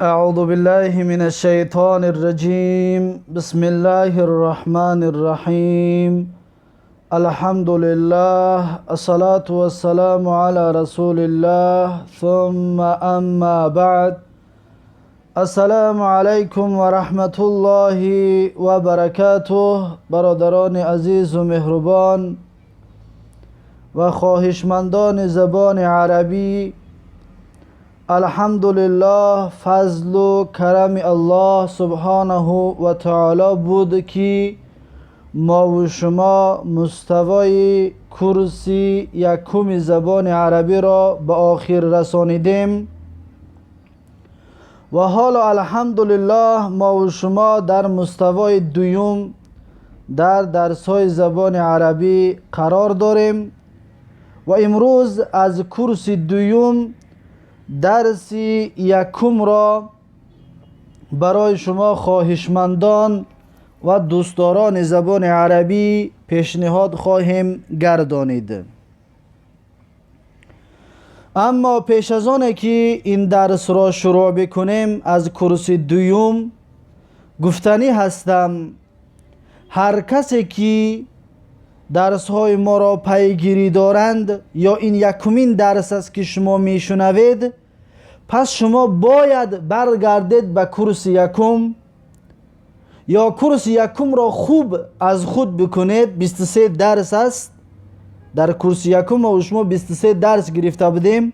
أعوذ بالله من الشيطان الرجيم. بسم الله الرحمن الرحيم. الحمد لله، الصلاة والسلام على رسول الله، ثم أما بعد. السلام عليكم ورحمة الله وبركاته. برادران عزیز و مهربان و خواهشمندان زبان عربی، الحمدلله، فضل و کرم الله سبحانه و تعالی بود که ما و شما مستوای کورسی یکم زبان عربی را به آخر رسانیدیم و حالا الحمدلله ما و شما در مستوای دوم در درس های زبان عربی قرار داریم و امروز از کورس دوم درس یکم را برای شما خواهشمندان و دوستداران زبان عربی پیشنهاد خواهیم گردانید. اما پیش از آن که این درس را شروع بکنیم از کورس دوم، گفتنی هستم هر کسی که درس های ما را پیگیری دارند یا این یکمین درس است که شما میشنوید، پس شما باید برگردید به کورس یکم یا کورس یکم را خوب از خود بکنید. 23 درس است. در کورس یکم ما شما 23 درس گرفته بودیم.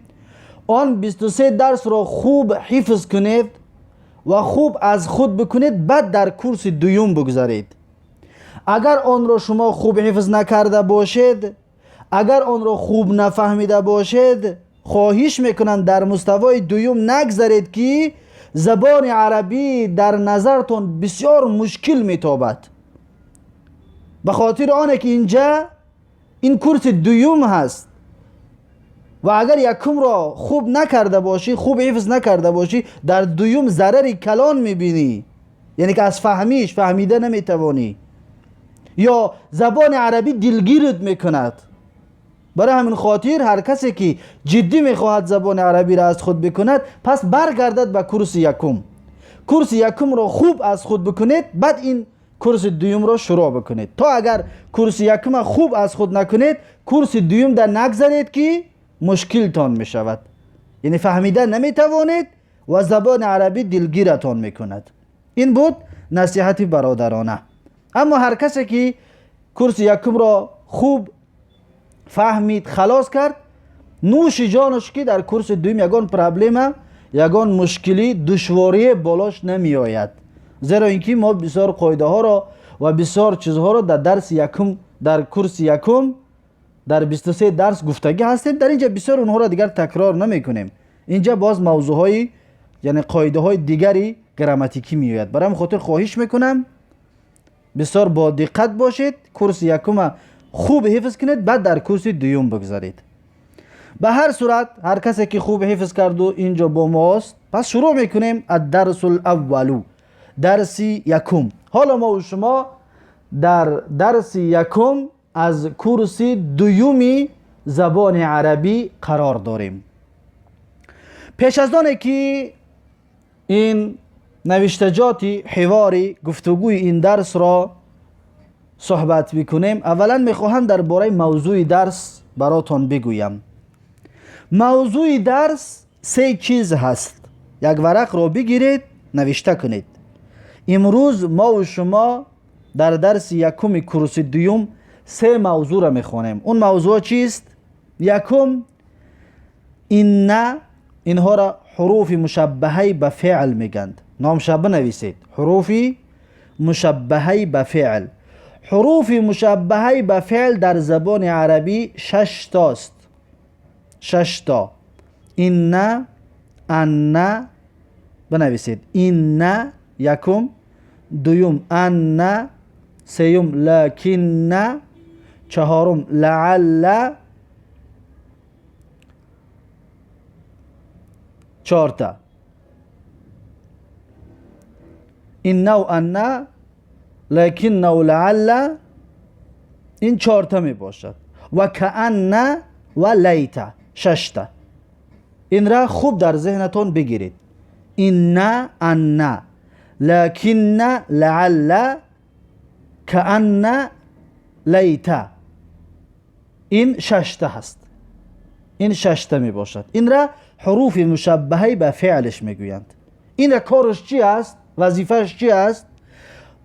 آن 23 درس را خوب حفظ کنید و خوب از خود بکنید، بعد در کورس دوم بگذارید. اگر آن را شما خوب حفظ نکرده باشید، اگر آن را خوب نفهمیده باشید، خواهش میکنم در مستوای دوم نگذارید که زبان عربی در نظرتون بسیار مشکل میتابد، به خاطر آنه که اینجا این کورس دوم هست و اگر یکم را خوب نکرده باشی، خوب حفظ نکرده باشی، در دوم ضرر کلان میبینی، یعنی که از فهمیش فهمیده نمیتوانی یا زبان عربی دلگیرت میکند. برای همین خاطر هر کسی که جدی میخواهد زبان عربی را از خود بکند، پس برگردد به کورس یکم. کورس یکم را خوب از خود بکنید، بعد این کورس دوم را شروع بکنید. تا اگر کورس یکم خوب از خود نکنید، کورس دوم در نگذارید که مشکلتان میشود، یعنی فهمیده نمیتوانید و زبان عربی دلگیرتان میکند. این بود نصیحت برادرانه. اما هر کسی که کورس یکم را خوب فهمید، خلاص کرد، نوش جانش که در کورس دوم یگان проблема، یگان مشکلی، دشواری بالاش نمی آید، زیرا اینکه ما بسیار قاعده ها را و بسیار چیزها را در درس یکم، در کورس یکم، در 23 درس گفتگی هستیم. در اینجا بسیار اونها را دیگر تکرار نمی کنیم. اینجا باز موضوع های، یعنی قاعده های دیگری گراماتیکی می آید. برای خاطر خواهش میکنم بسیار با دقت باشید، کورس یکم خوب حفظ کنید، بعد در کورس دوم بگذارید. به هر صورت هر کسی که خوب حفظ کرد و اینجا با ماست، پس شروع میکنیم. الدرس الاول، درس یکم. حالا ما و شما در درس یکم از کورس دویومی زبان عربی قرار داریم. پیش از آن که این نوشتجاتی حواری گفتگوی این درس را صحبت بکنیم، اولا میخواهم درباره موضوع درس براتان بگویم. موضوع درس سه چیز هست. یک ورق را بگیرید، نوشته کنید. امروز ما و شما در درس یکم کورس دوم سه موضوع را میخوانیم. اون موضوع چیست؟ یکم، إنّ. اینها را حروف مشبهه به فعل میگند. نامش بنویسید: حروف مشبهه به فعل. حروف مشبهه به فعل در زبان عربی شش تاست، شش تا. إنّ، أنّ. بنویسید: إنّ یکم، دوم أنّ، سیوم لكنّ، چهارم لعلّ. چهارتا: إنّ و أنّ، لكنّ و لعلّ، این چهارتا می باشد و كأنّ و ليت، ششتا. این را خوب در ذهنتان بگیرید. Инна, анна, лакинна, лаалла, каанна, лайта. Ин шашта ҳаст, ин шашта мебошад. Инра ҳуруфи мушаббаҳаи ба феълш мегӯянд. Инра кораш чи аст, вазифааш чи аст?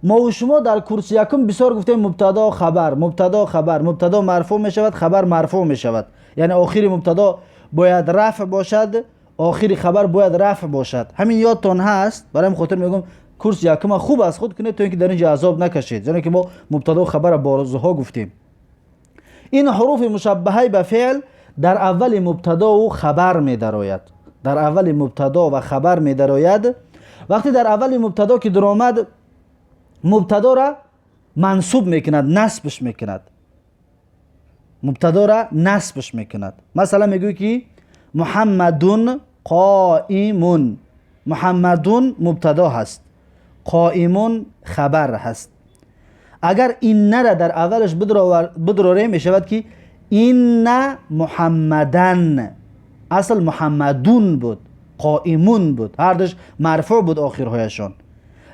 Мо шумо дар курси якум бисёр гуфтем: мубтадо, хабар, мубтадо, хабар. Мубтадо марфӯъ мешавад, хабар марфӯъ мешавад, яъне охири мубтадо бояд рафъ бошад, охири хабар бояд рафъ бошад. Ҳамин ёдтон ҳаст? Барои хотир мегӯм, курси якума хуб аз худ кунед, то ин ки дар ин ҷо азоб накашед, зеро ки мо мубтадо хабара борзуҳо гуфтем. Ин ҳуруфи мушаббаҳаи ба феъл дар аввали мубтадоу хабар медарояд, дар аввали мубтадо ва хабар медарояд. Вақте дар аввали мубтадо ки дуромад, мубтадора мансуб мекунад, насбш мекунад, мубтадора насбш мекунад. Масалан, мегӯй ки муҳаммадун қоимун. Муҳаммадун мубтадо ҳаст, қоимун хабар ҳаст. Агар иннара дар аввалаш бидурорем, мешавад ки инна муҳаммадан. Асл муҳаммадун буд, қоимун буд, ҳардуш марфӯъ буд охирҳояшон.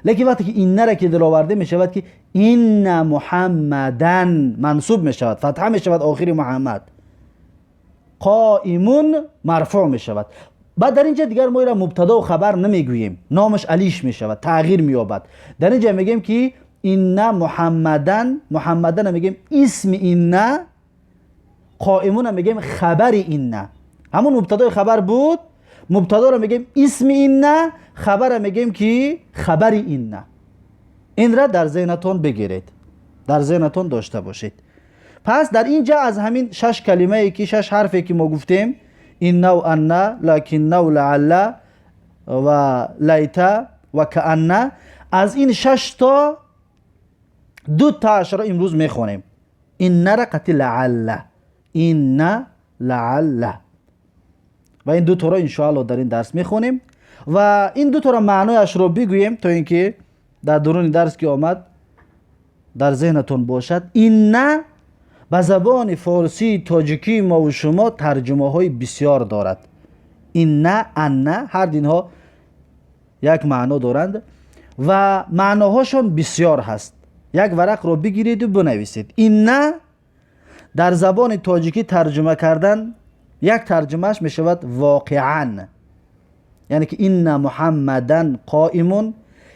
Лекин вақте ки иннара ки дароварде, мешавад ки инна муҳаммадан, мансуб мешавад, фатҳа мешавад охири муҳаммад, қоимун марфӯъ мешавад. Баъд дар ин ҷа дигар мо ира мубтадоу хабар намегӯем, номаш алиш мешавад, тағйир меёбад. Дар ин ҷа мегӯем ки инна муҳаммадан, муҳаммадана мегӯем исми инна, қоимуна мегӯем хабари инна. Ҳамун мубтадои хабар буд, мубтадоро мегӯем исми инна, хабара мегӯем ки хабари инна. Инра дар зеҳнатон бигиред, дар зеҳнатон дошта бошед. Пас дар ин ҷа аз ҳамин шаш калимае ки, шаш ҳарфе ки мо гуфтем, иннау, анна, лакиннау, лаалла ва лайта ва каанна, аз ин шашто ду таашро имрӯз мехонем: иннара қати лаалла, инна, лаалла. Ва ин дуторо иншоалло дар ин дарс мехонем ва ин дуторо маънояшро бигӯем, то ин ки дар дуруни дарс ки омад, дар зеҳнатон бошад. Инна ба забони форсии тоҷикии мову шумо тарҷумаҳои бисёр дорад. Инна, анна, ҳар динҳо як маъно доранд ва маъноҳошон бисёр ҳаст. Як варақро бигириду бинависед. Инна дар забони тоҷикӣ тарҷума кардан, як тарҷумааш мешавад воқеан, яъне ки инна муҳаммадан қоимун,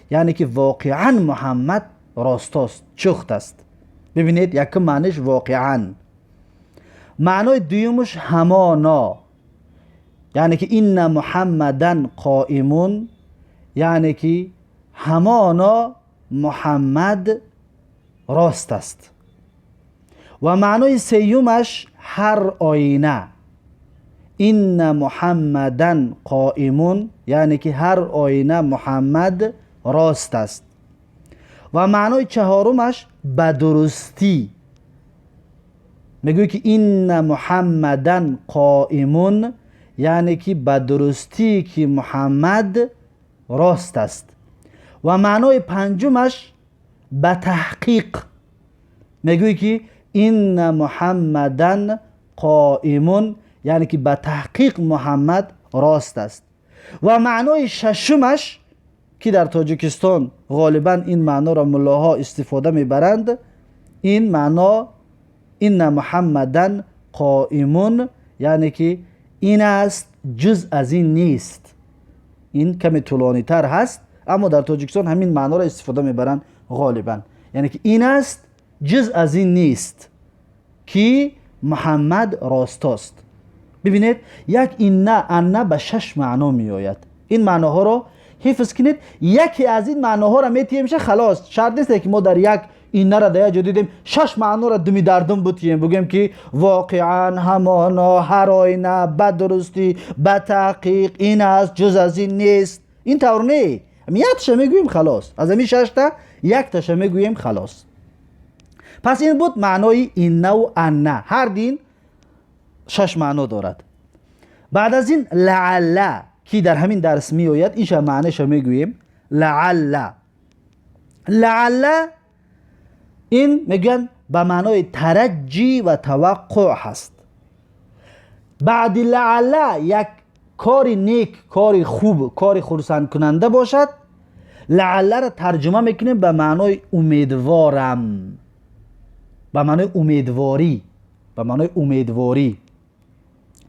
яъне ки воқеан Муҳаммад ростост, чухт аст. Бибинед, якум маъниш воқеан. Маънои дуюмаш ҳамоно, яъне ки инна муҳаммадан қоимун, яъне ки ҳамоно Муҳаммад рост аст. Ва маънои сеюмаш ҳар оина, инна муҳаммадан қоимун, яъне ки ҳар оина Муҳаммад рост аст. Ва маънои чаҳорумаш ба дурустӣ, мегӯй ки инна муҳаммадан қоимун, яъне ки ба дурустӣ ки Муҳаммад рост аст. Ва маънои панҷумаш ба таҳқиқ, мегӯй ки инна муҳаммадан қоимун, яъне ки ба таҳқиқ Муҳаммад рост аст. Ва маънои шашумаш ки дар Тоҷикистон ғолибан ин маъноро муллоҳо истифода мебаранд, ин маъно инна муҳаммадан қоимун, яъне ки ин аст, ҷуз аз ин нест. Ин каме тӯлонитар ҳаст, аммо дар Тоҷикистон ҳамин маъноро истифода мебаранд ғолибан, яъне ки ин аст, ҷуз аз ин нест, ки Муҳаммад ростост. Бибинед, як инна, анна ба шаш маъно меояд. Ин маъноҳоро ҳифз кунед. Яке аз ин маъноҳоро метиҳемша, халос. Шарт нест, ки мо дар як иннара дар як ҷо дидем, шаш маъноро думи дардум бутиҳем, бигӯем ки воқеан, ҳамоно, ҳар оина, ба дурустӣ, ба таҳқиқ, ин аст, ҷуз аз ин нест. Ин тавр не, якташа мегӯем, халос. Аз ҳамин шашта якташа мегӯем, халос. Пас ин буд маънои иннаву анна, ҳар дин шаш маъно дорад. Баъд аз ин лаалла, ки дар ҳамин дарс меояд, инша маънаша мегӯем. Лаалла, лаалла ин мегӯянд ба маънои тараҷҷӣ ва таваққуъ ҳаст. Баъди лаалла як Кори нек, кори хуб, кори хурсандкунанда бошад, лаалларо тарҷума мекунем ба маънои умедворам, ба маънои умедворӣ, ба маънои умедворӣ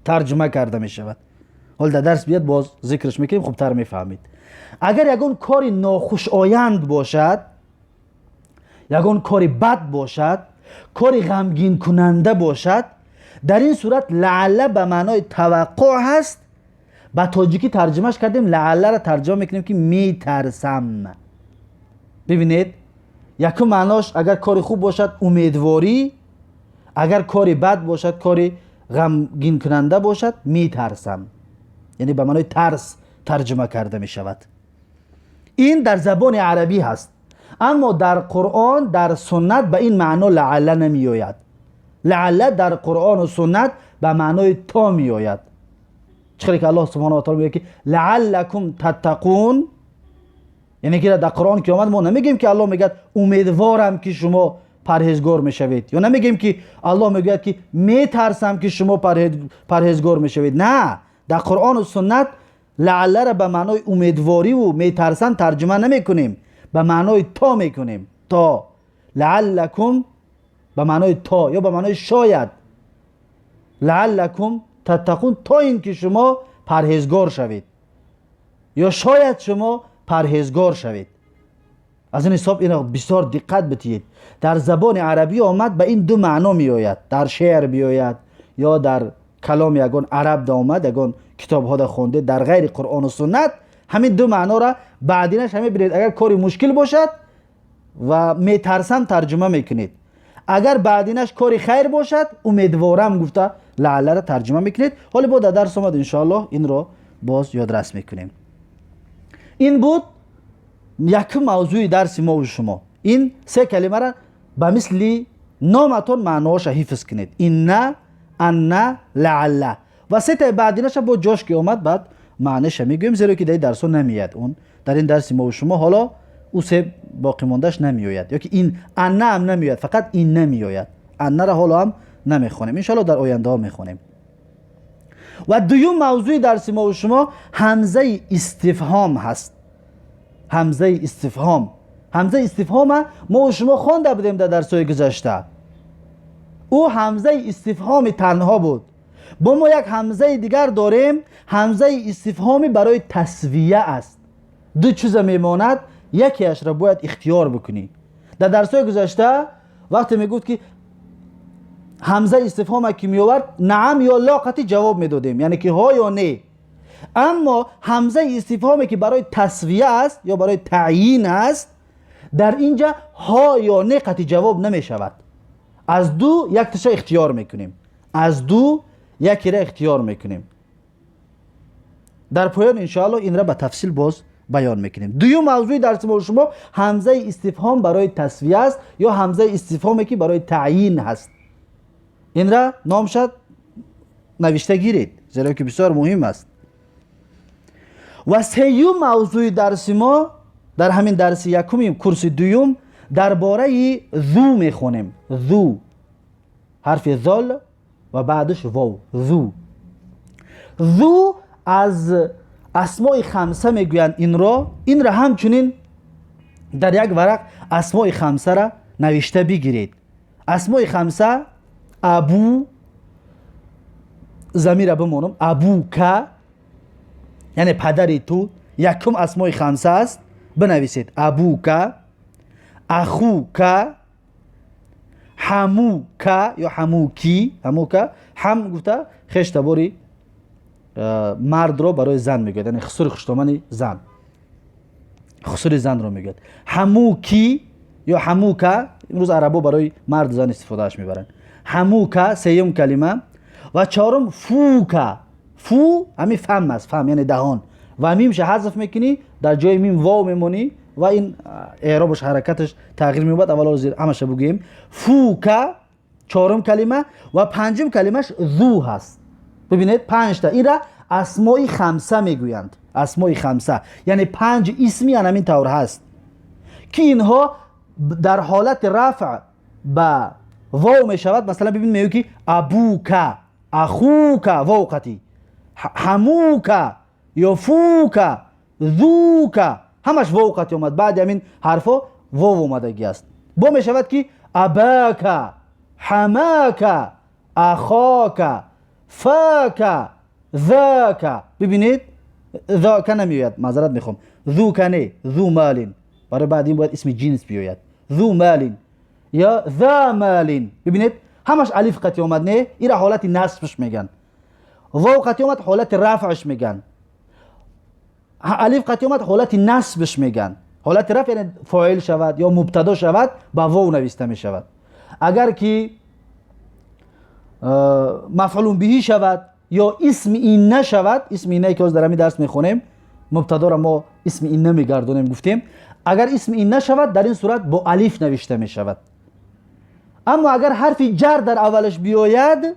тарҷума карда мешавад. Ҳол дар дарс биёд, боз зикраш мекунем, хубтар мефаҳмед. Агар ягон кори нохушоянд бошад, ягон кори бад бошад, кори ғамгинкунанда бошад, дар ин сурат лаалла ба маънои таваққӯъ ҳаст. Ба тоҷикӣ тарҷумаш кардем, лаалларо тарҷума мекунем, ки метарсам. Бибинед, якум маънош: агар кори хуб бошад, умедворӣ, агар кори бад бошад, кори ғамгинкунанда бошад, метарсам, яъне ба маънои тарс тарҷума карда мешавад. Ин дар забони арабӣ ҳаст, аммо дар Қуръон, дар суннат ба ин маъно лаалла намеояд. Лаалла дар Қуръону суннат ба маънои то меояд. Чӣ хеле ки Аллоҳ субҳана ва таола мегӯяд, ки лааллакум таттақун, яъне ки дар Қуръон ки омад, мо намегӯем, ки Аллоҳ мегӯяд, умедворам, ки шумо парҳезгор мешавед, ё намегӯем, ки Аллоҳ мегӯяд, ки метарсам, ки шумо парҳезгор мешавед. На, дар Қуръону суннат лаалларо ба маънои умедвориву метарсам тарҷума намекунем, ба маънои то мекунем. То лааллакум ба маънои то ё ба маънои шояд, лааллакум таттақун, то ин ки шумо парҳезгор шавед ё шояд шумо парҳезгор шавед. Аз ин ҳисоб ино бисёр диққат битиҳед. Дар забони арабӣ омад, ба ин ду маъно меояд. Дар шеър биёяд ё дар каломи ягон араб да омад, ягон китобҳода хондед, дар ғайри Қуръону суннат ҳамин ду маънора баъдинаш ҳаме бинед. Агар кори мушкил бошад ва метарсам тарҷума мекунед, агар баъдинаш кори хайр бошад, умедворам гуфта лаалларо тарҷума мекунед. Ҳоле бо дар дарс омад, иншоаллоҳ, инро боз ёдрас мекунем. Ин буд якум мавзӯи дарси мову шумо. Ин се калимара ба мисли номатон маъноҳоша ҳифз кунед: инна, анна, лаалла. Ва сетаи баъдинаша бо ҷош ки омад, баъд маъниша мегӯем, зеро ки дар ин дарсҳо намеяд. Он дар ин дарси мову шумо ҳоло ӯ се боқимондааш намеояд, ёки ин анна ҳам намеояд, фақат инна меояд. Аннаро ҳоло ҳам намехонем, иншоалло, дар ояндаҳо мехонем. Ва дуюм мавзӯи дарси мову шумо ҳамзаи истифҳом ҳаст. Ҳамзаи истифҳом. Ҳамзаи истифҳома мо шумо хонда будем дар дарсҳои гузашта. Ӯ ҳамзаи истифҳоми танҳо буд. Бо мо як ҳамзаи дигар дорем, ҳамзаи истифҳоми барои тасвия аст. Ду чиза мемонад, якеашро бояд ихтиёр бикунӣ. Дар дарсҳои гузашта вақте мегуфт, ки ҳамзаи истифҳома ки меовард, наам ё ло қатӣ ҷавоб медодем, яъне ки ҳо ё не. Аммо ҳамзаи истифҳоме, ки барои тасвия аст ё барои таъйин аст, дар инҷа ҳо ё не қатӣ ҷавоб намешавад. Аз ду якташа ихтиёр мекунем, аз ду якера ихтиёр мекунем. Дар поён, иншоалло, инра ба тафсил боз баён мекунем. Дуюм мавзӯи дарси мо шумо ҳамзаи истифҳом барои тасвия аст ё ҳамзаи истифҳоме, ки барои таъйин ҳаст. Инра номшад навишта гиред, зеро ки бисёр муҳим аст. Ва сеюм мавзӯи дарси мо дар ҳамин дарси якуми курси дуюм дар бораи зу мехонем. Зу, ҳарфи зол ва баъдаш вов, зу. Зу аз асмои хамса мегӯянд инро. Инро ҳамчунин дар як варақ асмои хамсара навишта бигиред. Асмои хамса: абу, замира бимонам, абука, яъне падари ту, якум асмои хамса аст. Бинависед: абука, ахука, ҳамука ё ҳамуки. Ҳамука, ҳам гуфта хештабори мардро барои зан мегӯяд, яъне хусури хуштомани зан, хусури занро мегӯяд. Ҳамуки ё ҳамука, имрӯз арабо барои марду зан истифодааш мебаранд. Ҳамука сеюм калима. Ва чорум фука. Фу ҳамин фам аст, фам яъне даҳон, ва мимша ҳазф мекунӣ, дар ҷои мим вов мемонӣ ва ин эъробаш, ҳаракаташ тағйир меёбад. Аввало зир ҳамаша бугӯем. Фука чорум калима. Ва панҷум калимаш зу ҳаст. Бибинед, панҷта. Инра асмои хамса мегӯянд. Асмои хамса, яъне панҷ исми ҳамин тавр ҳаст, ки инҳо дар ҳолати рафъ ба вов мешавад. Масалан, бибин, мегӯ, ки абука, ахука, вов қатӣ. ҳамука ё фука, зука, ҳамаш вов қати омад. Баъди ҳамин ҳарфҳо вов омадагӣ аст. Бо мешавад ки абака, ҳамака, ахока, фака, зака. Бибинед, зака намеояд, маъзарат мехоҳам, зука не, зу малин. Барои баъд ин бояд исми ҷинс биёяд. Зу малин ё за малин. Бибинед, ҳамаш алиф қати омад, не? Ира ҳолати насбш меган. Вов қати омад, ҳолати рафъш меган. Алиф қати омад, ҳолати насбш меган. Ҳолати рафъ яъне фоил шавад ё мубтадо шавад, ба вов нависта мешавад. Агар ки мафъулун биҳӣ шавад ё исми инна шавад, исми иннае ки ҳозир дар ҳамин дарс мехонем, мубтадоро мо исми инна мегардонем, гуфтем, агар исми инна шавад, дар ин сурат бо алиф навишта мешавад. Аммо агар ҳарфи ҷар дар аввалаш биёяд,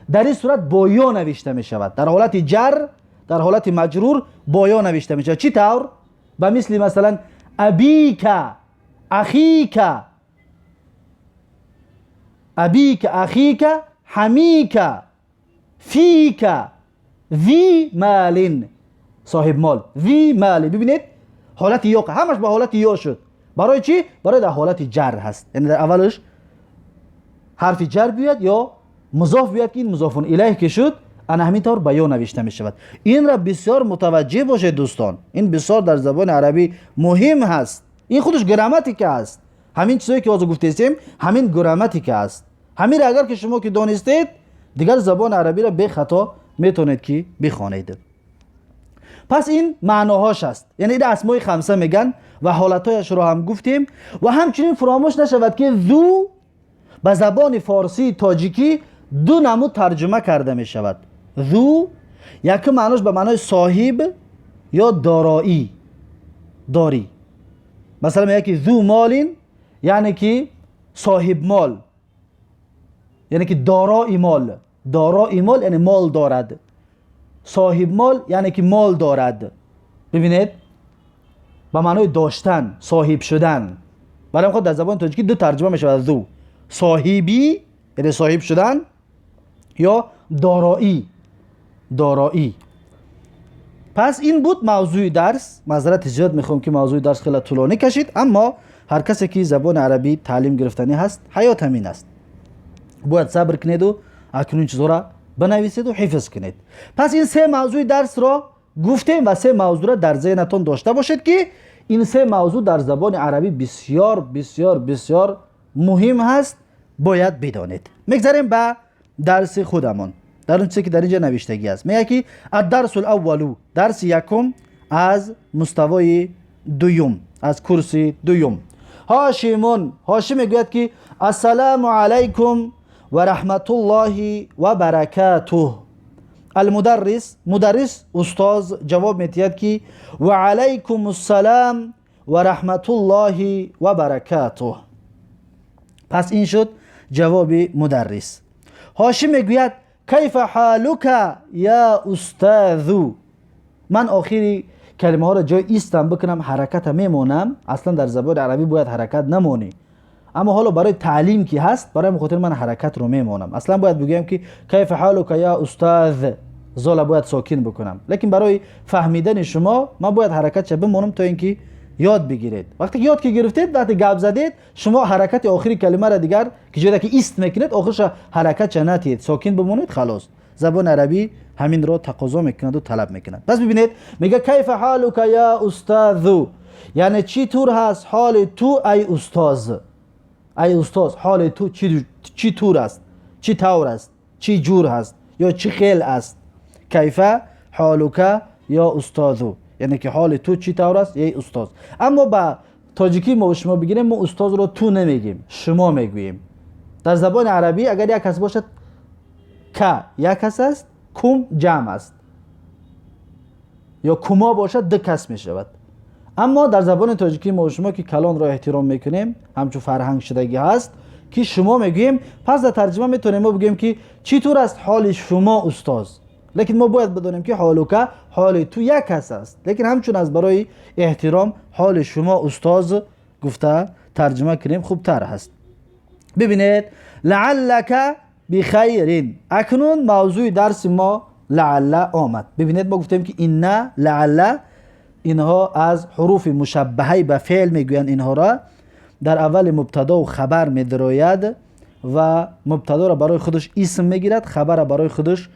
дар ин сурат бо ё навишта мешавад. Дар ҳолати ҷар, дар ҳолати маҷрур бо ё навишта мешавад. Чӣ тавр? Ба мисли, масалан, абика, ахика, абика, ахика, ҳамика, фика, зи малин, соҳиб мол, зи малин. Бибинед, ҳолати ё, ҳамаш ба ҳолати ё шуд. Барои чӣ? Барои дар ҳолати ҷар ҳаст, яъне дар аввалаш ҳарфи ҷар биёяд ё музоф биёяд, ки ин музофун илайҳ ки шуд, ана ҳамин тавр ба ё навишта мешавад. Инра бисёр мутаваҷҷеҳ бошед, дӯстон, ин бисёр дар забони арабӣ муҳим ҳаст. Ин худаш грамматика аст. Ҳамин чизое ки ҳозир гуфтестем, ҳамин грамматика аст. Ҳаминро агар ки шумо ки донистед, дигар забони арабиро бехато метавонед ки бихонед. Пас ин маъноҳош аст, яъне ин асмои хамса меган ва ҳолатҳояшро ҳам гуфтем. Ва ҳамчунин фуромӯш нашавад, ки зу ба забони форсии тоҷикӣ ду намуд тарҷума карда мешавад. Зу якум маънош ба маънои соҳиб ё дороӣ, дорӣ. Масалан, мегӯяд ки зу молин, яъне ки соҳибмол, яъне ки дорои мол. Дорои мол яъне мол дорад, соҳибмол яъне ки мол дорад. Бибинед, ба маънои доштан, соҳиб шудан. Барои худ дар забони тоҷикӣ ду тарҷума мешавад зу: соҳибӣ, яъне соҳиб шудан, ё дороӣ, дороӣ. Пас ин буд мавзӯи дарс. Маъзарати зиёд мехоҳам, ки мавзӯи дарс хеле тӯлонӣ кашид, аммо ҳар касе ки забони арабӣ таълим гирифтанӣ ҳаст, ҳаёт ҳамин аст, бояд сабр кунеду акнун чизҳоро бинависеду ҳифз кунед. Пас ин се мавзӯи дарсро гуфтем ва се мавзӯъро дар зеҳнатон дошта бошед, ки ин се мавзӯъ дар забони арабӣ бисёр, бисёр, бисёр муҳим ҳаст, бояд бидонед. Мегзарем ба дарси худамон. Дар он чизе ки дар инҷа навиштагӣ аст, мегӯяд ки الدرس الأول, дарси якум аз муставои дуюм, аз курси дуюм. Ҳошимун, Ҳошим мегӯяд ки السلام عليكم ورحمة الله وبركاته. المدرس, мударрис, устоз ҷавоб метиҳад ки وعليكم السلام ورحمة الله وبركاته. Пас ин шуд ҷавоби мударрис. Ҳошим мегӯяд: كيف حالك يا أستاذ? Ман охири калимаҳоро ҷои истам бикунам, ҳараката мемонам. Аслан дар забони арабӣ бояд ҳаракат намонӣ, аммо ҳоло барои таълим ки ҳаст, барои хотир ман ҳаракатро мемонам. Аслан бояд бигӯям ки كيف حالك يا أستاذ, зола бояд сокин бикунам, лекин барои фаҳмидани шумо ман бояд ҳаракатша бимонам, то ин ки ёд бигиред. Вақте ки ёд ки гирифтед, вақте гап задед, шумо ҳаракати охири калимаро дигар ки ҷода ки ист мекунед, охирша ҳаракатша натиҳед, сокин бимонед, халос. Забони арабӣ ҳаминро тақозо мекунаду талаб мекунад. Пас бибинед, мега: كيف حالك يا أستاذ, яъне чӣ тур ҳаст ҳоли ту, ай устоз? Ай устоз, ҳоли ту чӣ тур аст, чӣ тавр аст, чӣ ҷур ҳаст ё чӣ хел аст? كيف حالك يا أستاذ, яъне ки ҳоли ту чӣ тавр аст, эй устоз? Аммо ба тоҷикӣ мо шумо бигирем, мо устозро ту намегӯем, шумо мегӯем. Дар забони арабӣ агар як кас бошад, ка як кас аст, кум ҷамъ аст ё кумо бошад, ду кас мешавад. Аммо дар забони тоҷикӣ мо шумо ки калонро эҳтиром мекунем, ҳамчун фарҳанг шудагӣ ҳаст, ки шумо мегӯем. Пас дар тарҷима метавонем мо бигӯем ки чӣ тур аст ҳоли шумо, устоз? Лекин мо бояд бидонем, ки حالك, ҳоли ту як кас аст, лекин ҳамчун аз барои эҳтиром ҳоли шумо, устоз гуфта тарҷима кунем, хубтар ҳаст. Бибинед, لعلك بخير. Акнун мавзӯи дарси мо لعل آمد. ببینید ما گفتیم که إن، لعل اینها از حروف مشبهه به فعل میگویند. اینها را در اول مبتدا و خبر میدراید و مبتدا را برای خودش اسم میگیرد، خبر را برای خودش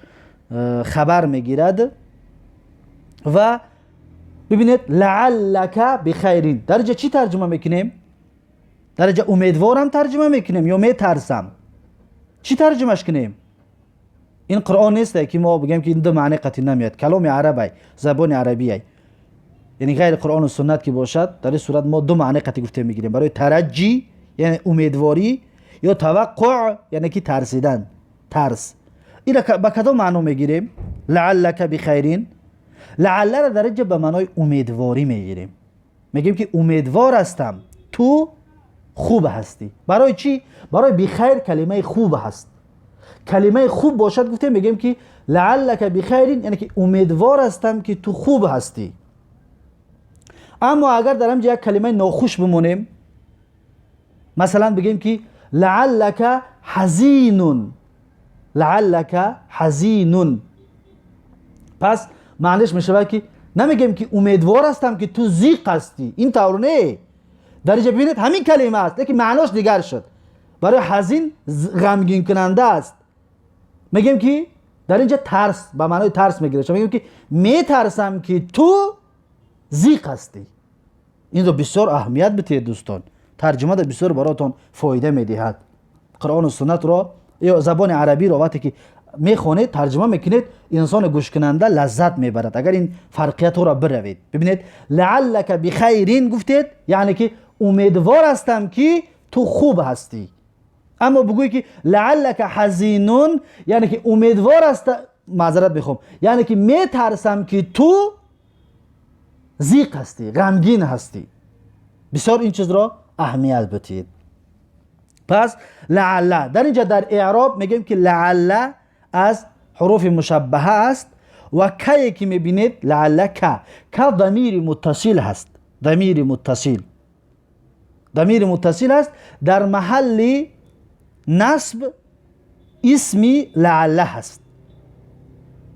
خبر میگیرد. و ببینید لعلك بخير در اینجا چی ترجمه میکنیم؟ در اینجا امیدوارم ترجمه میکنیم یا میترسم؟ چی ترجمهش کنیم؟ این قرآن نیست که ما بگیم که این دو معنی قطعی نمیاد. کلام عربی، زبان عربی، یعنی غیر قرآن و سنت که باشد، در این صورت ما دو معنی قطعی گفته میگیریم برای ترجی یعنی امیدواری یا توقع یعنی که ترسیدن، ترس. این به کدام معنا میگیریم؟ لعلك بخير. لعل را در اینجا به معنای امیدواری میگیریم، میگیم که امیدوار هستم تو خوب هستی. برای چی؟ برای بخیر کلمه خوب هست. کلمه خوب باشد گفتیم میگیم که لعلك بخير یعنی که امیدوار هستم که تو خوب هستی. اما اگر در اینجا یک کلمه ناخوش بمونیم، مثلا بگیم که لعلك حزين، لعلك حزين، پس معنیش میشود که نمیگیم که امیدوار هستم که تو ضیق هستی، این طور نه. در اینجا ببینید همین کلمه است لیکن معناش دیگر شد. برای حزین غمگین کننده است. میگیم که در اینجا ترس به معنای ترس میگیره. میگیم که میترسم که تو ضیق هستی. این رو بسیار اهمیت بدهید دوستان، ترجمه در بسیار براتون فایده میدهد. قرآن و سنت را یا زبان عربی را وقتی که میخوانید ترجمه میکنید، انسان گوش کننده لذت میبرد اگر این فرقیت را بروید. ببینید لعلك بخير گفتید یعنی که امیدوار هستم که تو خوب هستی. اما بگویی که لعلك حزين یعنی که امیدوار هست، معذرت میخوام، یعنی که میترسم که تو ضیق هستی، غمگین هستی. بسیار این چیز را اهمیت بدید. پس لعل در اینجا در اعراب میگیم که لعل از حروف مشبهه است و ك که میبینید لعلك، ك ضمیر متصل هست، ضمیر متصل، ضمیر متصل است در محل نصب اسمی لعل هست.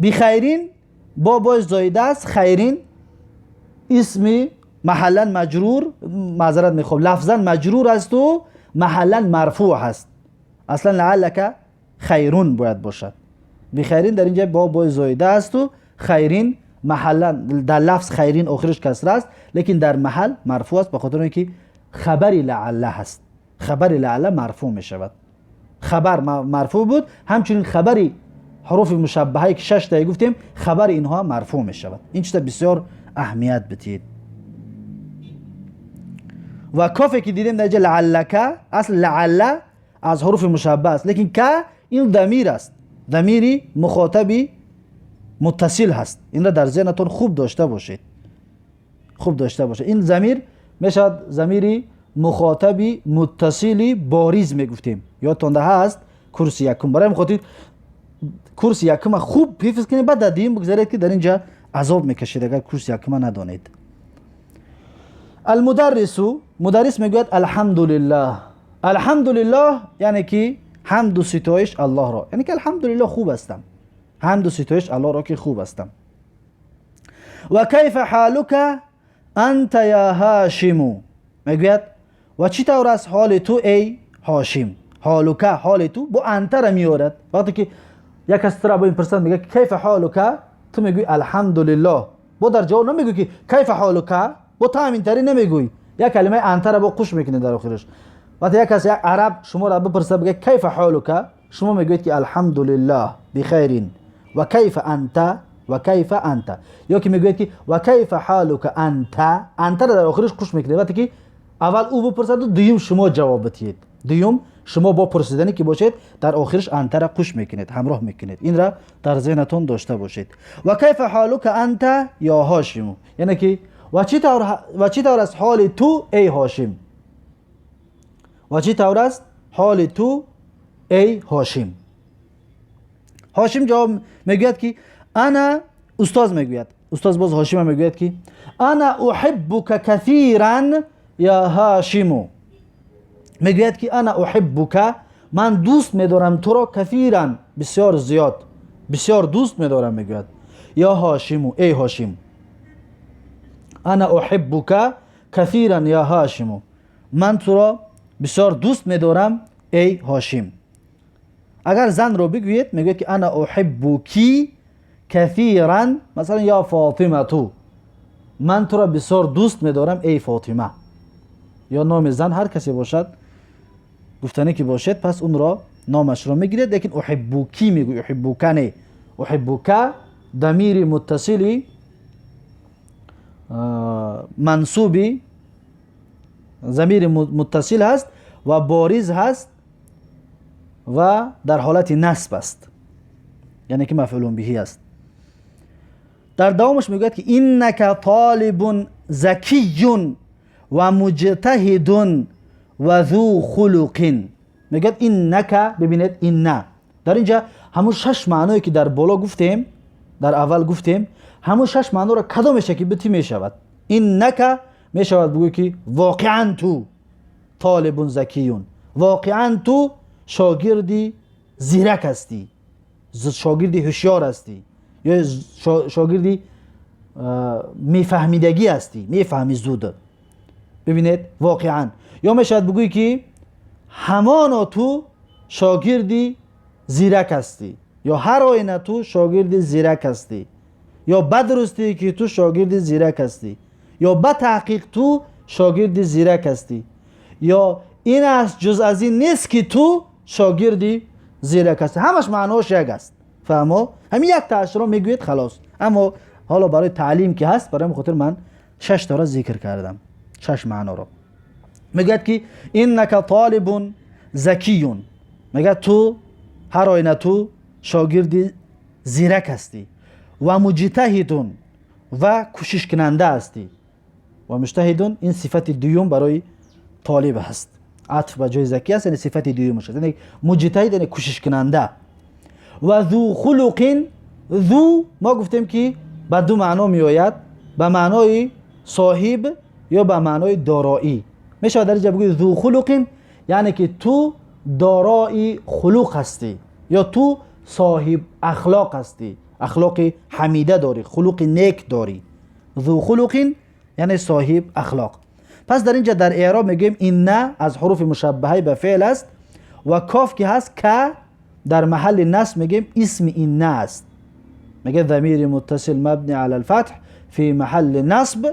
بخير با بای زایده است، خير اسمی محلا مجرور، معذرت میخوام، لفظا مجرور است و محلا مرفوع هست. اصلا لعلك خير باید باشد. بخير در اینجا با بای زایده است و خير محلا در لفظ خير آخرش کسره است، لیکن در محل مرفوع است، به خاطر اینکه خبری لعل هست. خبر لعل مرفوع می شود. خبر مرفوع بود، همچنین خبری حروف مشبهه که شش تایی گفتیم خبر اینها مرفوع می شود. این چیز بسیار اهمیت بدید. و کافی که دیدیم در اینجا لعلك، اصل لعل از حروف مشبه است، لیکن ك این ضمیر است، ضمیری مخاطبی متصل هست. این را در ذهنتون خوب داشته باشید، خوب داشته باشید. این ضمیر میشود ضمیری مخاطبی متصلی باریز میگفتیم، یادتان ده هست کورس یکم. برای خاطر کورس یکم خوب حفظ کنید، بعد در دویم بگذارید که در اینجا عذاب میکشید اگر کورس یکم ندانید. المدرس، مدرس میگوید الحمد لله. الحمد لله یعنی که حمد و ستایش الله را، یعنی که الحمدلله خوب هستم، حمد و ستایش الله را که خوب هستم. و كيف حالك أنت يا هاشم، میگوید و چی طور است حال تو ای هاشم. حالك حال تو با أنت را میارد. وقتی که یک کس را با این پرسند میگه كيف حالك، تو میگوی الحمد لله. با در جواب نمیگوی که كيف حالك، با تا همین تری نمیگوی، یک کلمه أنت را با قوش میکنه در آخرش. وقتی یک کس یک عرب شما را بپرسه بگه كيف حالك، شما میگویید که الحمد لله بخير و كيف أنت، و كيف أنت، یا که میگوید که و كيف حالك أنت، أنت را در آخرش قوش میکنه. وقتی که اول او بپرسد و دویم شما جواب بدهید، دویم شما با پرسیدنی که باشید در آخرش أنت را قوش میکنید، همراه میکنید. این را در ذهنتون داشته باشید. و كيف حالك أنت يا هاشم، یعنی که و چی طور است حال تو ای هاشم، و چی طور است حال تو ای هاشم. هاشم جواب میگوید که أنا، استاد میگوید، استاد باز هاشم میگوید که أنا أحبك كثيرا يا هاشم، میگوید که أنا أحبك، من دوست میدارم تو را، كثيرا بسیار زیاد. бисёр дӯст медорам, мегӯяд. يا هاشم, эй Ҳошим, أنا أحبك كثيرا يا هاشم, ман туро бисёр дӯст медорам, эй Ҳошим. Агар занро бигӯед, мегӯяд ки أنا أحبك كثيرا, масалан, يا فاطمة, ман туро бисёр дӯст медорам, эй Фотима, ё номи зан ҳар касе бошад, гуфтанӣ ки бошед, пас унро номашро мегиред, лекин أحبك мегӯй, أحبك не. أحبك дамири муттасили мансуби замири муттасил ҳаст ва бориз ҳаст ва дар ҳолати насб аст, яъне ки مفعول به аст. Дар давомаш мегӯяд ки إنك طالب ذكي ومجتهد وذو خلق. Мегӯяд إنك. Бибинед, إن дар инҷа ҳамун шаш маъное ки дар боло гуфтем, дар аввал гуфтем, ҳамун шаш маъноро кадомеша ки битӣ мешавад. إنك мешавад бигӯй ки воқеан ту طالب ذكي, воқеан ту шогирди зирак ҳастӣ, шогирди ҳушёр ҳастӣ ё шогирди мефаҳмидагӣ ҳастӣ, мефаҳмӣ зуд. Бибинед, воқеан. Ё мешавад бигӯй ки ҳамоно ту шогирди зирак ҳастӣ, ё ҳар оина ту шогирди зирак ҳастӣ, ё ба дурустӣ ки ту шогирди зирак ҳастӣ, ё ба таҳқиқ ту шогирди зирак ҳастӣ, ё ин аст, ҷуз аз ин нест ки ту шогирди зирак ҳастӣ. Ҳамаш маъноаш як аст, фаҳмо? Ҳамин як таашро мегӯед, халос. Аммо ҳоло барои таълим ки ҳаст, барои хотир ман шаш тора зикр кардам, шаш маъноро. Мегӯяд ки إنك طالب ذكي, мегӯяд ту ҳар оина ту шогирди зирак ҳастӣ, ومجتهد, ва кӯшишкунанда ҳастӣ. ومجتهد ин сифати дуюм барои толиб ҳаст, атф ба ҷои ذكي аст, яъне сифати дуюмаш аст, яъне مجتهد яъне кӯшишкунанда. وذو خلق. ذو мо гуфтем ки ба ду маъно меояд: ба маънои соҳиб ё ба маънои дороӣ. Мешавад дар инҷа бигӯи ذو خلق, яъне ки ту дорои хулуқ ҳастӣ ё ту соҳиб ахлоқ ҳастӣ, ахлоқи ҳамида дорӣ, хулуқи нек дорӣ. ذو خلق яъне соҳиб ахлоқ. Пас дар инҷа дар эъроб мегӯем: إن аз ҳуруфи мушаббаҳаи ба феъл аст ва коф ки ҳаст, ك дар маҳалли насб мегӯем исми إن аст. Мегӯяд ضمير متصل مبني على الفتح في محل نصب.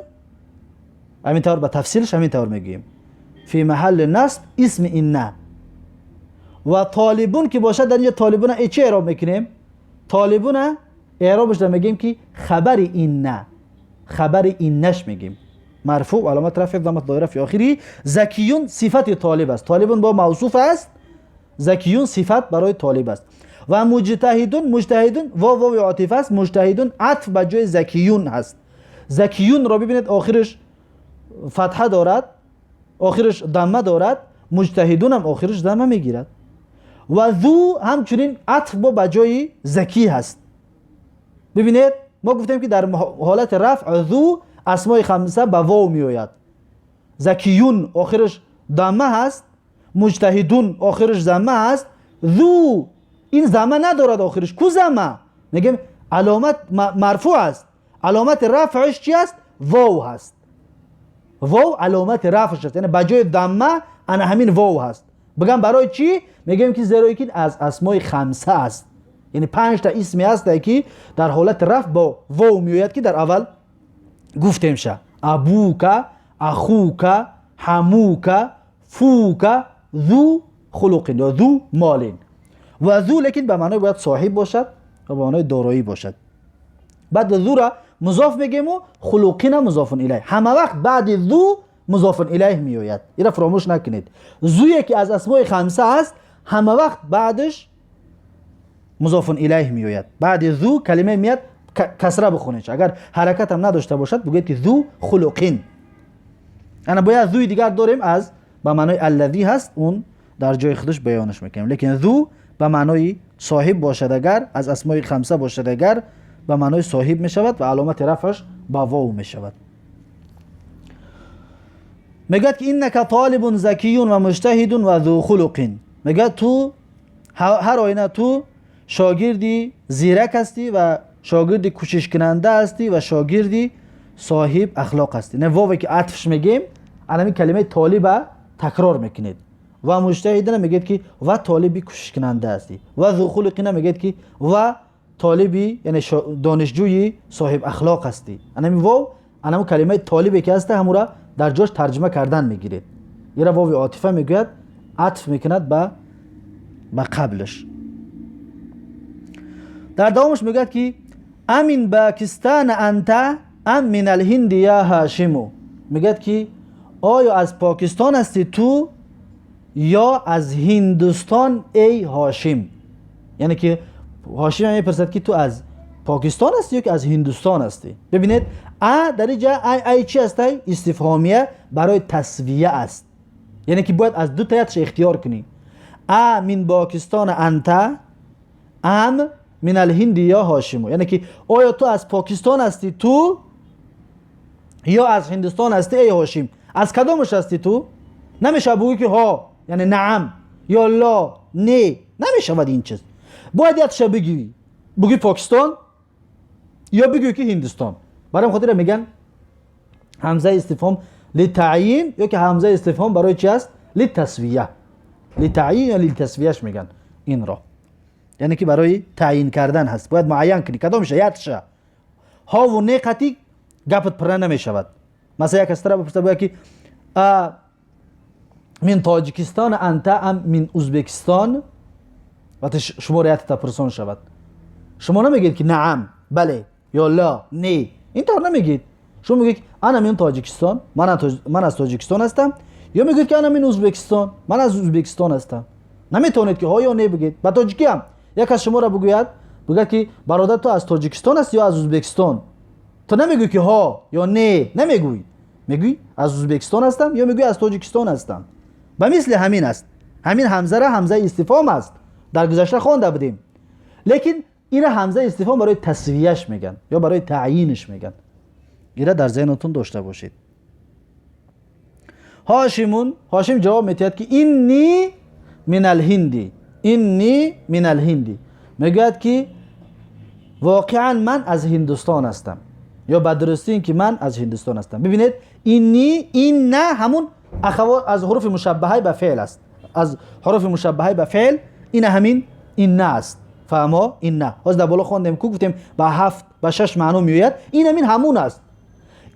Ҳамин тавр ба тафсилш ҳамин тавр мегӯем: في محل نصب اسم إن. Ва طالب ки бошад, дар инҷа طالب а чӣ эъроб мекунем? طالب а эъробаш мегӯем ки хабари إن, хабари إن аш мегӯем, مرفوع علامة رفع ضمة ظاهرة في آخره. ذكي сифати толиб аст, طالب бо мавсуф аст, ذكي сифат барои толиб аст. Ва مجتهد, مجتهد ва вови отифа аст, مجتهد атф ба ҷои ذكي ҳаст. ذكي ро бибинед, охираш фатҳа дорад, охираш дамма дорад, مجتهد ам охираш дамма мегирад. Ва ذو ҳамчунин атф бо ба ҷои ذكي ҳаст. Бибинед, мо гуфтем ки дар ҳолати рафъ ذو асмои хамса ба вов меояд. ذكي охираш дамма ҳаст, مجتهد охираш замма ҳаст, ذو ин замма надорад охираш. Ку замма? Мегем аломат марфӯъ аст, аломати рафъш чи аст? Вов ҳаст. Вов аломати рафъш аст, яъне ба ҷои дамма ана ҳамин вов ҳаст. Бигам барои чӣ? Мегӯем ки зеро ки аз асмои хамса аст, яъне панҷта исме ҳастае ки дар ҳолати рафъ бо вов меояд, ки дар аввал гуфтемша: أبوك, أخوك, حموك, فوك, ذو خلق ё ذو مال. Ва ذو лекин ба маънои бояд соҳиб бошад ва ба маънои дороӣ бошад. Баъд ذو ра музоф мегӯему خلق а مضاف إليه. Ҳама вақт баъди ذو مضاف إليه меояд, ира фаромӯш накунед. ذو е ки аз асмои хамса аст, ҳама вақт баъдаш مضاف إليه меояд. Баъди ذو калима меяд, касра бихонед, агар ҳаракатам надошта бошад, бигӯед ки ذو خلق. Ана бояд ذو и дигар дорем, аз ба маънои الذي ҳаст, он дар ҷои худаш баёнаш мекунем. Лекин ذو ба маънои соҳиб бошад, агар аз асмои хамса бошад, агар ба маънои соҳиб мешавад ва аломати рафъаш ба вов мешавад. Мегӯяд ки إنك طالب ذكي ومجتهد وذو خلق. Мегӯяд ту ҳар оина ту шогирди зирак ҳастӣ ва шогирди кӯшишкунанда ҳастӣ ва шогирди соҳиб ахлоқ ҳастӣ. Не, вове ки атфш мегем, анами калимаи толиба такрор мекунед. Ва муҷтаҳидина мегӯяд ки ва толиби кӯшишкунанда ҳастӣ, ва зухулуқина мегӯяд ки ва толиби, яъне донишҷӯи соҳиб ахлоқ ҳастӣ. Анами вов анаму калимаи толибе ки ҳаста, ҳамура дар ҷош тарҷума кардан мегиред. Ира вови отифа мегӯяд, атф мекунад ба қаблаш. Дар давомаш мегӯяд ки أمن باكستان أنت أم من الهند يا هاشم. Мегӯяд ки оё аз Покистон ҳастӣ ту ё аз Ҳиндустон, эй Ҳошим? Яъне ки Ҳошим мепурсад ки ту аз Покистон ҳастӣ ё ки аз Ҳиндустон ҳастӣ. Бибинед, а дар инҷа ай чи ҳастай? Истифҳомия барои тасвия аст, яъне ки бояд аз ду таятш ихтиёр кунӣ. أمن باكستان أنت أم من الهند يا هاشم. Яъне ки оё ту аз Покистон ҳастӣ ту ё аз Ҳиндустон ҳастӣ, эй Ҳошим? Аз кадомаш ҳастӣ ту? Намешавад бугӯӣ ки ҳо, яъне نعم, ё لا, не, намешавад ин чиз. Бояд якша бигӯӣ, бугӯи Покистон ё бигӯӣ ки Ҳиндустон. Барои хотира меган ҳамзаи истифҳом للتعيين ё ки ҳамзаи истифҳом барои чи аст? للتسوية. للتعيين ё للتسوية ш меган инро, яъне ки барои таъйин кардан ҳаст. Бояд муайян кунӣ кадомша, якша. Ҳову не қатӣ гапат пурра намешавад. Масалан, як кас тара бипурса, бояд ки من تاجیکستان أنت أم من узбекистон. Вақте шуморо якта пурсон шавад, шумо намегӯед ки نعم, бале, ё لا, не, ин тавр намегӯед. Шумо мегӯед ки أنا من تاجیکستان, ман аз Тоҷикистон ҳастам, ё мегӯед ки أنا من узбекистон, ман аз Узбекистон ҳастам. Наметавонед ки ҳо ё не бигӯед. Ба тоҷикӣ ҳам як кас шуморо бигӯяд, бигӯяд ки бародар, ту аз Тоҷикистон ҳастӣ ё аз Узбекистон, ту намегӯӣ ки ҳо ё не, намегӯӣ. Мегӯӣ аз Узбекистон ҳастам ё мегӯӣ аз Тоҷикистон ҳастам. Ба мисли ҳамин аст. Ҳамин ҳамзара ҳамзаи истифҳом аст, дар гузашта хонда будем, лекин ина ҳамзаи истифҳом барои тасвияш меган ё барои таъйинш меган. Ира дар зеҳнатон дошта бошед. Ҳошимун, Ҳошим ҷавоб метиҳад ки إني من الهند. إني من الهند, мегӯяд ки воқеан ман аз Ҳиндустон ҳастам ё ба дурустӣ ин ки ман аз Ҳиндустон ҳастам. Бибинед, إني, إن ҳамун аз ҳуруфи мушаббаҳаи ба феъл аст. Аз ҳуруфи мушаббаҳаи ба феъл ина ҳамин إن аст. Фаҳмо? إن ҳозир дар боло хондем ку, гуфтем ба ҳафт, ба шаш маъно меояд. Ин ҳамин ҳамун аст.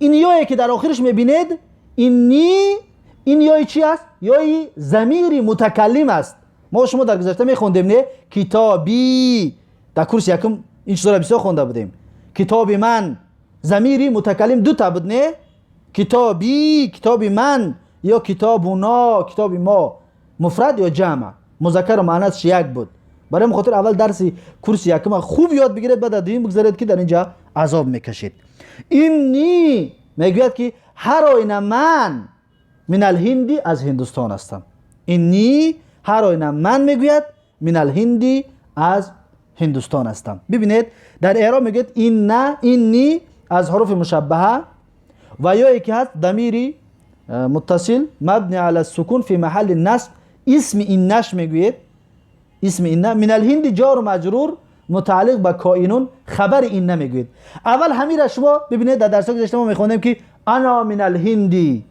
Ин ёе ки дар охираш мебинед, إني, ин ёи чи аст? Ёи замири мутакаллим аст. Мо шумо дар гузашта мехондем, не? Китоби, дар курси якум ин чизоро бисёр хонда будем. Китоби ман, замири мутакаллим дута буд, не? Китоби, китоби ман, ё كتابنا, китоби мо, муфрад ё ҷамъ, музаккару маънасш як буд. Барои ҳамин хотир аввал дарси курси якума хуб ёд бигиред, баъд аз дуюм бигзаред, ки дар ин ҷа азоб мекашед. إني мегӯяд ки ҳар оина ман من الهند, аз Ҳиндустон ҳастам. إني, ҳар оина ман, мегӯяд, من الهند, аз Ҳиндустон ҳастам. Бибинед, дар эъроб мегӯяд إن, إني аз ҳуруфи мушаббаҳа ва ёе ки ҳаст дамири متصل مبني على السكون في محل نصب اسم إن ش мегӯед, اسم إن. من الهند جار مجرور متعلق ба كائنٌ خبر إن мегӯед. Аввал ҳамира шумо бибинед, дар дарсҳо гузашта мо мехондем ки أنا من الهند,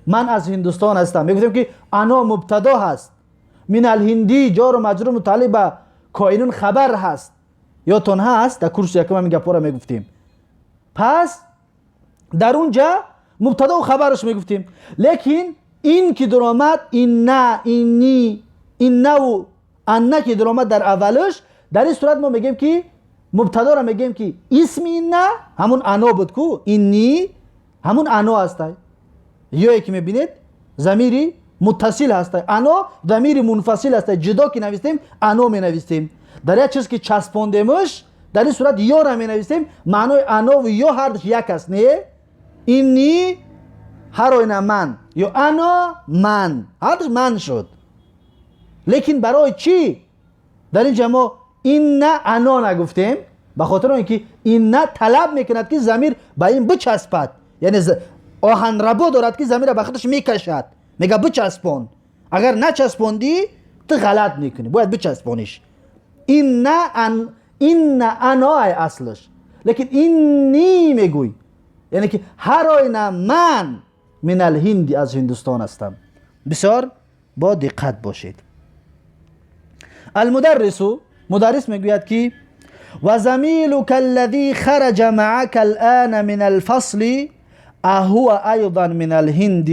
ман аз Ҳиндустон ҳастам. Мегуфтем ки أنا мубтадо ҳаст, من الهند جار مجرور متعلق ба كائنٌ خبر ҳаст. Ёдтон ҳаст, дар курси якум ҳамин гапҳоро мегуфтем. Пас дар он ҷа мубтадоу хабараш мегуфтем, лекин ин ки дуромад, إن, إني, إن у أن ки дуромад дар аввалаш, дар ин сурат мо мегӯем ки мубтадоро мегӯем ки исми إن ҳамун أنا буд ку, إني ҳамун أنا ҳастай. Ёе ки мебинед, замири муттасил ҳастай, أنا замири мунфасил ҳастай. Ҷудо ки навистем, أنا менавистем. Дар як чиз ки часпондемш, дар ин сурат ёра менависем. Маънои أنا ву ё ҳардуш як аст, не? إني, ҳар оина ман, ё أنا, ман, ҳардуш ман шуд. Лекин барои чӣ дар ин ҷа мо إن أنا нагуфтем? Ба хотири он ки إن талаб мекунад, ки замир ба ин бичаспад, яъне оҳанрабо дорад, ки замира ба худаш мекашад, мега бичаспон. Агар начаспондӣ, ту ғалат мекунӣ, бояд бичаспониш. إن أن إن أنا ای اصلش، لیکن إني میگوی، یعنی که هر آینه من من الهند از هندوستان هستم. بسیار با دقت باشید. المدرس، مدرس میگوید که وزميلك الذي خرج معك الآن من الفصل أهو أيضا من الهند؟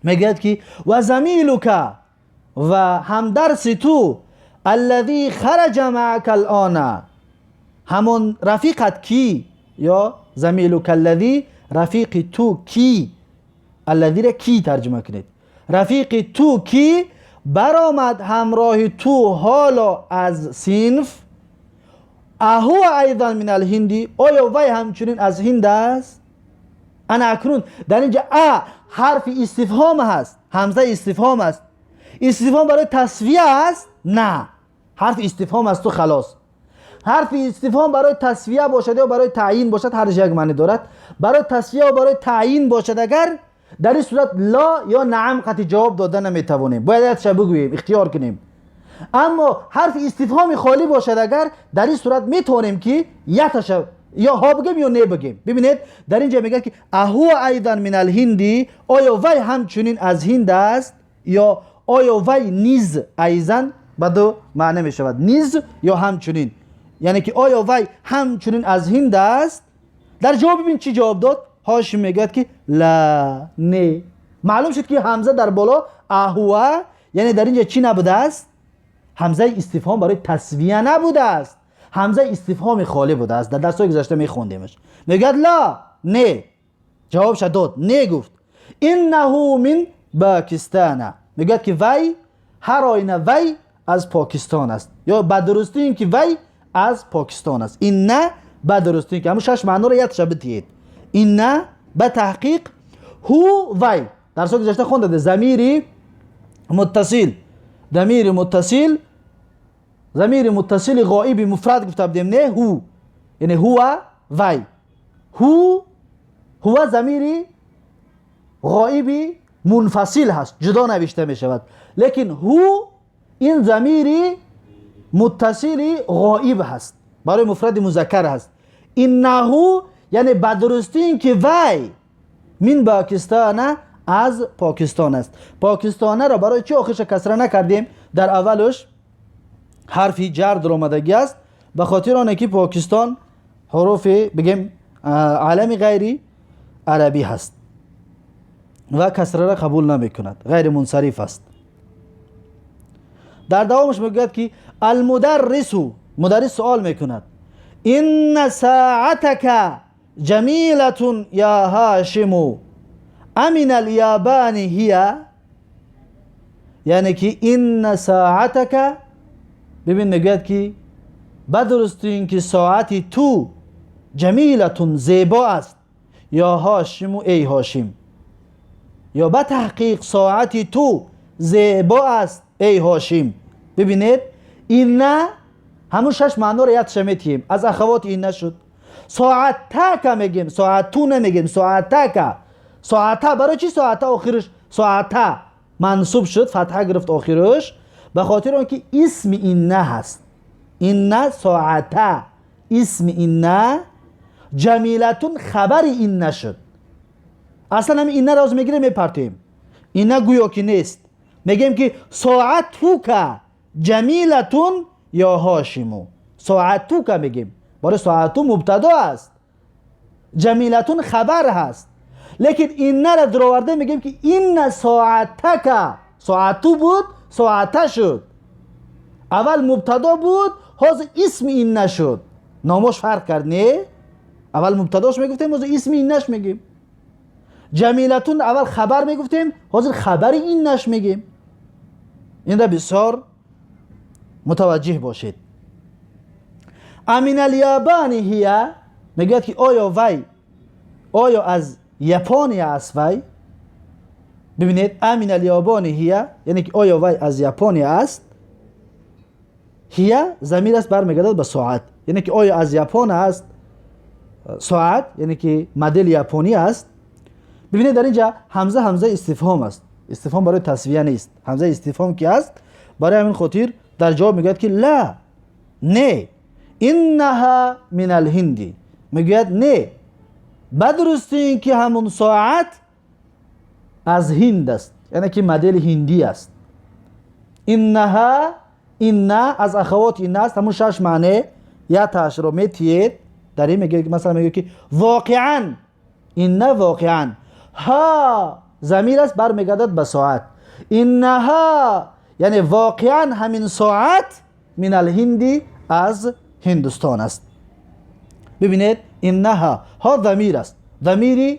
میگوید که وزميلك و همدرس تو، الذي خرج معك الآن، همون رفیقت کی، یا زميلك الذي رفیق تو کی، الذي را کی ترجمه کنید، رفیق تو کی برآمد همراه تو حالا از صنف، أهو أيضا من الهند، آیا وی همچنین از هند است؟ انا اکنون در اینجا أ حرف استفهام هست، همزه استفهام است. استفهام برای تسویه است؟ نه، حرف استفهام است و خلاص. حرف استفهام برای تسویه باشد یا برای تعیین باشد، هر یک معنی دارد. برای تسویه و برای تعیین باشد اگر، در این صورت لا یا نعم قطعی جواب داده نمیتوانیم، باید یکش بگوییم، اختیار کنیم. اما حرف استفهام خالی باشد اگر، در این صورت میتوانیم که یکتاش یا ها بگیم یا نه بگیم. ببینید، در اینجا میگه که أهو أيضا من الهند، آیا وی همچنین از هند است، یا آیا وی نیز، أيضا به دو معنی می شود، نیز یا همچنین، یعنی که آیا وی همچنین از هند است؟ در جواب ببین چی جواب داد. هاشم میگوید که لا، نه. معلوم شد که همزه در بالا أهو، یعنی در اینجا چی نبوده است؟ همزه استفهام برای تسویه نبوده است، همزه استفهام خالی بوده است. در درس های گذشته میخوندیمش. میگوید لا، نه. جوابش داد، نه گفت. إنه من پاکستان، میگوید که وی هر آینه وی از پاکستان است، یا به درستی این که وی از پاکستان است. إن به درستی که همون شش معنا رو یادش بدید. إن به تحقیق، هو وی، در سال گذشته خونده، ضمیری متصل، ضمیر متصل، ضمیر متصل غائب مفرد گفته بودیم، نه؟ هو یعنی هو وی، هو هو ضمیری غائب منفصل هست، جدا نوشته می شود، لیکن هو این ضمیری متصل غائب هست، برای مفرد مذکر هست. إنه یعنی به درستی که وی من پاکستان از پاکستان است. پاکستان را برای چی آخرش کسره نکردیم؟ در اولش حرف جر در آمدگی است، به خاطر آنه که پاکستان حروف بگیم علم غیری عربی هست و کسره را قبول نمی کند، غیر منصرف است. در دوامش میگوید که المدرس، مدرس سوال میکند، إن ساعتك جميلة يا هاشم أمن اليابان هي؟ یعنی که إن ساعتك، ببین، میگوید که بدرستی اینکه ساعت تو جميلة زیبا است، يا هاشم ای هاشم، یا به تحقیق ساعت تو زیبا است ای هاشم. ببینید، إن همون شش معنا رو یادش میتیم، از اخوات إن شد. ساعتك میگیم، ساعتو نمیگیم، ساعتك، ساعته. برای چی ساعته آخرش ساعته منصوب شد، فتحه گرفت آخرش؟ به خاطر آنکه اسم إن هست. إن ساعته اسم إن، جميلة خبر إن شد. اصلا هم إن را میگیره میپرتیم، إن گویا که نیست. میگیم که ساعتك جميلة يا هاشم. ساعتك میگیم، برای ساعتو مبتدا است، جميلة خبر هست، لیکن إن را درآورده میگیم که إن ساعتك، ساعتو بود ساعته شد. اول مبتدا بود، حاضر اسم إن شد، نامش فرق کرد، نه؟ اول مبتداش میگفتیم، حاضر اسم إن ش میگیم. جميلة اول خبر میگفتیم، حاضر خبر إن ش میگیم. این را بسیار متوجه باشید. أمن اليابان هي، میگوید که آیا وی، آیا از یپانیا است وی؟ ببینید، أمن اليابان هي یعنی که آیا وی از یپانیا است؟ هي ضمیر است، برمیگردد به ساعت، یعنی که آیا از یاپان است ساعت، یعنی که مدل یاپونی است. ببینید، در اینجا همزه همزه استفهام است، استفهام برای تسویه نیست، همزه استفهام که است، برای همین خاطر дар ҷавоб мегӯяд ки ла, не, иннаҳа мин алҳинди. Мегӯяд не, ба дурустӣ ин ки ҳамун соат аз ҳинд аст, яъне ки модели ҳиндӣ аст. Иннаҳа, инна аз ахавоти инна аст, ҳамун шаш маъне яташро метиед. Дар ин мегӯяд, масалан мегӯяд ки воқеан, инна воқеан, ҳа замир аст, бармегардад ба соат. Иннаҳа яъне воқеан ҳамин соат мин алҳинди аз ҳиндустон аст. Бибинед, иннаҳа, ҳо замир аст, замири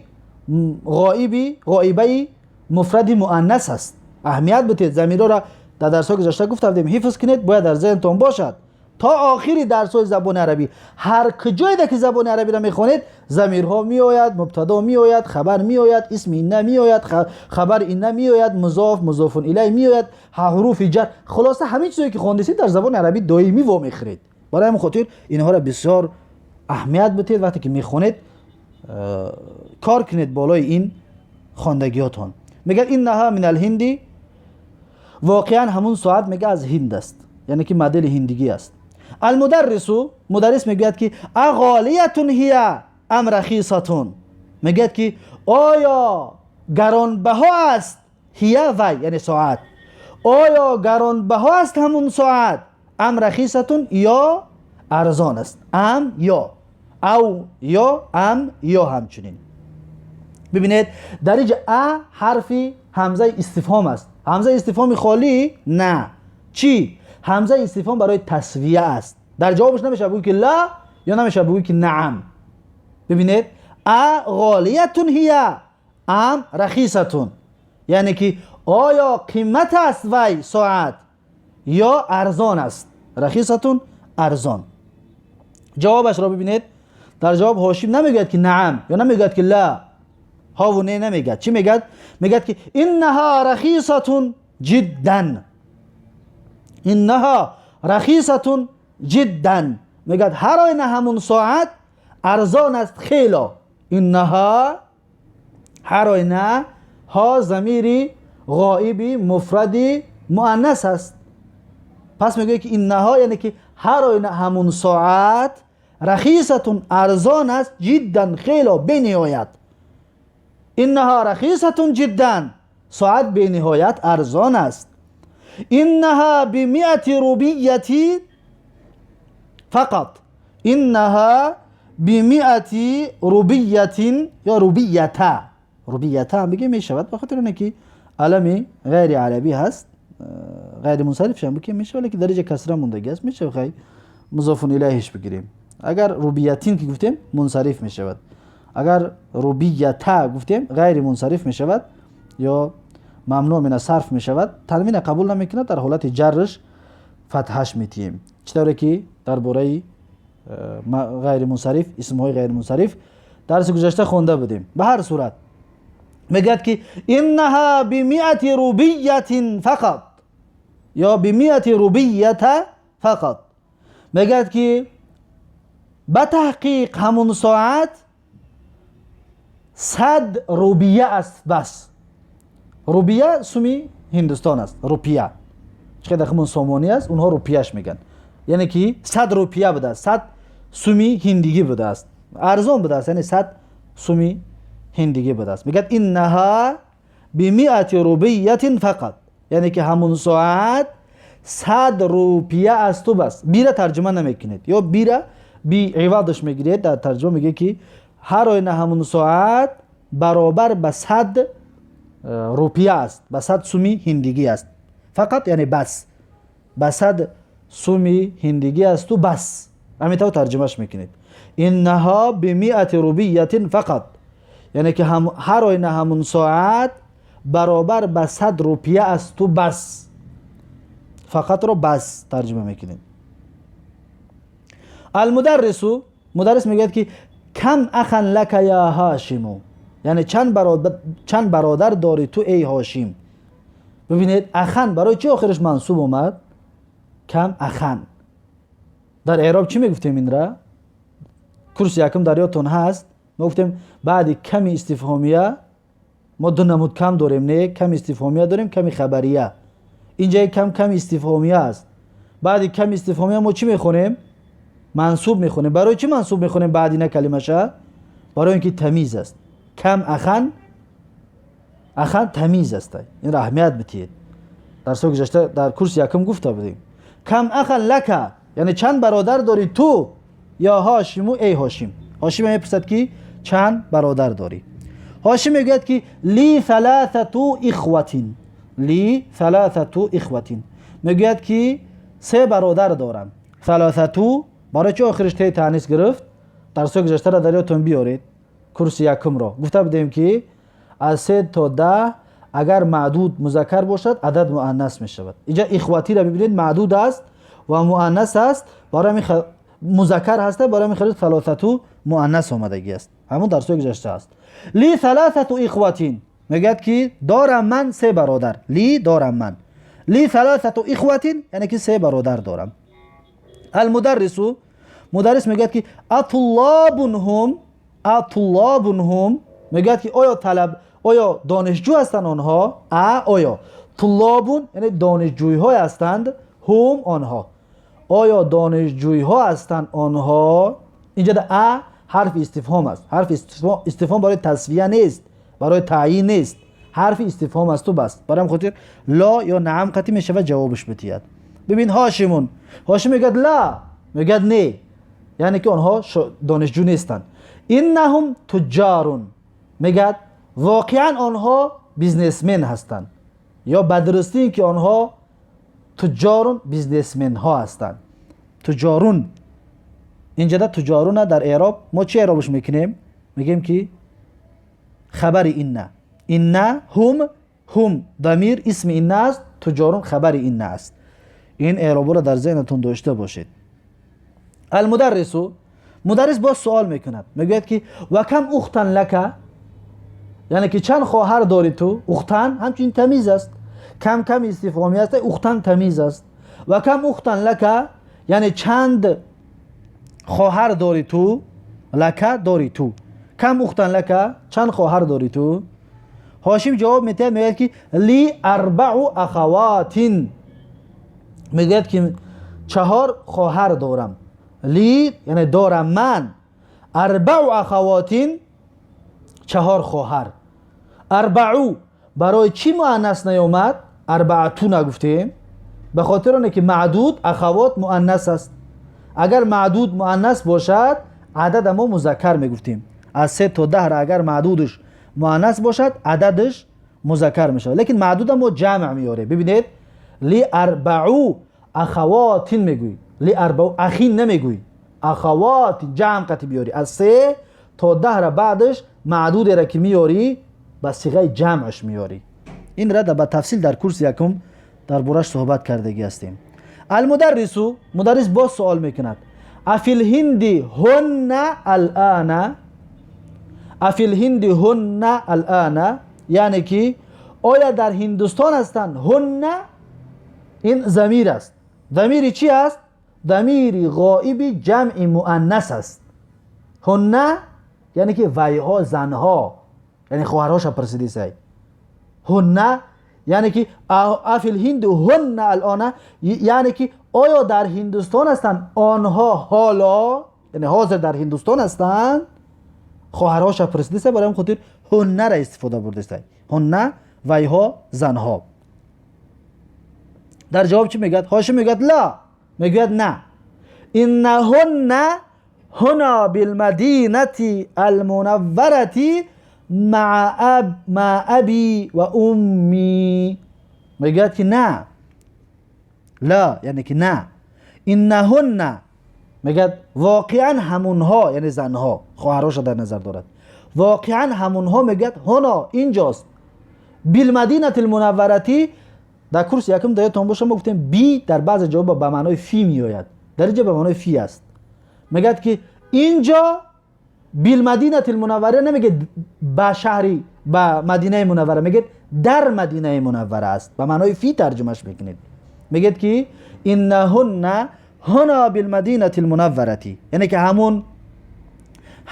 ғоиби ғоибаи муфради муаннас аст. Аҳамият бутед, замирҳоро дар дарсҳои гузашта гуфта будем, ҳифз кунед, бояд дар зеҳнтон бошад то охири дарсҳои забони арабӣ. Ҳар куҷоеда ки забони арабиро мехонед, замирҳо меояд, мубтадо меояд, хабар меояд, исми инна меояд, хабари инна меояд, музоф, музофун илай меояд, ҳуруфи ҷар, хулоса ҳамин чизое ки хондисед, дар забони арабӣ доимӣ вомехӯред. Барои ҳамин хотир инҳоро бисёр аҳамият бутед, вақте ки мехонед, кор кунед болои ин хондагиётон. Мегӯяд иннаҳа мин алҳинди, воқеан ҳамун соат, мега, аз ҳинд аст, яъне ки модели ҳиндигӣ аст. Алмударрису, мударрис мегӯяд ки ағолиятун ҳия ам рахисатун? Мегӯяд ки оё гаронбаҳо аст, ҳия вай, яъне соат, оё гаронбаҳо аст ҳамун соат, ам рахисатун, ё арзон аст? Ам ё ав ё ам ё ҳамчунин. Бибинед, дар инҷа а ҳарфи ҳамзаи истифҳом аст. Ҳамзаи истифҳоми холӣ на, чӣ? Ҳамзаи истифҳом барои тасвия аст. Дар ҷавобаш намешавад бигӯй ки ла ё намешавад бигӯй ки наам. Бибинед, а ғолиятун ҳия ам рахисатун, яъне ки оё қимат аст вай соат ё арзон аст? Рахисатун, арзон. Ҷавобашро бибинед. Дар ҷавоб Ҳошим намегӯяд ки наам ё намегӯяд ки ла, ҳову не намегӯяд. Чӣ мегӯяд? Мегӯяд ки иннаҳа рахисатун ҷиддан. Иннаҳа рахисатун ҷиддан, мегӯяд ҳар оина ҳамун соат арзон аст хело. Иннаҳа, ҳар оина, ҳо замири ғоиби муфради муаннас аст. Пас мегӯяд ки иннаҳо, яъне ки ҳар оина ҳамун соат, рахисатун, арзон аст, ҷиддан, хело, бениҳоят. Иннаҳа рахисатун ҷиддан, соат бениҳоят арзон аст. Иннаҳа бимиати рубияти фақат, иннаҳа бимиати рубиятин ё рубията, рубията ҳам бигем мешавад, ба хотир оне ки алами ғайри арабӣ ҳаст, ғайри мунсарифшам бигем мешавад, лекин дариҷа касра мондагӣ аст, мешавад хай музофун илайҳиш бигирем. Агар рубиятин ки гуфтем, мунсариф мешавад, агар рубията гуфтем, ғайри мунсариф мешавад ё мамнӯъ мина сарф мешавад, танвина қабул намекунад, дар ҳолати ҷаррш фатҳаш метиҳем, чӣ тавре ки дар бораи ғайри мунсариф, исмҳои ғайри мунсариф дарси гузашта хонда будем. Ба ҳар сурат мегӯяд ки иннаҳа бимиати рубиятин фақат ё бимиати рубията фақат. Мегӯяд ки ба таҳқиқ ҳамун соат 100 рубия аст бас. Рубия суми ҳиндустон аст, рупия чӣ қадар ҳамун сомонӣ аст, онҳо рупияш мегӯянд, яъне ки 100 рупия будааст, 100 суми ҳиндигӣ будааст, арзон будааст, яъне 100 суми ҳиндигӣ будааст. Мегӯяд иннаҳа бимиати рубиятин фақат, яъне ки ҳамун соат 100 рупия асту бас. Бира тарҷума намекунед ё бира би ивадаш мегиред, дар тарҷума мегӯяд ки ҳар оина ҳамун соат баробар ба 100 рупия аст, ба 100 суми ҳиндигӣ аст. Фақат яъне бас, ба 100 суми ҳиндигӣ асту бас, ҳамин тавр тарҷумаш мекунед. Иннаҳо бимиати рубиятин фақат, яъне ки ҳар оина ҳамун соат баробар ба 100 рупия асту бас. Фақатро бас тарҷума мекунед. Алмударрису, мударрис мегӯяд ки кам ахан лака я Ҳошиму, яъне чанд бародар дорӣ ту, эй Ҳошим? Бибинед, ахан барои чӣ охираш мансуб омад? Кам ахан дар эъроб чӣ мегуфтем? Инра курси якум дар ёдтон ҳаст? Мо гуфтем, баъди ками истифҳомия мо ду намуд кам дорем, не? Ками истифҳомия дорем, ками хабария. Инҷа кам ками истифҳомия аст. Баъди кам истифҳомия мо чӣ мехонем? Мансуб мехонем. Барои чӣ мансуб мехонем баъди на калимаша? Барои ин ки тамиз аст. Кам ахан, ахан тамиз аст. Инро аҳамият битиҳед. Дарсҳои гузашта дар курси якум гуфта будем. Кам ахан лака, яъне чанд бародар дорӣ ту? Ё Ҳошиму, эй Ҳошим. Ҳошим мепурсад, ки чанд бародар дорӣ? Ҳошим мегӯяд, ки ли саласату ихватин, ли саласату ихватин. Мегӯяд, ки се бародар дорам. Саласату барои чӣ охириш те таънис гирифт? Дарсҳои гузаштаро дар ёдтон биёред, курси якумро гуфта будем, ки аз 3 то 10 агар маъдуд музаккар бошад, адад муаннас мешавад. Инҷа ихватиро бибинед, маъдуд аст ва муаннас аст, барои ҳамин музаккар ҳаста, барои ҳамин хеле салосату муаннас омадагӣ аст. Ҳамон дарсҳои гузашта аст. Ли саласату ихватин, мегӯяд, ки дорам ман се бародар. Ли, дорам ман, ли саласату ихватин, яъне ки се бародар дорам. Алмударрису, мударрис мегӯяд, ки атуллобун ҳум, атуллобун ҳум. Мегӯяд, ки оё талаб, оё донишҷӯ ҳастанд онҳо? А, оё, туллобун, яъне донишҷӯйҳое ҳастанд, ҳум, онҳо. Оё донишҷӯйҳо ҳастанд онҳо? Инҷа а ҳарфи истифҳом аст. Ҳарфи истифҳом барои тасвия нест, барои таъйин нест, ҳарфи истифҳом асту бас. Барои ҳамин хотир ло ё наам қатӣ мешавад ҷавобаш битиҳад. Бибин, Ҳошимун, Ҳошим мегӯяд ла, мегӯяд не, яъне ки онҳо донишҷӯ нестанд. Иннаҳум туҷҷорун, мегӯяд, воқеан онҳо бизнесмен ҳастанд, ё ба дурустӣ ки онҳо туҷҷорун, бизнесменҳо ҳастанд. Туҷорун, инҷада туҷоруна дар эъроб мо чӣ эъробш мекунем? Мегӯем, ки хабари инна, инна ҳум, ҳум дамир исми инна аст, туҷорун хабари инна аст. Ин эъробро дар зеҳнатон дошта бошед. Алмударрису, мударрис боз суол мекунад, мегӯяд, ки ва кам ухтан лака, яъне ки чанд хоҳар дорӣ ту? Ухтан ҳамчунин тамиз аст. Кам, кам истифҳомӣ аст, ухтан тамиз аст. Ва кам ухтан лака, яъне чанд хоҳар дорӣ ту? Лака, дорӣ ту. Кам ухтан лака, чанд хоҳар дорӣ ту? Ҳошим ҷавоб метиҳад, мегӯяд, ки ли арбау ахаватин, мегӯяд, ки чаҳор хоҳар дорам. Ли, яъне дорам ман, арбау ахавотин, чаҳор хоҳар. Арбау барои чӣ муаннас наёмад, арбаату нагуфтем? Ба хотир оне ки маъдуд ахавот муаннас аст. Агар маъдуд муаннас бошад, адада мо музаккар мегуфтем. Аз 3 то 10-ра агар маъдудш муаннас бошад, ададш музаккар мешавад, лекин маъдуда мо ҷамъ меорем. Бибинед, ли арбау ахавотин мегӯй, ли арбау ахин намегӯй, ахавотин ҷамъ қати биёрӣ. Аз 3 то 10-ра баъдаш маъдудера ки меёрӣ, ба сиғаи ҷамъаш меёрӣ. Инра ба тафсил дар курси якум дар бораш суҳбат кардагӣ ҳастем. Алмударрису, мударрис боз суол мекунад: афилҳинди ҳунна алана, афилҳинди ҳунна алана, яъне ки оя дар Ҳиндустон ҳастанд? Ҳунна, ин замир аст. Замири чӣ аст? Замири ғоиби ҷамъи муаннас аст. Ҳунна, яъне ки вайҳо, занҳо, яъне хоҳарҳоша пурсидисай. Ҳунна, яъне ки афилҳинду ҳунна алона, яъне ки оё дар Ҳиндустон ҳастанд онҳо ҳоло, яъне ҳозир дар Ҳиндустон ҳастанд? Хоҳарҳоша пурсидиса, барои ҳамин хотир ҳуннара истифода бурдисай. Ҳунна, вайҳо, занҳо. Дар ҷавоб чӣ мегӯяд Ҳошим? Мегӯяд ла, мегӯяд на, иннаҳунна ҳуна билмадинати алмунавварати маа аби ва умми. Мегӯяд, ки на, ла, яъне ки на, иннаҳунна, мегӯяд, воқеан ҳамунҳо, яъне занҳо, хоҳарҳоша дар назар дорад, воқеан ҳамунҳо, мегӯяд, ҳуно, инҷост, билмадинати лмунавварати. Дар курси якум даётон боша, мо гуфтем, би дар баъзе ҷо ба маънои фи меояд, дар инҷа ба маънои фи аст. Мегӯяд, ки инҷо билмадинати лмунаввара намегӯяд, ба шаҳри, ба Мадинаи Мунаввара, мегӯяд, дар Мадинаи Мунаввара аст, ба маънои фи тарҷумаш мекунед. Мегӯяд, ки иннаҳунна ҳуна билмадинати лмунавварати, яъне ки ҳамун,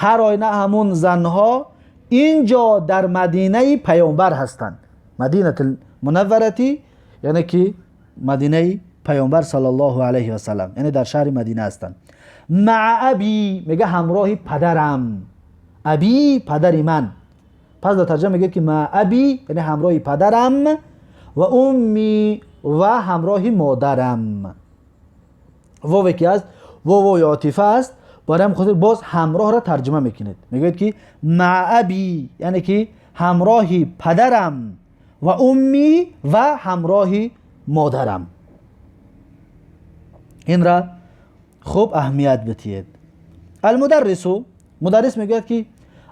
ҳар оина ҳамун занҳо инҷо дар Мадинаи Паёмбар ҳастанд. Мадинати мунавварати, яъне ки Мадинаи پیامبر صلی الله علیه و سلم، یعنی در شهر مدینه هستند. مع ابی میگه همراه پدرم، ابی پدر من. پس در ترجمه میگه که مع ابی یعنی همراه پدرم و امی و همراه مادرم. واو که است واو عاطفه است، برای خاطر باز همراه را ترجمه میکنید، میگوید که مع ابی یعنی که همراه پدرم و امی و همراه مادرم. این را خوب اهمیت بدهید. المدرس، مدرس میگوید که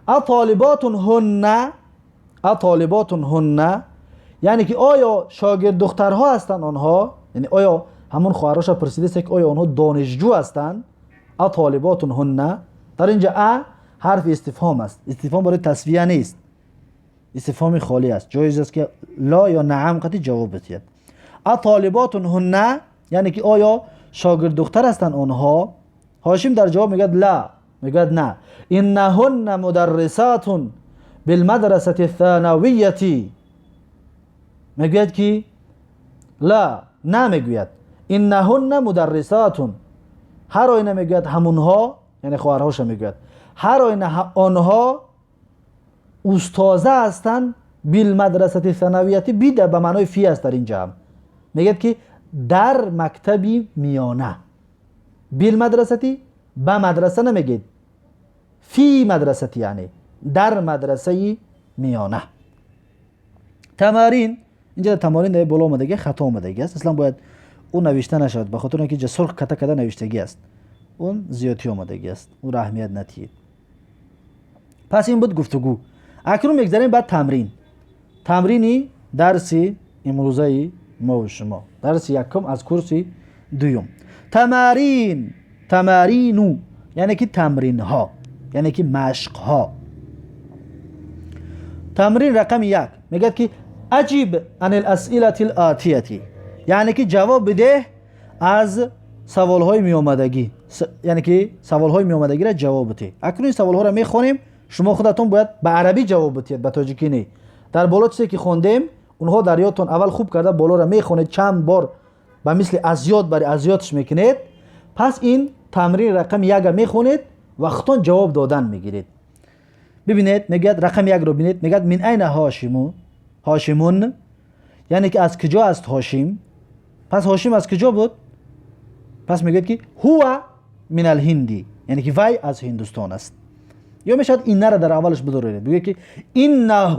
اطالبات هن، اطالبات هن یعنی که آیا شاگرد دخترها هستند آنها، یعنی آیا همون خواهرش پرسیده است که آیا آنها دانشجو هستند. اطالبات هن، در اینجا ا حرف استفهام است، استفهام برای تسویه نیست، استفهام خالی است، جایز است که لا یا نعم قطعی جواب بدهید. اطالبات هن یعنی که آیا شاگرد دختر هستند آنها. هاشم در جواب میگه لا، میگه نه، انهن مدرسات بالمدرسه الثانویه، میگوید که لا، نه میگوید، انهن مدرسات، هر آینه میگوید همونها، یعنی خواهرهاش میگوید هر آینه آنها استاذه هستند بالمدرسه الثانویه، بی به معنای فی است در اینجا هم. میگه که در مکتبی میانه، بالمدرسه به مدرسه نمیگید، فی مدرسه یعنی در مدرسه میانه. تمارین، اینجا تمارین در بالا آمدگی خطا آمدگی است، اصلا باید اون نوشته نشود، به خاطر اینکه سرخ کته کده نوشتگی است، اون زیادی آمدگی است، اون را اهمیت ندهید. پس این بود گفتگو. اکنون میگذریم بعد تمرین، تمرینی درسی امروزه ما و شما، درس یکم از کورس دوم. تمارین، تمارینو یعنی که تمرین ها، یعنی که مشق ها. تمرین رقم 1 میگه که اجیب عن الاسئله الاتیه، یعنی که جواب بده از سوال های میامدگی، یعنی که سوال های میامدگی را جواب بده. اکنون این سوال ها را میخوانیم، شما خودتون باید به عربی جواب بدید، به تاجیکی نه. در بالا چیزی که خوندیم اونها در یادتون اول خوب کرده بالا را میخونید چند بار، به مثل از یاد برای از یادش میکنید. پس این تمرین رقم 1 میخونید و خودتون جواب دادن میگیرید. ببینید میگه رقم 1 رو ببینید، میگه من این هاشمو، هاشمون یعنی که از کجا است هاشم. پس هاشم از کجا بود؟ پس میگه که هو من الهندی، یعنی که وی از هندوستان است. یا میشد این را در اولش بدورید، بگه که انه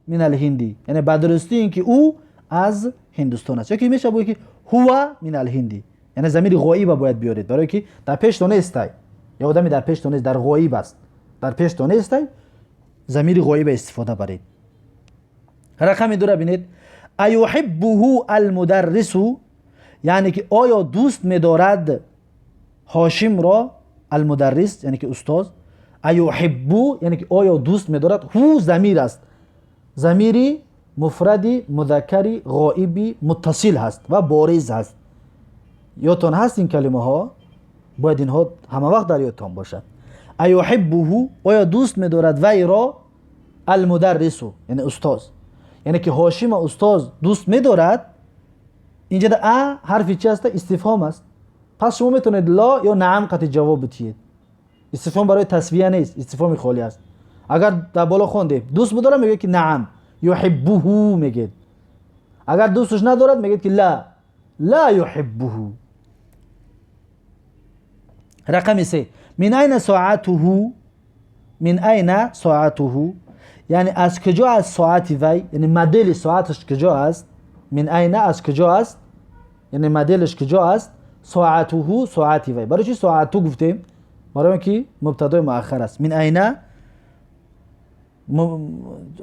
من الهندی، یعنی به درستی اینکه او از هندوستان است. یا که میشه بگه که هو من الهندی، یعنی ضمیر غایب باید بیارید، برای که در پیش تو نیست، یا آدمی در پیش تو نیست، در غایب است، در پیش تو نیست، ضمیر غایب استفاده برید. رقم 2 را ببینید، ایحبه المدرس، یعنی که آیا دوست می‌دارد هاشم را المدرس، یعنی که استاد. ایحب یعنی که آیا دوست می‌دارد، هو ضمیر است، ضمیری مفردی مذکری غائبی متصل هست و بارز هست. یادتان هست این کلمه ها، باید اینها همه وقت در یادتان باشد. ایحبه آیا دوست می‌دارد وی را المدرس، یعنی استاد، یعنی که هاشم استاد دوست می‌دارد. اینجا در ا حرفی چی است؟ استفهام است. پس شما میتونید لا یا نعم قطع جواب بدهید. استفهام برای تسویه نیست، استفهام خالی است. اگر در بالا خوندیم دوست بدارم میگه که نعم یحبه میگه، اگر دوستش ندارد میگه که لا، لا یحبه. رقم 3 من این ساعته، من این ساعته یعنی از کجا از ساعت وی، یعنی مدل ساعتش کجا است. من این از کجا است، یعنی مدلش کجا است. ساعته ساعتی وی، برای چی ساعتو گفتیم؟ برای اینکه مبتدای مؤخر است. من این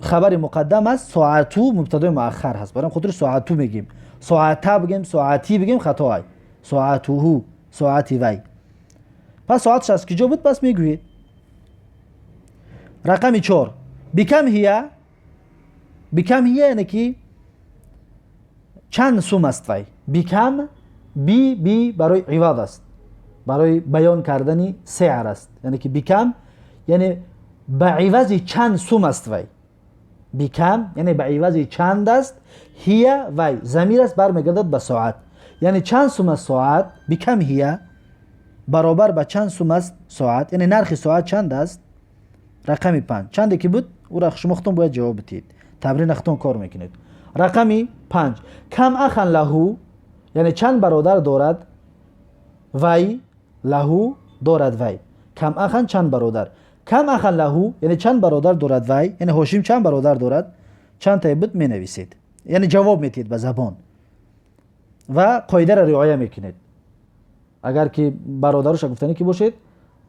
خبر مقدم است، ساعتو مبتدای مؤخر هست، برای خاطر ساعتو میگیم. ساعته بگیم ساعتی بگیم خطا، ساعته ساعتی وی. پس ساعتش از کجا بود؟ پس میگویید. رقم 4 بکم هي، بکم هي یعنی که چند سوم است وی. بکم بی بی برای عوض است، برای بیان کردن سعر است، یعنی که بکم یعنی به عوض چند سوم است وی. بکم یعنی به عوض چند است. هي وی ضمیر است، برمیگردد به ساعت، Яъне чанд сум аст соат? بكم هي, баробар ба чанд сум аст соат, яъне нархи соат чанд аст? Рақами панҷ чанде ки буд, ӯра шумо худтон бояд ҷавоб бидиҳед, тамрина худтон кор мекунед. Рақами панҷ: كم أخا له, яъне чанд бародар дорад вай? له дорад вай. كم أخا чанд бародар. كم أخا له яъне чанд бародар дорад вай, яъне Ҳошим чанд бародар дорад? Чанд тае буд, менависед, яъне ҷавоб метиҳед ба забон ва қоидаро риоя мекунед. Агар ки бародароша гуфтанӣ ки бошед,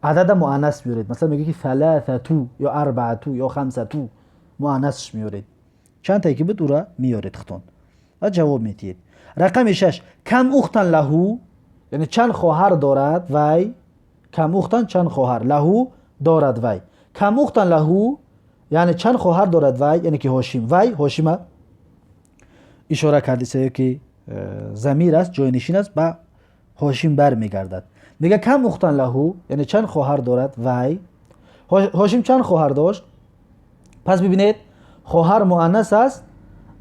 адада муаннас биёред. Масалан, мегӯед ки ثلاثة ё أربعة ё خمسة, муаннасш меёред. Чанд тае ки буд, ӯра меёред худтон ва ҷавоб метиҳед. Рақами шаш: كم أختا له, яъне чанд хоҳар дорад вай? كم أختا чанд хоҳар, له дорад вай. كم أختا له яъне чанд хоҳар дорад вай, яъне ки Ҳошим. Вай Ҳошима ишора кардиса ки замир аст, ҷойнишин аст, ба Ҳошим бармегардад. Мега كم أختا له яъне чанд хоҳар дорад вай? Ҳошим чанд хоҳар дошт? Пас бибинед, хоҳар муаннас аст.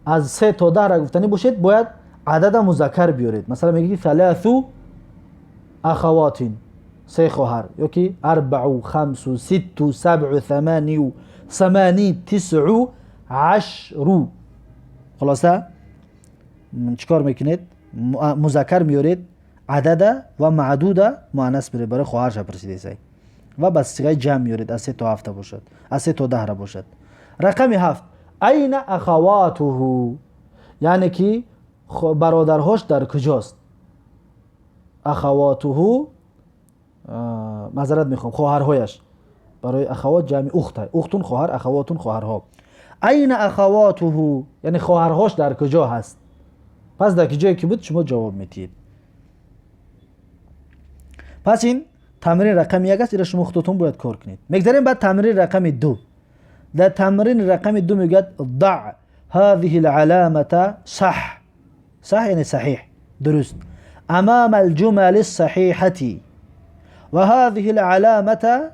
Аз 3 то 10 ра гуфтанӣ бошед, бояд адада музаккар биёред. Масалан, меги ки ثلاث أخوات, се хоҳар, ё ки أربع, خمس, ست, سبع, ثماني, ثماني, تسع, عشر. Хулоса, чӣ кор мекунед? Музаккар меёред адада ва маъдуда муаннас меёред. Барои хоҳарша пурсидесай ва ба сиғаи ҷамъ меёред, аз 3 то 7 бошад, аз 3 то 10 ра бошад. Рақами ҳафт: أين أخواته, яъне ки бародарҳош дар куҷост? أخواته, маъзарат мехоҳам, хоҳарҳояш. Барои أخوات ҷамъи أخت, أخت хоҳар, أخوات хоҳарҳо. أين أخواته яъне хоҳарҳош дар куҷо ҳаст? Пас дар ҷое ки буд, шумо ҷавоб метиҳед. Пас ин тамрини рақами як аст, ира шумо худотон бояд кор кунед. Мегзарем баъд тамрини рақами ду. Дар тамрини рақами ду мегӯяд: ضع هذه العلامة صح, صح яъне صحيح, дуруст, أمام الجمل الصحيحة وهذه العلامة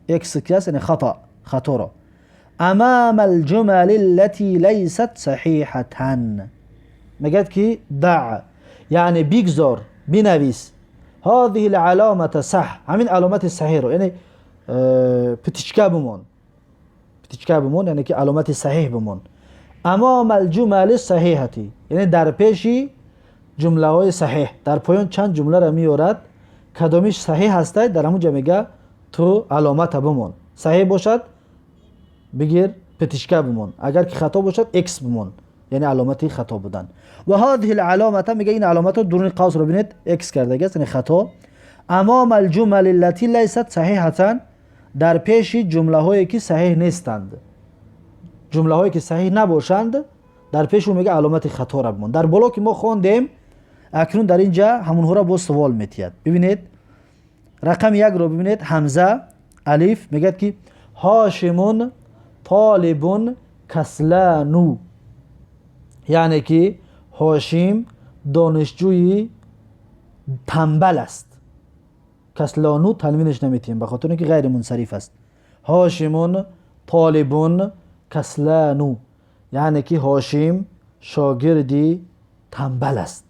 x аст, яъне خطأ, хаторо, أمام الجمل التي ليست صحيحة. Мегӯяд ки ضع яъне бигзор, бинавис, هذه العلامة صح ҳамин аломати саҳиҳро, яъне птичка бимон, птичка бимон, яъне ки аломати саҳиҳ бимон, أمام الجمل الصحيحة яъне дар пеши ҷумлаҳои саҳиҳ. Дар поён чанд ҷумларо меорад, кадомиш саҳиҳ ҳастай, дар ҳамун ҷа мега ту аломата бимон. Саҳиҳ бошад, бигир, птичка бимон, агар ки хато бошад, x бимон, яъне аломати хато будан. وهذه العلامة мега ин аломатро дуруни қавсро бинед, x кардагиаст, яъне хато, أمام الجمل التي ليست صحيحة дар пеши ҷумлаҳое ки саҳиҳ нестанд. Ҷумлаҳое ки саҳиҳ набошанд, дар пеши ӯ мега аломати хатора бимон. Дар боло ки мо хондем, акнун дар ин ҷа ҳамонҳоро боз суол метиҳад. Бибинед, рақами якро бибинед, ҳамза алиф мегӯяд ки هاشم طالب كسلان, яъне ки Ҳошим донишҷӯи тамбал аст. كسلان танвинаш наметиҳем, ба хотире ки ғайри мунсариф аст. هاشم طالب كسلان яъне ки Ҳошим шогирди тамбал аст.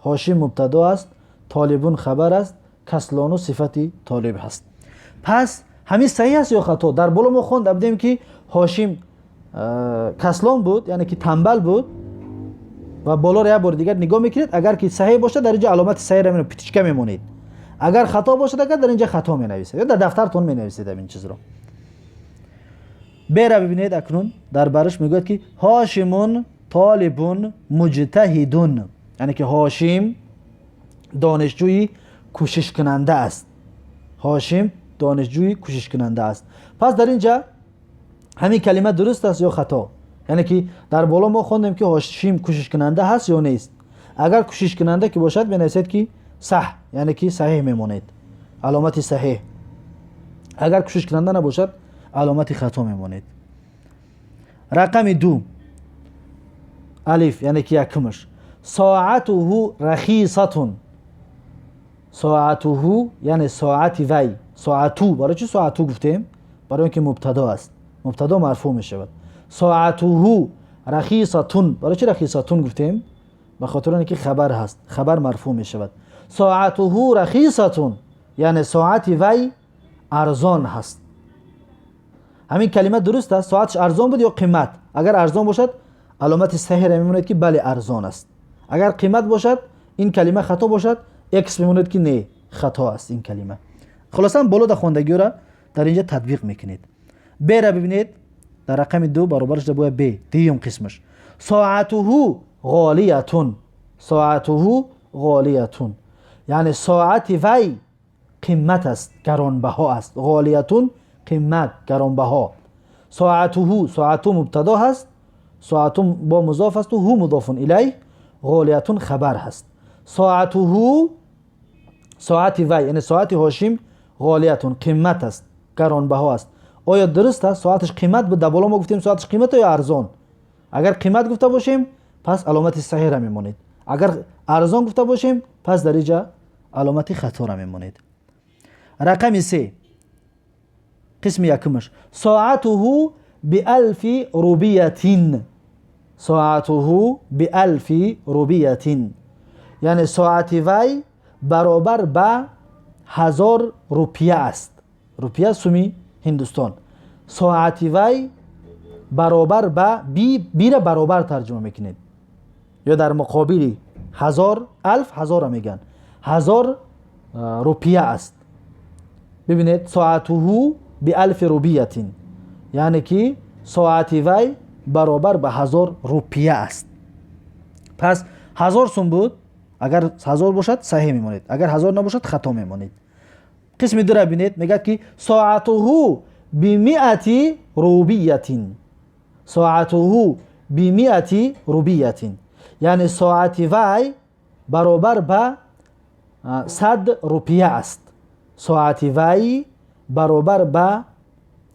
هاشم мубтадо аст, طالب хабар аст, كسلان сифати طالب ҳаст. Пас ҳамин саҳиҳ аст ё хато? Дар боло мо хонда будем ки Ҳошим каслон буд, яъне ки тамбал буд. Ва болоро як бори дигар нигоҳ мекунед. Агар ки саҳиҳ бошад, дар инҷо аломати саҳиҳро птичка мемонед. Агар хато бошад, агар дар инҷа хато менависед ё дар дафтартон менависед ҳамин чизро. Бера бибинед, акнун дар барш мегӯяд ки هاشم طالب مجتهد, яъне ки Ҳошим донишҷӯи кӯшишкунанда аст. Ҳошим донишҷӯи кӯшишкунанда аст. Пас дар инҷа ҳамин калима дуруст аст ё хато? Яъне ки дар боло мо хондем ки Ҳошим кӯшишкунанда ҳаст ё нест. Агар кӯшишкунанда ки бошад, менависед ки صح, яъне ки саҳиҳ мемонед, аломати саҳиҳ. Агар кӯшишкунанда набошад, аломати хато мемонед. Рақами ду, алиф, яъне ки якумаш: ساعته رخيصة. ساعته яъне соати вай. ساعتُ барои чӣ ساعتُ гуфтем? Барои он ки мубтадо аст, мубтадо марфӯъ мешавад. ساعته رخيصة барои чӣ رخيصة гуфтем? Ба хотири оне ки хабар ҳаст, хабар марфӯъ мешавад. Соатуҳу рахисатун, яъне соати вай арзон ҳаст. Ҳамин калима дуруст аст? Соаташ арзон буд ё қимат? Агар арзон бошад, аломати саҳиҳра мемонед, ки бале, арзон аст. Агар қимат бошад, ин калима хато бошад, экс мемонед, ки не, хато аст ин калима. Хулосан, болода хондагиёра дар инҷа татбиқ мекунед. Бера бибинед, дар рақами ду баробараш бояд б, дуюм қисмаш: соатуҳу ғолиятун. Соатуҳу ғолиятун, яъне соати вай қимат аст, гаронбаҳо аст. Ғолиятун — қимат, гаронбаҳо. Соатуҳу, соату мубтадо ҳаст, соату бо музоф асту, ҳу мудофун илайҳ, ғолиятун хабар ҳаст. Соатуҳу, соати вай, яъне соати Ҳошим, ғолиятун, қимат аст, гаронбаҳо аст. Оё дуруст аст? Соаташ қимат буд? Дар боло мо гуфтем, соаташ қимат ё арзон? Агар қимат гуфта бошем, пас аломати саҳиҳра мемонед. Агар арзон гуфта бошем, пас дар инҷа аломати хаторо мемонед. Рақами се, қисми якумаш: соатуҳу биалфи рубиятин. Соатуҳу биалфи рубиятин, яъне соати вай баробар ба 1000 рупия аст. Рупия — суми Ҳиндустон. Соати вай баробар ба, бира баробар тарҷума мекунед ё дар муқобили 1000, алф ҳазорро мегӯянд, 1000 рупия аст. Бибинед, соатуҳу биалфи рубиятин, яъне ки соати вай баробар ба 1000 рупия аст. Пас 1000 сум буд. Агар 1000 бошад, саҳеҳ мемонед, агар 1000 набошад, хато мемонед. Қисми дура бинед, мегӯяд, ки соатуҳу бимиати рубиятин. Соатуҳу бимиати рубиятин, яъне соати вай баробар ба 100 рупия аст. Соати вай баробар ба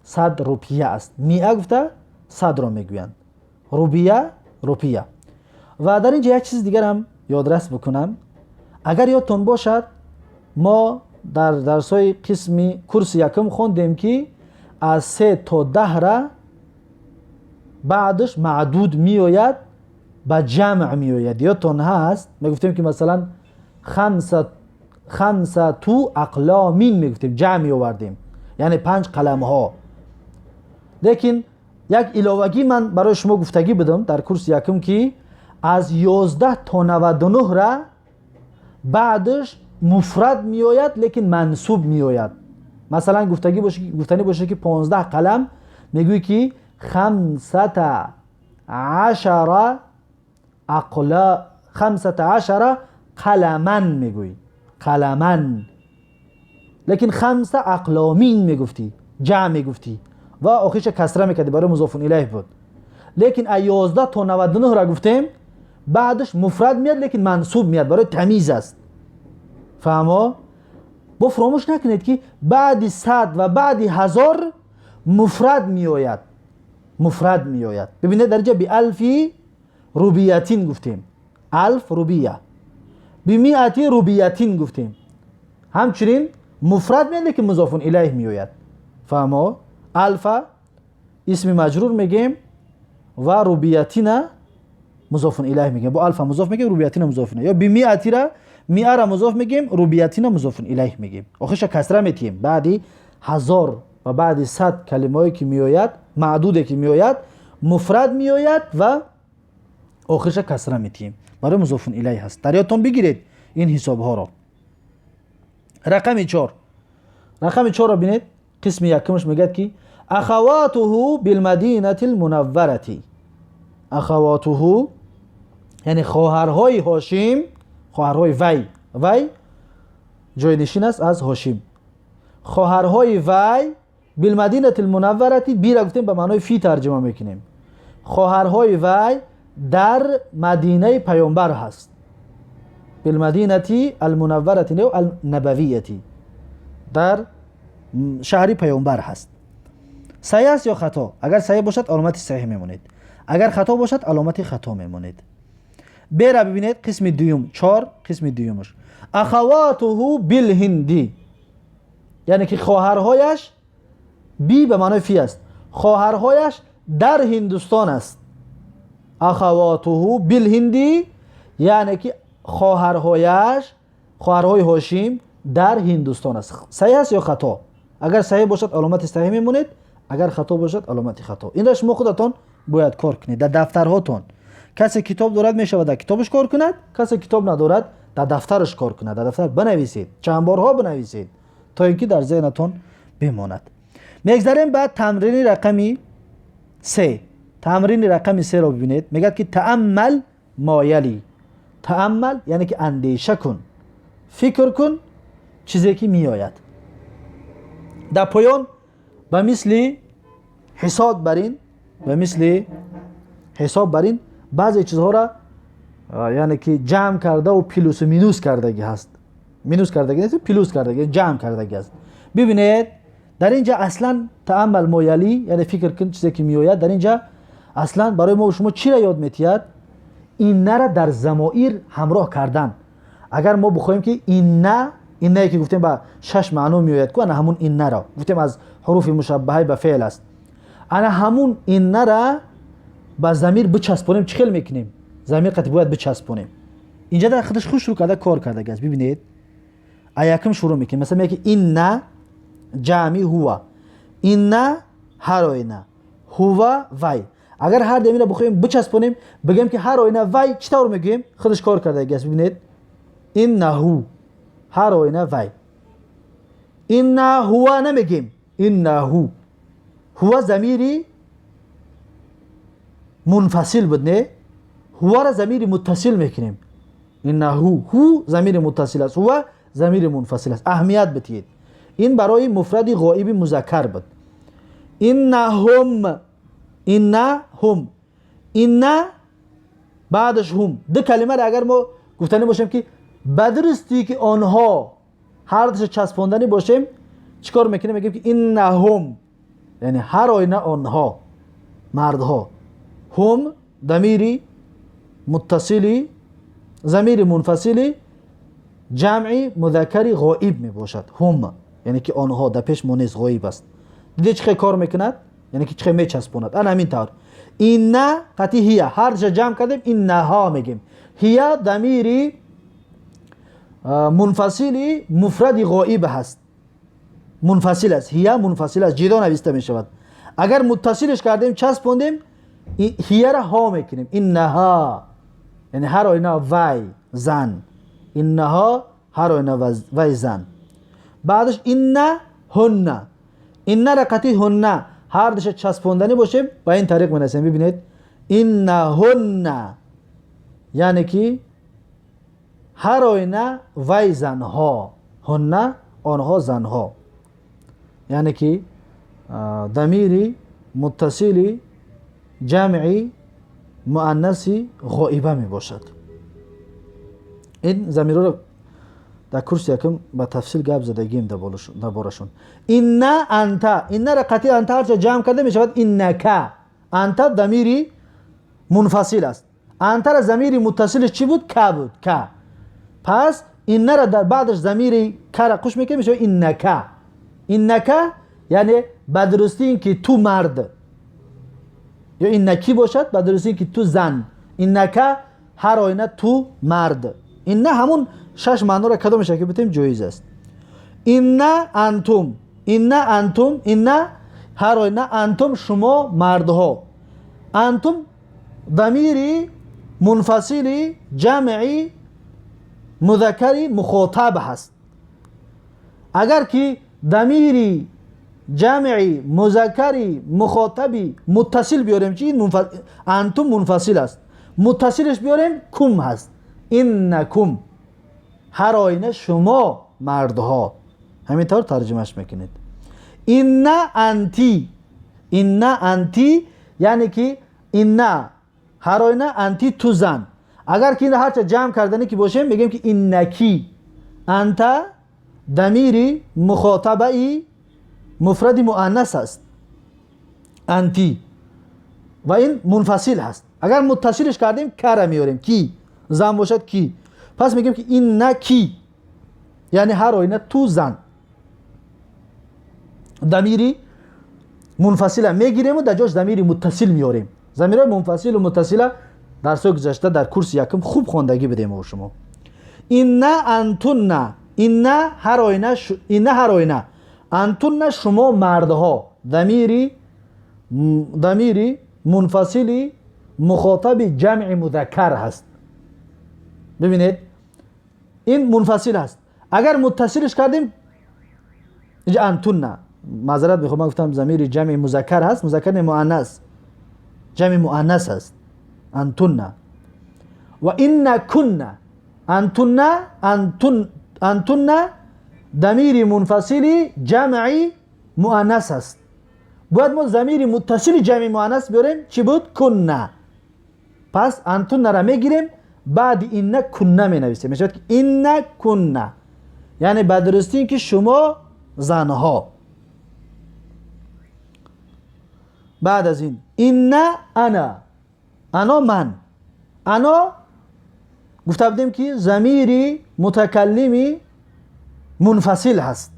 100 рупия аст. Миа гуфта садро мегӯянд, рубия — рупия. Ва дар ин ҷо як чизи дигарам ёдрас бикунам. Агар ёдтон бошад, мо дар дарсҳои қисми курси якум хондем, ки аз се то даҳра баъдаш маъдуд меояд, ба ҷамъ меояд. Ёдтон ҳаст? Мегуфтем, ки масалан, хамсату ақломин мегуфтем, ҷамъ меовардем, яъне панҷ қаламҳо. Лекин як иловагӣ ман барои шумо гуфтагӣ будам дар курси якум, ки аз 11 то 99 ра баъдаш муфрад меояд, лекин мансуб меояд. Масалан, гуфтанӣ боша, ки 15 қалам, мегӯӣ, ки хамсата ашара ақла, 15 қаламан мегӯӣ, қаламан. Лекин хамса ақломин мегуфтӣ, ҷамъ мегуфтӣ ва охириша касра мекардӣ, барои музофун илайҳ буд. Лекин аз 11 то 99 ра гуфтем, баъдаш муфрад меяд, лекин мансуб меяд, барои тамиз аст. Фаҳмо? Бо фуромӯш накунед, ки баъди 100 ва баъди 1000 муфрад меояд, муфрад меояд. Бибинед, дар инҷа биалфи рубиятин гуфтем, алф рубия, бимиати рубиятин гуфтем, ҳамчунин муфрад меяд, лекин музофун илайҳ меояд. Фаҳмо? Алфа исми маҷрур мегем ва рубиятина музофун илайҳ мегем. Бо алфа музоф мегем, рубиятина музоф ё бимиатира, миара музоф мегем, рубиятина музофун илайҳ мегем, охирша касра метиҳем. Баъди 1000 ва баъди 100 калимаое ки меояд, маъдуде ки меояд, муфрад меояд ва охирша касра метиҳем, барои музофун илайҳ ҳаст. Дар ёдтон бигиред ин ҳисобҳоро. Рақами чор, рақами чорро бинед, қисми якумаш мегӯяд, ки ахаватуҳу билмадинати лмунавварати. Ахаватуҳу, яъне хоҳарҳои Ҳошим, хоҳарҳои вай. Вай ҷойнишин аст аз Ҳошим. Хоҳарҳои вай билмадинати лмунавварати, бира гуфтем, ба маънои фи тарҷума мекунем. Хоҳарҳои вай дар Мадинаи Паёмбар ҳаст. Билмадинати алмунавварати не, алнабавияти, дар шаҳри Паёмбар ҳаст. Саҳеҳ аст ё хато? Агар саҳеҳ бошад, аломати саҳеҳ мемонед, агар хато бошад, аломати хато мемонед. Бера бибинед, қисми дуюм, чор, қисми дуюмаш: ахаватуҳу билҳинди, яъне ки хоҳарҳояш, би ба маънои фи аст, хоҳарҳояш дар Ҳиндустон аст. Ахаватуҳу билҳинди, Яъне ки хоҳарҳояш, хоҳарҳои Ҳошим дар Ҳиндустон аст. Саҳеҳ аст ё хато? Агар саҳеҳ бошад, аломати саҳеҳ мемонед, агар хато бошад, аломати хато. Инро шумо худатон бояд кор кунед дар дафтарҳотон. Касе китоб дорад, мешавад дар китобаш кор кунад, касе китоб надорад, дар дафтараш кор кунад. Дар дафтар бинависед, чанд борҳо бинависед, то ин ки дар зеҳнатон бимонад. Мегзарем ба тамрини рақами се. Тамрини рақами серо бибинед. Мегӯяд ки تأمل ما يلي. تأمل яъне ки андеша кун, фикр кун чизе ки меояд. Дар поён ба мисли ҳисоб бар ин, ба мисли ҳисоб бар ин баъзе чизҳоро, яъне ки ҷамъ кардаву плюсу минус кардагӣ ҳаст. Минус кардагӣ нест, плюс кардагӣ, ҷамъ кардагӣ аст. Бибинед, дар ин ҷа аслан تأمل ما يلي, яъне фикр кун чизе ки меояд. Дар ин ҷа аслан барои мо шумо чиро ёд метиҳад? Иннара дар замоир ҳамроҳ кардан. Агар мо бихоҳем ки инна, иннае ки гуфтем, ба шаш маъно меояд ку, ана ҳамун иннаро гуфтем, аз ҳуруфи мушаббаҳаи ба феъл аст, ана ҳамун иннара ба замир бичаспонем, чӣ хел мекунем? Замир қати бояд бичаспонем. Инҷа дар худаш хушрӯ карда кор кардагааст. Бибинед, а якум шурӯъ мекунем. Масалан, меяки إن ҷамъи هو, إن ҳар оина, هو вай. Агар ҳар дамира бихоҳем бичаспонем, бигӯем ки ҳар оина вай, чӣ тавр мегӯем? Худаш кор кардагааст. Бибинед: إنه ҳар оина вай. إن هو намегем. إنه, هو замири мунфасил буд, не? هو ра замири муттасил мекунем. إنه, هو замири муттасил аст, هو замири мунфасил аст. Аҳамият бидиҳед, ин барои муфради ғоиби музаккар буд. إنهم, إنهم, إن баъдаш هم, ду калимаро агар мо гуфтанӣ бошем, ки ба дурустӣ ки онҳо, ҳардуша часпонданӣ бошем, чӣ кор мекунем? Мегӯем ки إنهم, яъне ҳар оина онҳо, мардҳо. هم дамири муттасили, замири мунфасили ҷамъи музаккари ғоиб мебошад. هم яъне ки онҳо, дар пеш мо нест, ғоиб аст. Диде, чӣ хел кор мекунад, яъне ки чӣ хел мечаспонад? Ана ҳамин тавр إن қати هي ҳардуша ҷамъ кардем, إنها мегем. هي дамири мунфасили муфради ғоиб ҳаст, мунфасил аст. هي мунфасил аст, ҷидо нависта мешавад. Агар муттасилш кардем, часпондем, هي ра ها мекунем. إنها яъне ҳар оина вай зан. إنها ҳар оина вай зан. Баъдаш إنهن. إن ра қати هن ҳардуша часпонданӣ бошем, ба ин тариқ менависем. Бибинед: إنهن, яъне ки ҳар оина вай занҳо. هن онҳо, занҳо, яъне ки дамири муттасили ҷамъи муаннаси ғоиба мебошад. Ин замирҳоро дар курси якум ба тафсил гап задагием дар борашон. إن أنت, إن ра қати أنت ҳарча ҷамъ карда мешавад إنك. أنت дамири мунфасил аст. أنت ра замири муттасилиш чӣ буд? ك буд, ك. Пас إن ра дар баъдаш замири ك ра қуш мекунем, мешавад إنك. إنك яъне ба дурустӣ ин ки ту мард, ё إنكِ бошад, ба дурустӣ ин ки ту зан. إنك ҳар оина ту мард. إن ҳамун шаш маъноро кадом мешавад ки битем, ҷоиз аст. إن أنتم, إن أنتم, إن ҳар оина, أنتم шумо мардҳо. أنتم дамири мунфасили ҷамъи музаккари мухотаб ҳаст. Агар ки дамири ҷамъи музаккари мухотаби муттасил биёрем, чи? أنتم мунфасил аст, муттасилаш биёрем, كم ҳаст. إنكم ҳар оина шумо мардҳо. Ҳамин тавр тарҷумаш мекунед. إن أنتِ, إن أنتِ яъне ки إن ҳар оина, أنتِ ту зан. Агар ки ин ҳарча ҷамъ карданӣ ки бошем, мегӯем ки إنكِ. أنت дамири мухотабаи муфради муаннас аст, أنتِ, ва ин мунфасил ҳаст. Агар муттасилш кардем, ك ра меорем, كِ зан бошад, كِ. Пас мегӯем ки إنكِ яъне ҳар оина ту зан. Дамири мунфасила мегирему дар ҷош замири муттасил меорем. Замирҳои мунфасилу муттасила Дарсҳои гузашта дар курси якум хуб хондагӣ бидем мо шумо. Инна антунна, инна ҳар оина, инна ҳар оина, антунна шумо мардҳо, дамири мунфасили мухотаби ҷамъи музаккар ҳаст. Бибинед, ин мунфасил ҳаст. Агар муттасилш кардем, инҷа антунна, маъзарат мехоҳам, ман гуфтам замири ҷамъи музаккар ҳаст, музаккар не, муаннас, ҷамъи муаннас ҳаст. Антунна ва инна кунна, антунна, антунна дамири мунфасили ҷамъи муаннас аст. Бояд мо замири муттасили ҷамъи муаннас биёрем. Чӣ буд? Кунна. Пас антуннара мегирем, баъди инна кунна менависем. Мешавад ки инна кунна, яъне ба дурустӣ ки шумо занҳо. Баъд аз ин инна ана, ано ман, ано гуфта будем ки замири мутакаллими мунфасил ҳаст.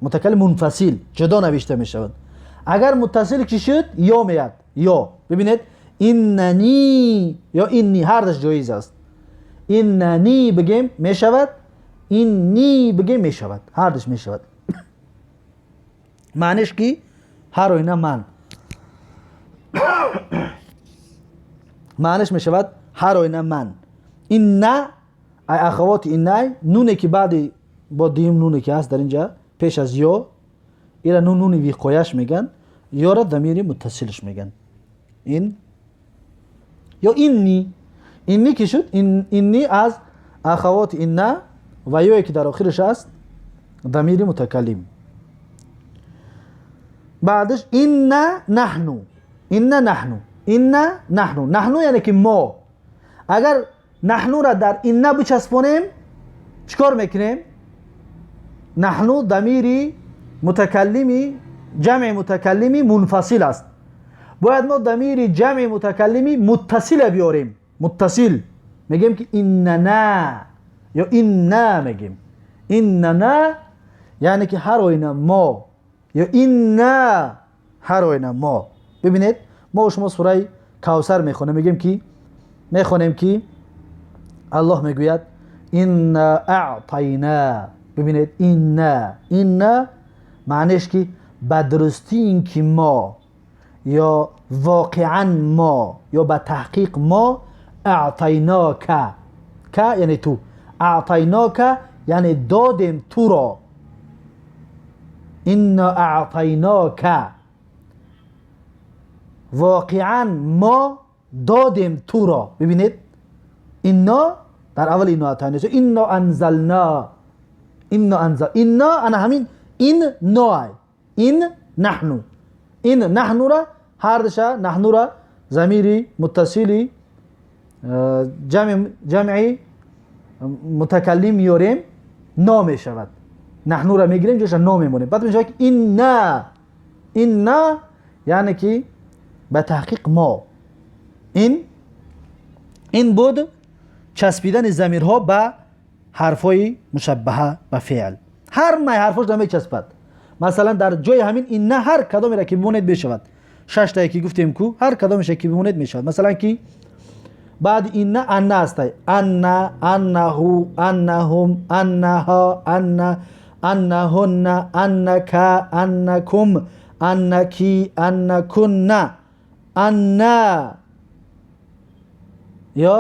Мутакаллим мунфасил ҷудо навишта мешавад. Агар муттасил ки шуд, ё меяд, ё. Бибинед, иннани ё инни ҳардаш ҷоиз аст. Иннани бигем мешавад, инни бигем мешавад, ҳардаш мешавад. Маъниш ки ҳар оина ман, маъниш мешавад ҳар оина ман. Инна ай ахавоти иннай, нуне ки баъди бо дуюм нуне ки ҳаст дар инҷа пеш аз ё, ира нун нуни виқояш меган, ёра дамири муттасилш меган. Ин ё инни, инни ки шуд, инни аз ахавоти инна ва ёе ки дар охираш аст дамири мутакаллим. Баъдаш инна наҳну, инна наҳну, инна наҳну, наҳну яъне ки мо. Агар наҳнура дар инна бичаспонем, чӣ кор мекунем? Наҳну дамири мутакаллими ҷамъи мутакаллими мунфасил аст. Бояд мо дамири ҷамъи мутакаллими муттасила биёрем. Муттасил мегӯем ки иннана ё инна мегӯем. Иннана яъне ки ҳар оина мо, ё инна ҳар оина мо. Бибинед, мо шумо сураи Кавсар мехонем, мегӯем ки мехонем ки Аллоҳ мегӯяд инна аътайна. Бибинед, инна, инна маънеш ки ба дурустӣ ин ки мо ё воқеан мо ё ба таҳқиқ мо аътайнока, ка яъне ту, аътайнока яъне додем туро. Инна аътайнока воқеан мо додем туро. Бибинед, инно дар аввал инно атайно, инно анзална, инно анзал, инно ана ҳамин ин ноай, ин наҳну, ин наҳнура ҳардуша наҳнура замири муттасили ҷамъи мутакаллим меёрем, но мешавад. Наҳнура мегирем, ҷоша но мемонем. Баъд мешавад ки инна, инна яъне ки ба таҳқиқ мо. Ин буд часпидани замирҳо ба ҳарфҳои мушаббаҳа ба феъл. Ҳар май ҳарфош намечаспад. Масалан, дар ҷои ҳамин инна ҳар кадомеро ки бимонед мешавад. Шаштае ки гуфтем ку, ҳар кадомеше ки бимонед мешавад. Масалан ки баъди инна анна ҳастай. Анна, аннаҳу, аннаҳум, аннаҳо, анна, аннаҳунна, аннака, аннакум, аннаки, аннакунна, анна ё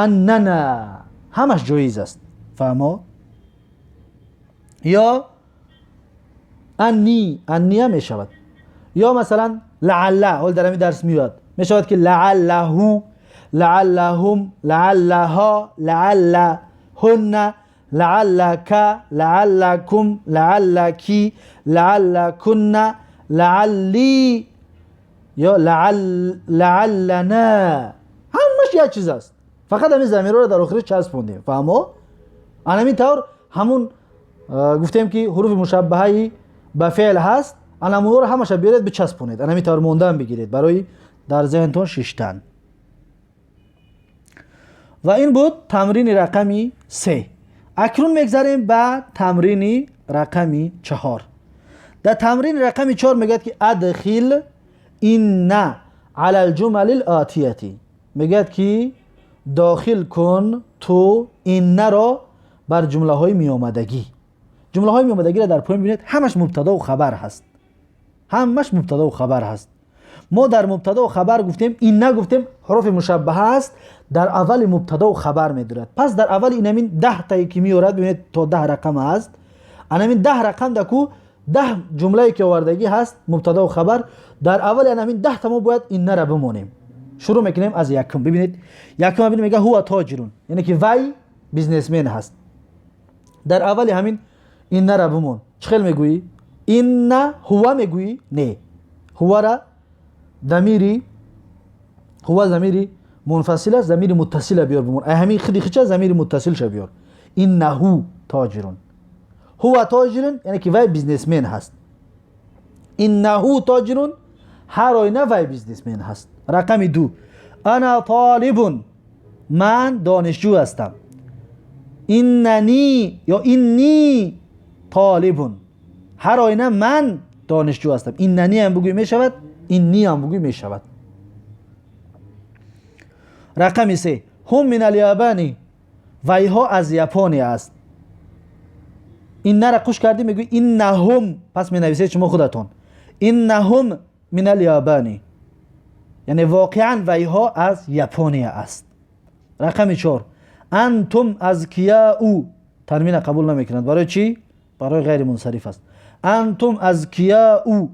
аннана, ҳамаш ҷоиз аст. Фаҳмо? Ё анни, анния мешавад. Ё масалан лаалла, ҳол дар ҳамин дарс меояд, мешавад ки лааллаҳу, лааллаҳум, лааллаҳо, лааллаҳунна, лааллака, лааллакум, лааллаки, лааллакунна, лаалли ё лааллана, ҳамаш як чиз аст. Фақат ҳамин замирҳоро дар охираш часпондем. Фаҳмо? Ан ҳамин тавр ҳамун гуфтем ки ҳуруфи мушаббаҳаи ба феъл ҳаст, ан ҳамонҳоро ҳамаша биёред бичаспонед. Ан ҳамин тавр мондан бигиред барои дар зеҳнтон шиштан. Ва ин буд тамрини рақами 3. Акнун мегзарем ба тамрини рақами 4. Дар тамрини рақами 4 мегӯяд ки адхил инна على الجمل الآتية. میگد که داخل کن تو إن را بر جمله های میامدگی. جمله های میامدگی را در پایین ببینید، همش مبتدا و خبر هست، همش مبتدا و خبر هست. ما در مبتدا و خبر گفتیم إن گفتیم حروف مشبهه است، در اول مبتدا و خبر میدارد. پس در اول این همین 10 تایی که میورد، ببینید تا 10 رقم است، همین 10 رقم دکو 10 جمله که آوردگی هست مبتدا و خبر، در اول همین 10 تا ما باید إن را بمونیم. شروع میکنیم از یکم. ببینید یکم ببینید میگه هو تاجر، یعنی که وی businessman هست. در اول همین إن را بمون. چخیل میگویی؟ إن هو میگویی؟ نه، هو را ضمیری، هو ضمیری منفصل است، ضمیر متصل بیار بمون. ای همین خدی خچه ضمیر متصل شه بیار. إنه تاجر، هو تاجر یعنی که وی businessman هست. إنه تاجر، هر آینه وی businessman هست. رقم 2، أنا طالب، من دانشجو هستم. إنني یا إني طالب، هر آینه من دانشجو هستم. إنني هم بگوی میشود، إني هم بگوی میشود. رقم 3، هم من اليابان، ویها از یاپانی است. إن را قوش کردی میگوی إنهم، پس می نویسید شما خودتون إنهم من اليابان، یعنی واقعا ویها از یاپونیا است. رقم 4، أنتم أذكياء، تنوین قبول نمیکنند. برای چی؟ برای غیر منصرف است. أنتم أذكياء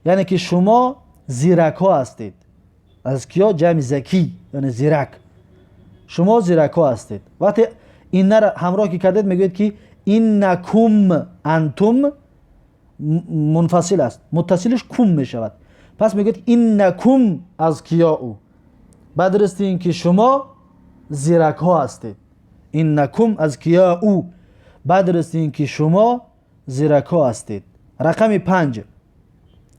یعنی که شما زیرک ها هستید. أذكياء جمع ذکی یعنی زیرک، شما زیرک ها هستید. وقتی إن را همراه که کردید میگوید که إنكم، أنتم منفصل است، متصلش كم میشود. پس میگوید إنكم أذكياء، بدرستین که شما زیرک ها هستید. إنكم أذكياء، بدرستین که شما زیرک ها هستید. رقم 5،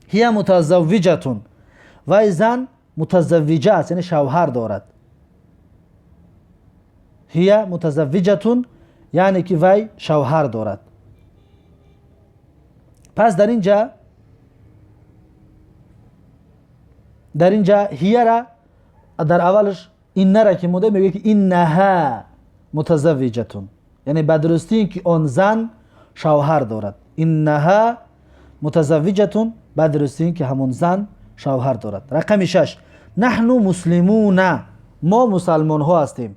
هي متزوجة، وی زن متزوجه است، یعنی شوهر دارد. هي متزوجة یعنی که وی شوهر دارد. پس در اینجا هي را در اولش إن را که مونده میگه که إنها متزوجة، یعنی بدرستی که آن زن شوهر دارد. إنها متزوجة، بدرستی که همون زن شوهر دارد. رقم 6، نحن مسلمون، ما مسلمان ها هستیم.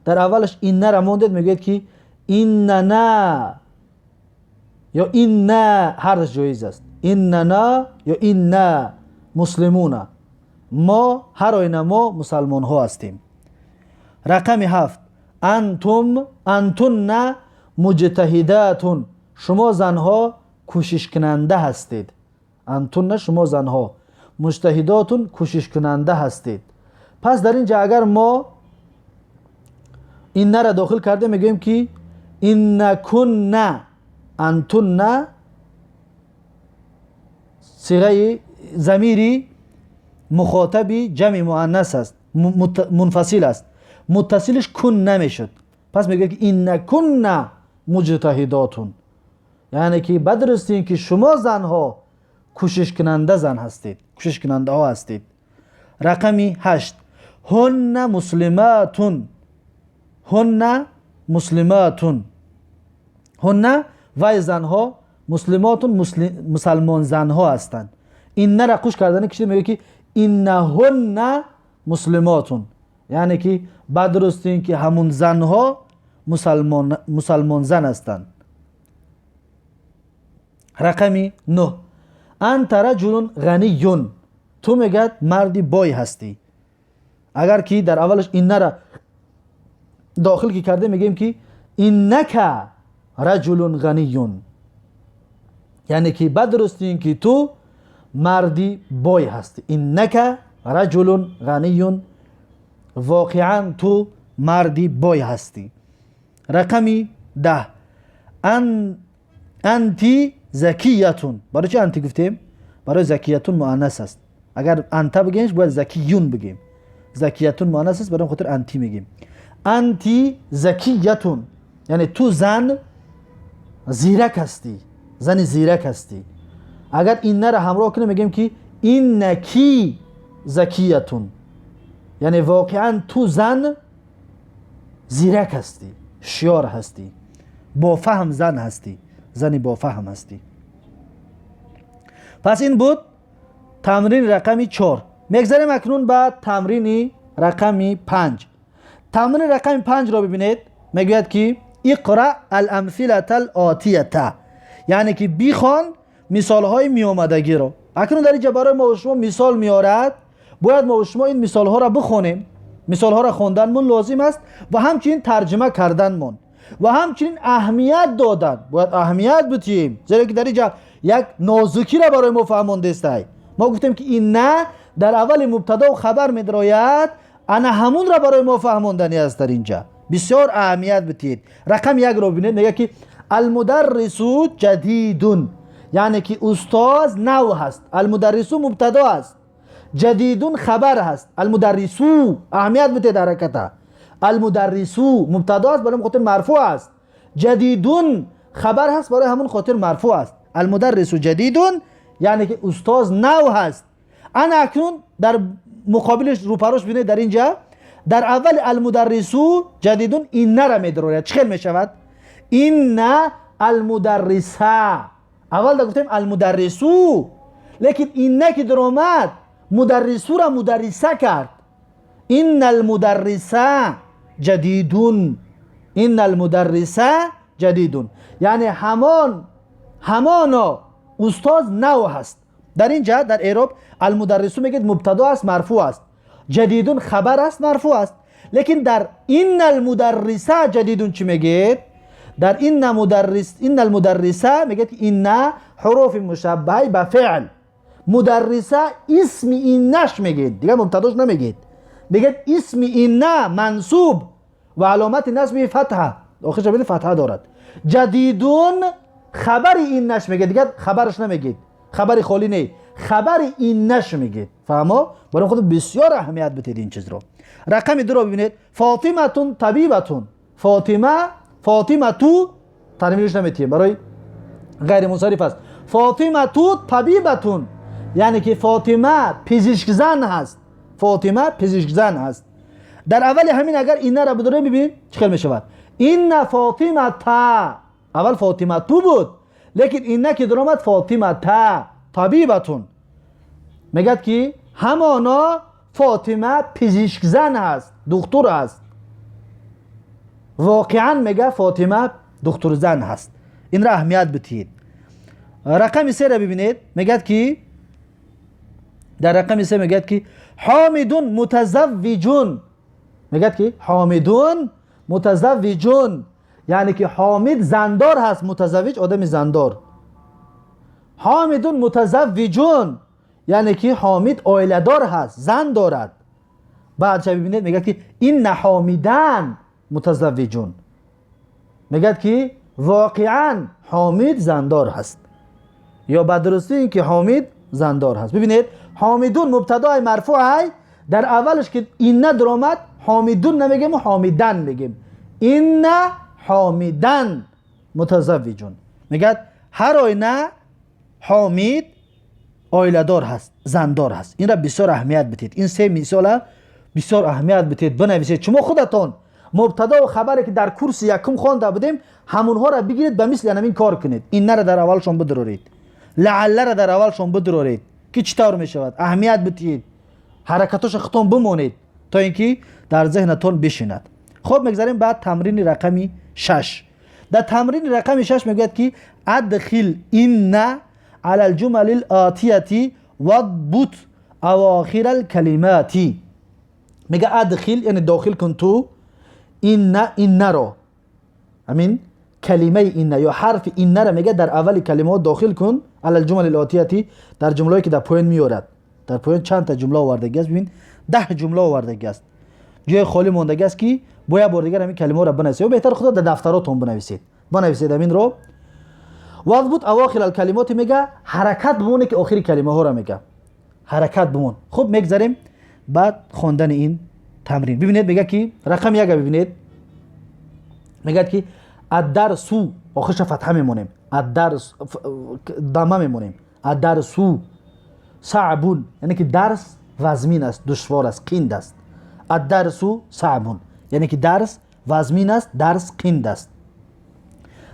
در اولش إن را موندید میگوید که إننا یا إنا، هر دوش جایز است. إننا یا إنا مسلمون، ما هر آینه ما مسلمان ها هستیم. رقم 7، أنتم أنتن مجتهدات، شما زنها کوشش کننده هستید. أنتن شما زنها، مجتهدات کوشش کننده هستید. پس در اینجا اگر ما إن را داخل کرده میگوییم که إنكن، أنتن صیغه ضمیری مخاطبی جمع مؤنث است، منفصل است، متصلش كن نمیشد. پس میگه که إنكن مجتهدات، یعنی که بدرستین که شما زنها کوشش کننده زن هستید، کوشش کننده ها هستید. رقم 8، هن مسلمات، هن مسلمات، هن وی زنها، مسلمات مسلمان زنها هستند. إن را قوش کردن کشید میگه که إنهن مسلمات، یعنی که بدرستین که همون زنها مسلمان زن هستند. رقمی 9، أنت رجل غني، تو میگد مردی بای هستی. اگر که در اولش إن را داخل که کرده میگیم که إنك رجل غني، یعنی که بدرستین که تو مردی بای هستی. إنك رجل غني، واقعا تو مردی بای هستی. رقمی 10، أنت ذكية. برای چه أنت گفتیم؟ برای ذكية مؤنث است. اگر أنت بگیمش باید ذكي بگیم. ذكية مؤنث است، برای خاطر أنت میگیم. أنت ذكية یعنی تو زن زیرک هستی، زن زیرک هستی. اگر إن را همراه کنیم میگیم که إنك ذکیة، یعنی واقعا تو زن زیرک هستی، هوشیار هستی، با فهم زن هستی، زنی با فهم هستی. پس این بود تمرین رقمی 4. میگذریم اکنون به تمرین رقمی 5. تمرین رقم 5 را ببینید، میگوید که اقرأ الامثلة الآتیة، یعنی که بیخوان مثال های میامدگی را. اکنون در اینجا برای ما و شما مثال میارد، باید ما و شما این مثال ها را بخونیم. مثال ها را خواندنمون لازم است و همچنین ترجمه کردنمون و همچنین اهمیت دادن، باید اهمیت بدیم، زیرا که در اینجا یک نازکی را برای ما فهمانده است. ما گفتیم که این نه در اول مبتدا و خبر میدراید، انا همون را برای ما فهماندنی است. در اینجا بسیار اهمیت بدید. رقم 1 را ببینید، میگه که المدرس جدید، یعنی که استاد نو هست. المدرس مبتدا است، جدید خبر هست. المدرس، اهمیت بده حرکت. المدرس مبتدا است، برای خاطر مرفوع است. جدید خبر هست، برای همون خاطر مرفوع است. المدرس جدید یعنی که استاد نو هست. انا اکنون در مقابلش روپروش بینید، در اینجا در اول المدرس جدید إن را میدروید. چه میشود؟ إن المدرس. اول گفتیم المدرس، لیکن إن که درآمد مدرس را مدرس کرد. إن المدرس جدید، إن المدرس جدید، یعنی همانا استاد نو هست. در اینجا در اعراب المدرس میگه مبتدا است، مرفوع است. جدید خبر است، مرفوع است. لیکن در إن المدرس جدید چی میگه؟ در إن مدرس، إن المدرس میگه که إن حروف مشبهه به فعل، مدرس اسم إن ش میگید، دیگه مبتداش نمیگید، میگه اسم إن منصوب و علامت نصب فتحه، آخرش ببینید فتحه دارد. جدید خبر إن ش میگه، دیگه خبرش نمیگید، خبر خالی نه، خبر إن ش میگید. فهما؟ برای خود بسیار اهمیت بدید این چیز رو. رقم 2 رو ببینید، فاطمة طبیبة. فاطمه، فاطمة تنوینش نمیتیم، برای غیر منصرف است. فاطمة طبیبة یعنی که فاطمه پزشک زن هست. فاطمه پزشک زن هست. در اول همین اگر إن را بداریم، ببینید چه میشود. إن فاطمة، اول فاطمة بود، لیکن إن که درآمد فاطمة طبیبة، میگد که همانا فاطمه پزشک زن هست، دکتر هست. واقعا میگه فاطمه دکتر زن هست. این را اهمیت بدید. رقم 3 را ببینید، میگد که در رقم 3 میگد که حامد متزوج. میگد که حامد متزوج یعنی که حامد زندار هست. متزوج آدم زندار. حامد متزوج یعنی که حامد عایله‌دار هست، زن دارد. بعد چه ببینید، میگه که إن حامدا متزوج، میگه که واقعا حامد زندار هست، یا به درستی که حامد زندار هست. ببینید، حامد مبتدای مرفوع، در اولش که إن درآمد، حامد نمیگیم و حامدا میگیم. إن حامدا متزوج، میگه هر آینه حامد عایله‌دار هست، زندار هست. این را بسیار اهمیت بدید. این سه مثال بسیار اهمیت بدید، بنویسید. شما خودتان مبتدا و خبری که در کورس یکم خوانده بودیم، همونها را بگیرید، به مثل همین کار کنید. إن را در اولشون بدرورید، لعل را در اولشون بدرورید که چطور میشود. اهمیت بدید، حرکتاش خودتون بمونید تا اینکه در ذهنتون بشیند. خب، میگذاریم بعد تمرین رقمی 6. در تمرین رقم 6 میگوید که ادخل إن على الجمل الآتیة واضبط اواخر الكلمات. میگه ادخل یعنی داخل کن تو إن، إن رو، همین کلمه إن یا حرف إن را میگه در اول کلمات داخل کن. على الجمل الآتیة، در جمله‌ای که در پایین میورد. در پایین چند تا جمله آوردگی است؟ ببین، 10 جمله آوردگی است. جای خالی ماندگی است که باید بار دیگر همین کلمه را بنویسید و بهتر خدا در دفتراتون بنویسید. بنویسید همین رو. واضبط اواخر الکلمات، میگه حرکت بمونه که آخری کلمه ها را میگه حرکت بمون. خب، میگذریم بعد خواندن این تمرین. ببینید، میگه که رقم 1 ببینید، میگه که الدرس، آخرش فتحه میمونیم، الدرس ضمه میمونیم. الدرس صعب یعنی که درس вазмин аст, душвор аст, қинд аст. الدرس صعب, яъне ки дарс вазмин аст, дарс қинд аст.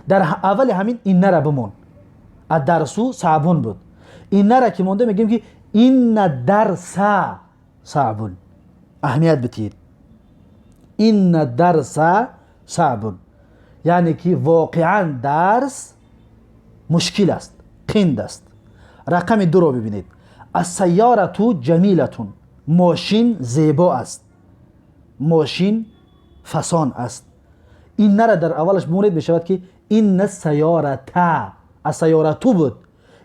Дар аввали ҳамин إنّ ра бимон. الدرس صعب буд, إنّ ра ки монда, мегӯем ки إن الدرس صعب. Аҳамият битиҳед: إن الدرس صعب, яъне ки воқеан дарс мушкил аст, қинд аст. Рақами дуро бибинед: السيارة جميلة, мошин зебо аст, мошин фасон аст. إنّ ра дар аввалаш бимонед, мешавад ки إن السيارة. السيارة буд,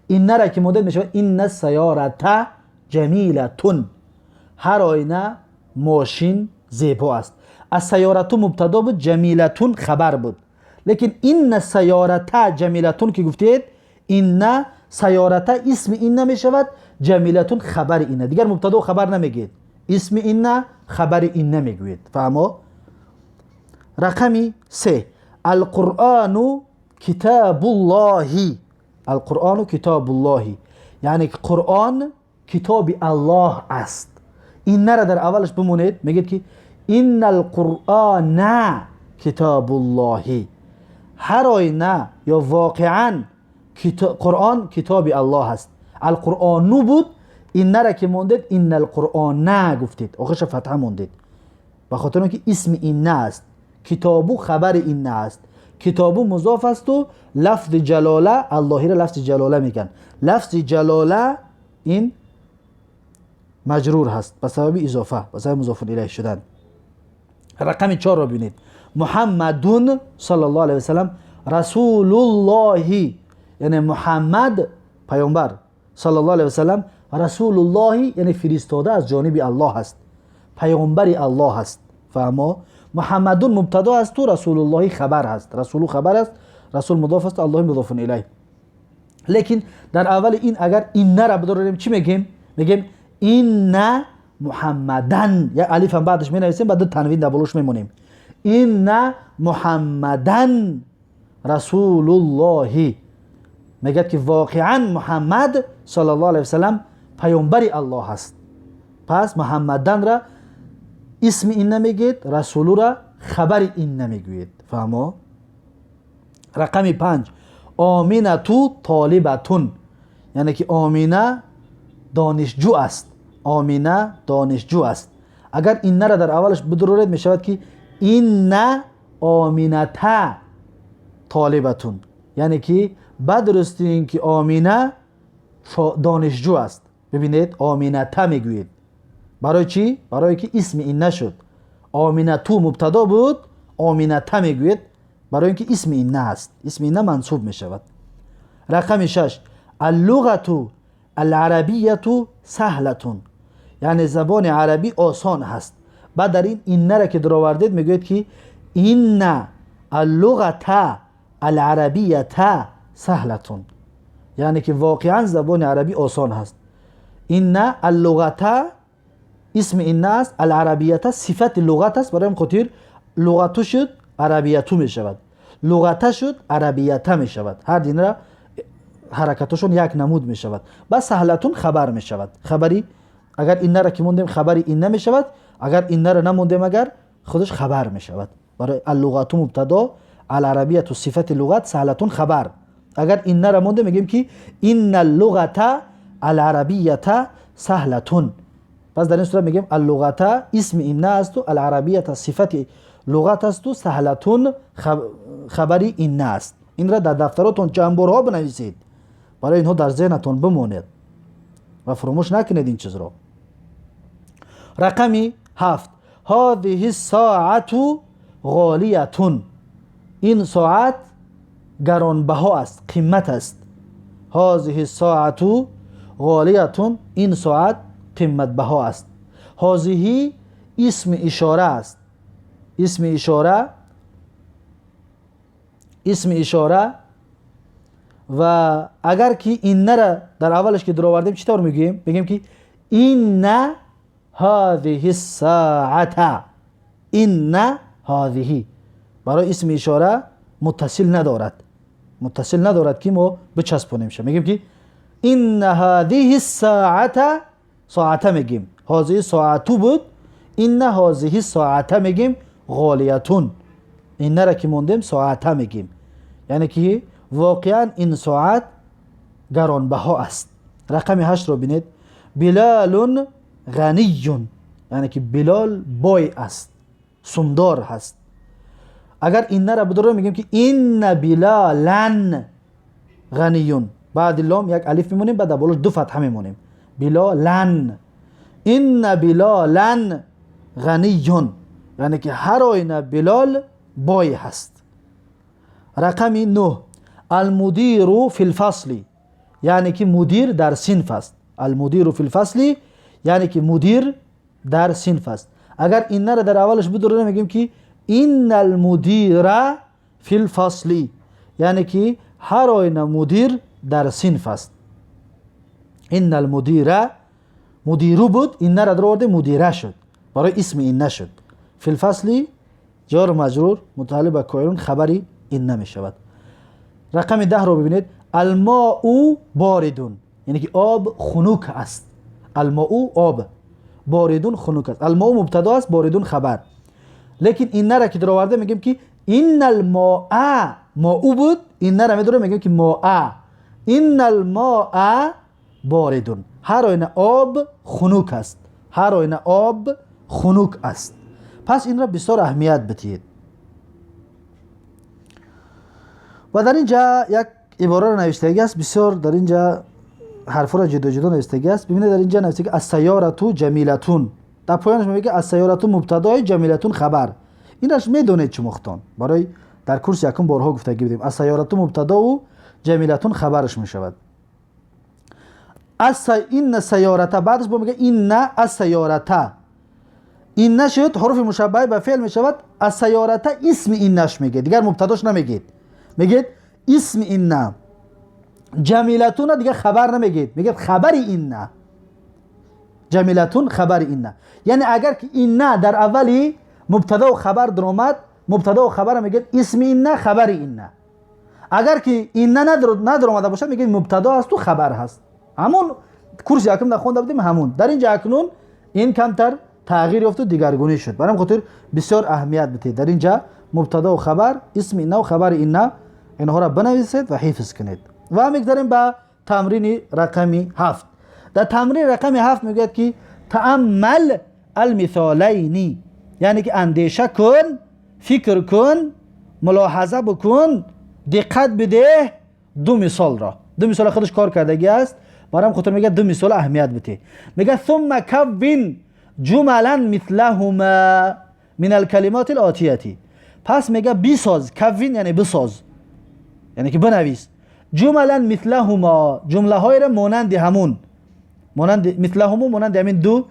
إنّ ра ки мондед, мешавад إن السيارة جميلة, ҳар оина мошин зебо аст. السيارة мубтадо буд, جميلة хабар буд, лекин إن السيارة جميلة ки гуфтед, إن السيارة исми إنّ мешавад, جميلة хабари إنّ. Дигар мубтадо хабар намегӯед, исми إنّ, хабари إنّ мегӯед. Фаҳмо? Рақами се: القرآن كتاب الله. القرآن كتاب الله, яъне Қуръон китоби Аллоҳ аст. إنّ ра дар аввалаш бимонед, мегӯед ки إن القرآن كتاب الله, ҳар оина ё воқеан Қуръон китоби Аллоҳ аст. القرآن буд, إنّ ра ки мондед, إن القرآن гуфтед, охирша фатҳа мондед, ба хотир он ки исми إنّ аст, كتاب хабари إنّ аст, كتاب музоф асту лафзи ҷалола, Аллоҳира лафзи ҷалола мегӯянд. Лафзи ҷалола ин маҷрур ҳаст ба сабаби изофа, ба сабаби مضاف إليه шудан. Рақами чорро бибинед: محمد صلى الله عليه وسلم رسول الله, яъне Муҳаммад пайғамбар صلى الله عليه وسلم رسول الله, яъне фиристода аз ҷониби Аллоҳ аст, пайғамбари Аллоҳ аст. Фаҳмо? محمد мубтадо асту رسول الله хабар ҳаст, رسول хабар аст, رسول музоф аст, الله مضاف إليه. Лекин дар аввали ин агар إنّ ра бидорем, чӣ мегӯем? Мегӯем إن محمدا, як алифам баъдаш менависем, баъд танвин дар болош мемонем. إن محمدا رسول الله, мегӯяд ки воқеан Муҳаммад صلى الله عليه وسلم паёмбари Аллоҳ аст. Пас محمدا ра исми إنّ мегӯед, رسول ра хабари إنّ мегӯед. Фаҳмо? Рақами панҷ: آمنة طالبة, яъне ки Омина донишҷӯ аст. Омина донишҷӯ аст. Агар إنّ ра дар аввалаш бидуроред, мешавад ки إن آمنة طالبة, яъне ки ба дурусти ин ки Омина донишҷӯ аст. Бибинед, آمنة мегӯед. Барои чӣ? Барое ки исми إنّ шуд. آمنة мубтадо буд, آمنة мегӯед, барои ин ки исми إنّ аст, исми إنّ мансуб мешавад. Рақами шаш: اللغة العربية سهلة, яъне забони арабӣ осон ҳаст. Баъд дар ин إنّ ра ки дуровардед, мегӯед ки إن اللغة العربية سهلة, яъне ки воқеан забони арабӣ осон ҳаст. إن اللغة исми إنّ аст, العربية сифати луғат аст. Барои ҳам хотир لغة шуд, عربية мешавад, لغة шуд, عربية мешавад. Ҳар динра ҳаракатошон як намуд мешавад. Баъд سهلة хабар мешавад. Хабари агар إنّ ра ки мондем, хабари إنّ мешавад, агар إنّ ра намондем, агар худаш хабар мешавад. Барои اللغة мубтадо, العربية сифати луғат, سهلة хабар. Агар إنّ ра мондем, мегӯем ки إن اللغة العربية سهلة. Пас дар ин сурат мегӯем اللغة исми إنّ асту العربية сифати луғат асту سهلة хабари إنّ аст. Инра дар дафтаротон чанд борҳо бинависед, барои инҳо дар зеҳнатон бимонед ва фуромӯш накунед ин чизро. Рақами ҳафт: هذه الساعة غالية, ин соат гаронбаҳо аст, қимат аст. هذه الساعة غالية, ин соат қиматбаҳо аст. هذه исми ишора аст. Исми ишора, исми ишора. Ва агар ки إنّ ра дар аввалаш ки дуровардем, чӣ тавр мегӯем? Мегӯем ки إن هذه الساعة. إن هذه барои исми ишора муттасил надорад, муттасил надорад ки мо бичаспонемша. Мегӯем ки إن هذه الساعة. ساعته میگیم. هذه ساعتو بود، إن هذه الساعة میگیم غالیة. إن را که موندیم ساعته میگیم، یعنی که واقعا این ساعت گرانبها است. رقم 8 را ببینید. بلال غنی، یعنی که بلال بای است، سمدار هست. اگر إن را بداریم میگیم که إن بلالا غنی. بعد لام یک الف میمونیم، بعد بالاش دو فتحه میمونیم. بلالا، إن بلالا غنی، یعنی که هر آینه بلال بای هست. رقم 9. المدیر فی الفصل، یعنی که مدیر در صنف است. المدیر فی الفصل یعنی که مدیر در صنف است. اگر إن را در اولش بداریم میگیم که إن المدیر فی الفصل، یعنی که هر آینه مدیر در صنف است. إن المدیر، مدیر بود، إن را در آورده مدیره شد، برای اسم إن شد. فی الفصل جار مجرور متعلق به کائنون خبری إن می شود. رقم 10 رو ببینید. الماء بارد، یعنی که آب خنک است. الماء آب، بارد خنک است. الماء مبتدا است، بارد خبر. لیکن إن را که در آورده میگیم که إن الماء، ماء بود، إن را میداره میگیم که ماء، إن الماء بارد، هر آینه آب خنک است. هر آینه آب خنک است. پس این را بسیار اهمیت بدهید. و در اینجا یک عباره را نوشتگی است، بسیار در اینجا حرف را جدا جدا نوشتگی است. ببینید در اینجا نوشته که السیاره جمیلة، در پایانش میگه السیاره مبتدای، جمیلة خبر. اینش میدونید چه مختان، برای در کورس یکم بارها گفتگی بودیم. السیاره مبتدا و جمیلة خبرش میشود. إن السیاره، بعدش با میگه إن السیاره، إن شد حروف مشبهه به فعل میشود. السیاره اسم إن ش میگه، دیگر مبتداش نمیگید، میگید اسم إن. جمیلة دیگه خبر نمیگید، میگید خبر إن. جمیلة خبر إن، یعنی اگر که إن در اولی مبتدا و خبر درآمد، مبتدا و خبر میگید اسم إن خبر إن. اگر که إن ندر باشه میگید مبتدا است و خبر هست. همون کورس یکم در خونده بودیم همون. در اینجا اکنون این کمتر تغییر یافت و دیگرگونی شد. برام خاطر بسیار اهمیت بدید. در اینجا مبتدا و خبر، اسم إن و خبر إن، اینها را بنویسید و حفظ کنید. و میگذریم به تمرین رقم 7. در تمرین رقم 7 میگوید که تأمل المثالین، یعنی که اندیشه کن، فکر کن، ملاحظه بکن، دقت بده دو مثال را. دو مثال خودش کار کردگی است، برام خاطر میگه دو مثال اهمیت بده. میگه ثم كون جملا مثلهما من الكلمات الآتیه. پس میگه بساز، كون یعنی بساز، یعنی که بنویس، جملا مثلهما، جمله های را مانند همون، مانند مثلهما، مانند همین دو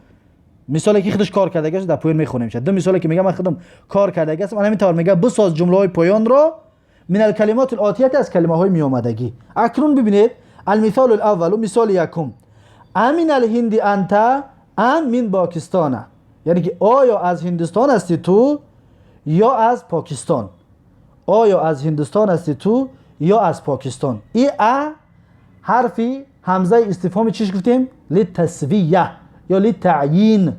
مثالی که خودش کار کرده در پایین میخونیم. دو مثالی که میگه من خودم کار کرده است، من همین طور میگه بساز جمله های پایان را من الكلمات الآتیه، از کلمه های میآمدگی. اکنون ببینید المثال الاول، مثال یکم، أمن الهند أنت أم من پاکستان، یعنی که آیا از هندوستان هستی تو یا از پاکستان؟ آیا از هندوستان هستی تو یا از پاکستان؟ ای أ حرفی همزه استفهام چیش گفتیم؟ للتسویه یا للتعیین،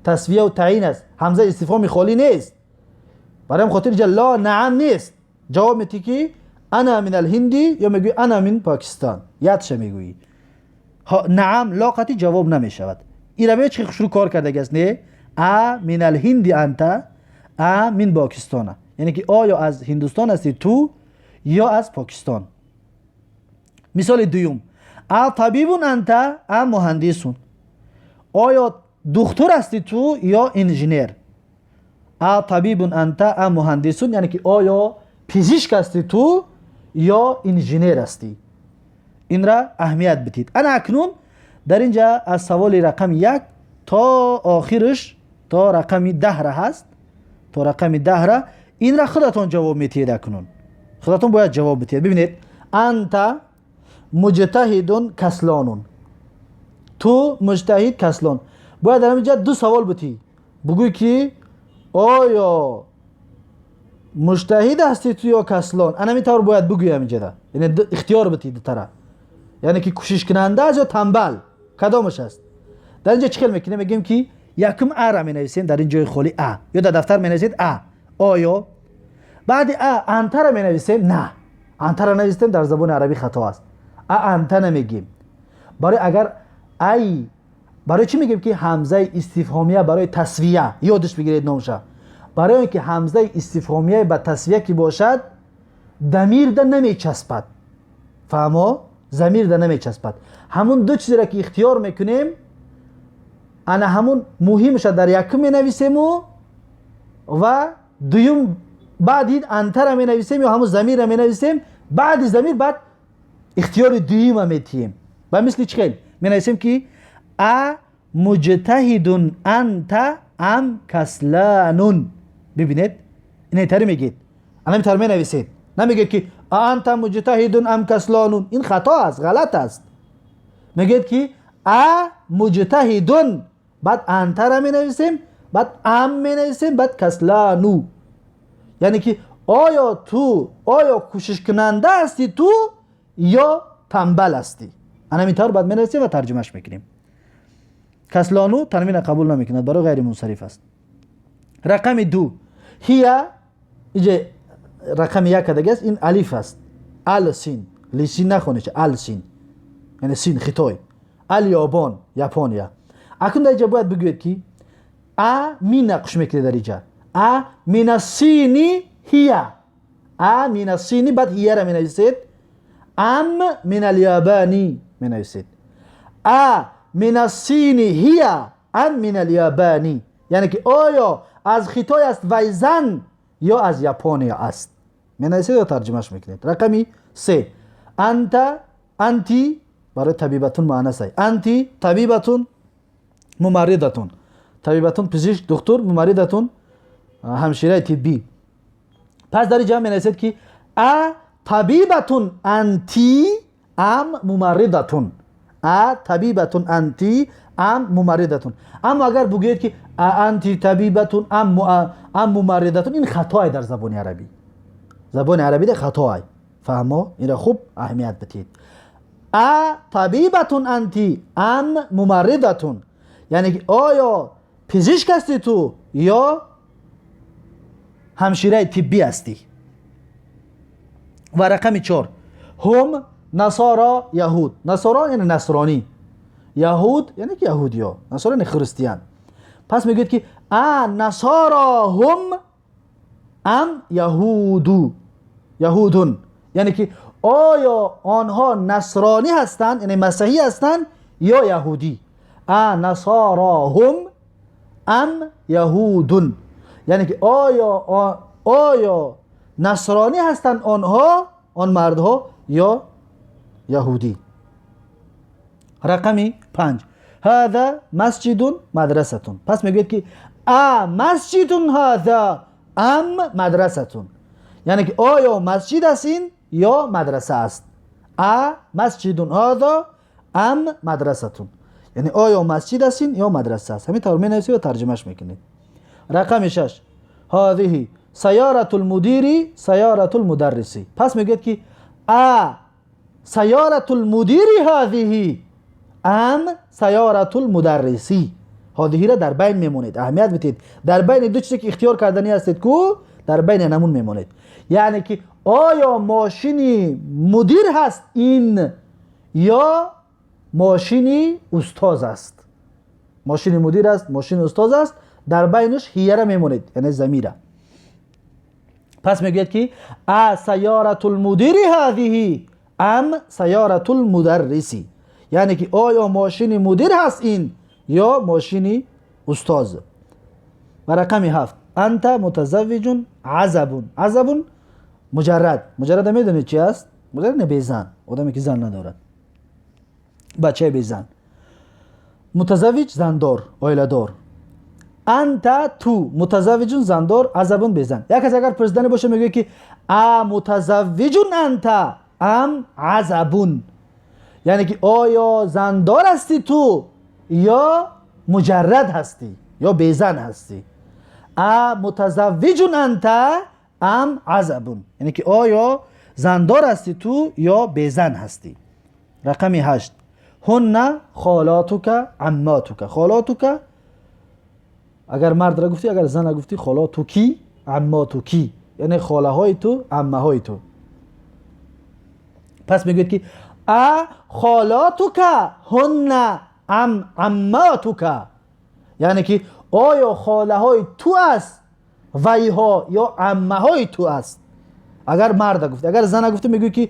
تسویه و تعیین است. همزه استفهام خالی نیست، برای خاطر اینجا لا نعم نیست. جواب میتی که أنا من الهند یا میگویی أنا من پاکستان، یادش میگویی. نعم لا قطعی جواب نمیشود. این رو چه شروع کار کرده است؟ نه، أمن الهند أنت أم من پاکستان، یعنی که آیا از هندوستان هستی تو یا از پاکستان. مثال دوم، أطبیب أنت أم مهندس، آیا دکتر هستی تو یا انجینر؟ أطبیب أنت أم مهندس، یعنی که آیا پزشک هستی تو یا انجینر هستی. این را اهمیت بدید. انا اکنون در اینجا از سوال رقم 1 تا آخرش تا رقم 10 را هست، تا رقم 10 را این را خودتان جواب میتید. اکنون خودتان باید جواب بدید. ببینید أنت مجتهد کسلان، تو مجتهد کسلان. باید در اینجا دو سوال بتی، بگوی که آیا مجتهد هستی تو یا کسلان. انا همین طور باید بگویم اینجا، یعنی اختیار بتی دو طرف، یعنی که کوشش کننده است یا تنبل، کدامش است. Дар инҷа чӣ хел мекунем? Мегӯем, ки якум а ра менависем дар ин ҷои холӣ, а, ё дар дафтар менависед а, оё. Баъди а антара менависем. На, антара нависем, дар забони арабӣ хато аст. А анта намегем. Барои агар ай, барои чӣ мегӯем, ки ҳамзаи истифҳомия барои тасвия, ёдаш бигиред номша, барои он ки ҳамзаи истифҳомия ба тасвия ки бошад, дамирда намечаспад. Фаҳмо? Замирда намечаспад. Ҳамун ду чизеро, ки ихтиёр мекунем, ана ҳамун муҳимша дар якум менависему ва дуюм баъди антара менависем ё ҳамун замирра менависем. Баъди замир баъд ихтиёри дуюма метиҳем. Ба мисли чӣ хел менависем, ки أ مجتهد أنت أم كسلان. Бибинед, инетари мегед, анамитар менависед. Намегед, ки أأنت مجتهد أم كسلان. Ин хато аст, ғалат аст. Мегӯед, ки أ مجتهد, баъд антара менависем, баъд أم менависем, баъд كسلان. Яъне ки оё ту, оё кӯшишкунанда ҳастӣ ту ё тамбал ҳастӣ? Анамин тавр баъд менависем ва тарҷумаш мекунем. كسلان танвина қабул намекунад, барои ғайри мунсариф аст. Рақами 2, هي. Иҷа рақами як кадаги аст, ин алиф аст. الصين, лисин нахонед, الصين, яъне Син, Хитой, اليابان, Япония. Акун дар иҷа бояд бигӯед, ки أ من қуш мекунед дар иҷа. أ من الصين هي, أ من الصين, баъд ҳияра менависед, أم من اليابان менависед. أ من الصين هي أم من اليابان, яъне ки оё аз Хитой аст вай зан ё аз Япония аст? Менависед ё тарҷумаш мекунед. Рақами 3, أنت, أنتِ барои طبيبة муаннасай. أنتِ طبيبة, ممرضة. طبيبة пизишк, духтур, ممرضة ҳамшираи тиббӣ. Пас дар инҷа менависед, ки أ طبيبة أنتِ أم ممرضة. أ طبيبة أنتِ أم ممرضة. Аммо агар бугӯед, ки أأنتِ طبيبة أم ممرضة, ин хатоай дар забони арабӣ. Забони арабида хатоай. Фаҳмо? Инро хуб аҳамият бидиҳед. أ طبيبة أنتِ أم ممرضة, яъне ки оё пизишк ҳастӣ ту ё ҳамшираи тиббӣ ҳастӣ? Ва рақами 4, هم نصارى يهود. نصارى яъне насронӣ, يهود яъне ки яҳудиё, نصارى яъне христиан. Пас мегӯяд, ки أ نصارى هم أم يهود, يهود, яъне ки оё онҳо насронӣ ҳастанд, яъне масаҳӣ ҳастанд, ё яҳудӣ? أ نصارى هم أم يهود, яъне ки оё насронӣ ҳастанд онҳо, он мардҳо, ё яҳудӣ? Рақами 5, هذا مسجد مدرسة. Пас мегӯяд, ки أ مسجد هذا أم مدرسة, яъне ки оё масҷид аст ин ё мадраса аст? أ مسجد هذا أم مدرسة, яъне оё масҷид аст ин ё мадраса аст? Ҳамин тавр менависед ва тарҷумаш мекунед. Рақами 6, هذه سيارة المدير, سيارة المدرس. Пас мегӯяд, ки أ سيارة المدير هذه أم سيارة المدرس. هذه ра дар байн мемонед. Аҳамият бидиҳед, дар байни ду чизе, ки ихтиёр карданӣ ҳастед ку, дар байни намун мемонед. Яъне ки оё мошини мудир ҳаст ин ё мошини устоз аст? Мошини мудир аст, мошини устоз аст. Дар байнаш ҳияра мемонед, яъне замира. Пас мегӯяд, ки أ سيارة المدير هذه أم سيارة المدرس, яъне ки оё мошини мудир ҳаст ин ё мошини устоз? Ва рақами 7, أنت متزوج عزب. عزب муҷаррад. Муҷаррада медонед чи аст? Муҷаррад не, безан, одаме ки зан надорад, бачаи безан. متزوج зандор, оиладор. أنت ту, متزوج зандор, عزب безан. Як кас агар пурсидане боша, мегӯяд, ки أ متزوج أنت أم عزب, яъне ки оё зандор ҳастӣ ту ё муҷаррад ҳастӣ, ё безан ҳастӣ? أ متزوج أنت أم عزب, яъне ки оё зандор ҳастӣ ту ё безан ҳастӣ? Рақами 8, هن خالاتك عماتك. خالاتك اگر مرد را گفتی، اگر زن را گفتی خالاتکی عماتکی، یعنی خاله های تو عمه های تو. پس میگوید که ا خالاتك هن ام عماتك، یعنی که آیا خاله های تو است ویها یا عمه های تو است. اگر مرد گفتی، اگر زن گفتی میگوید که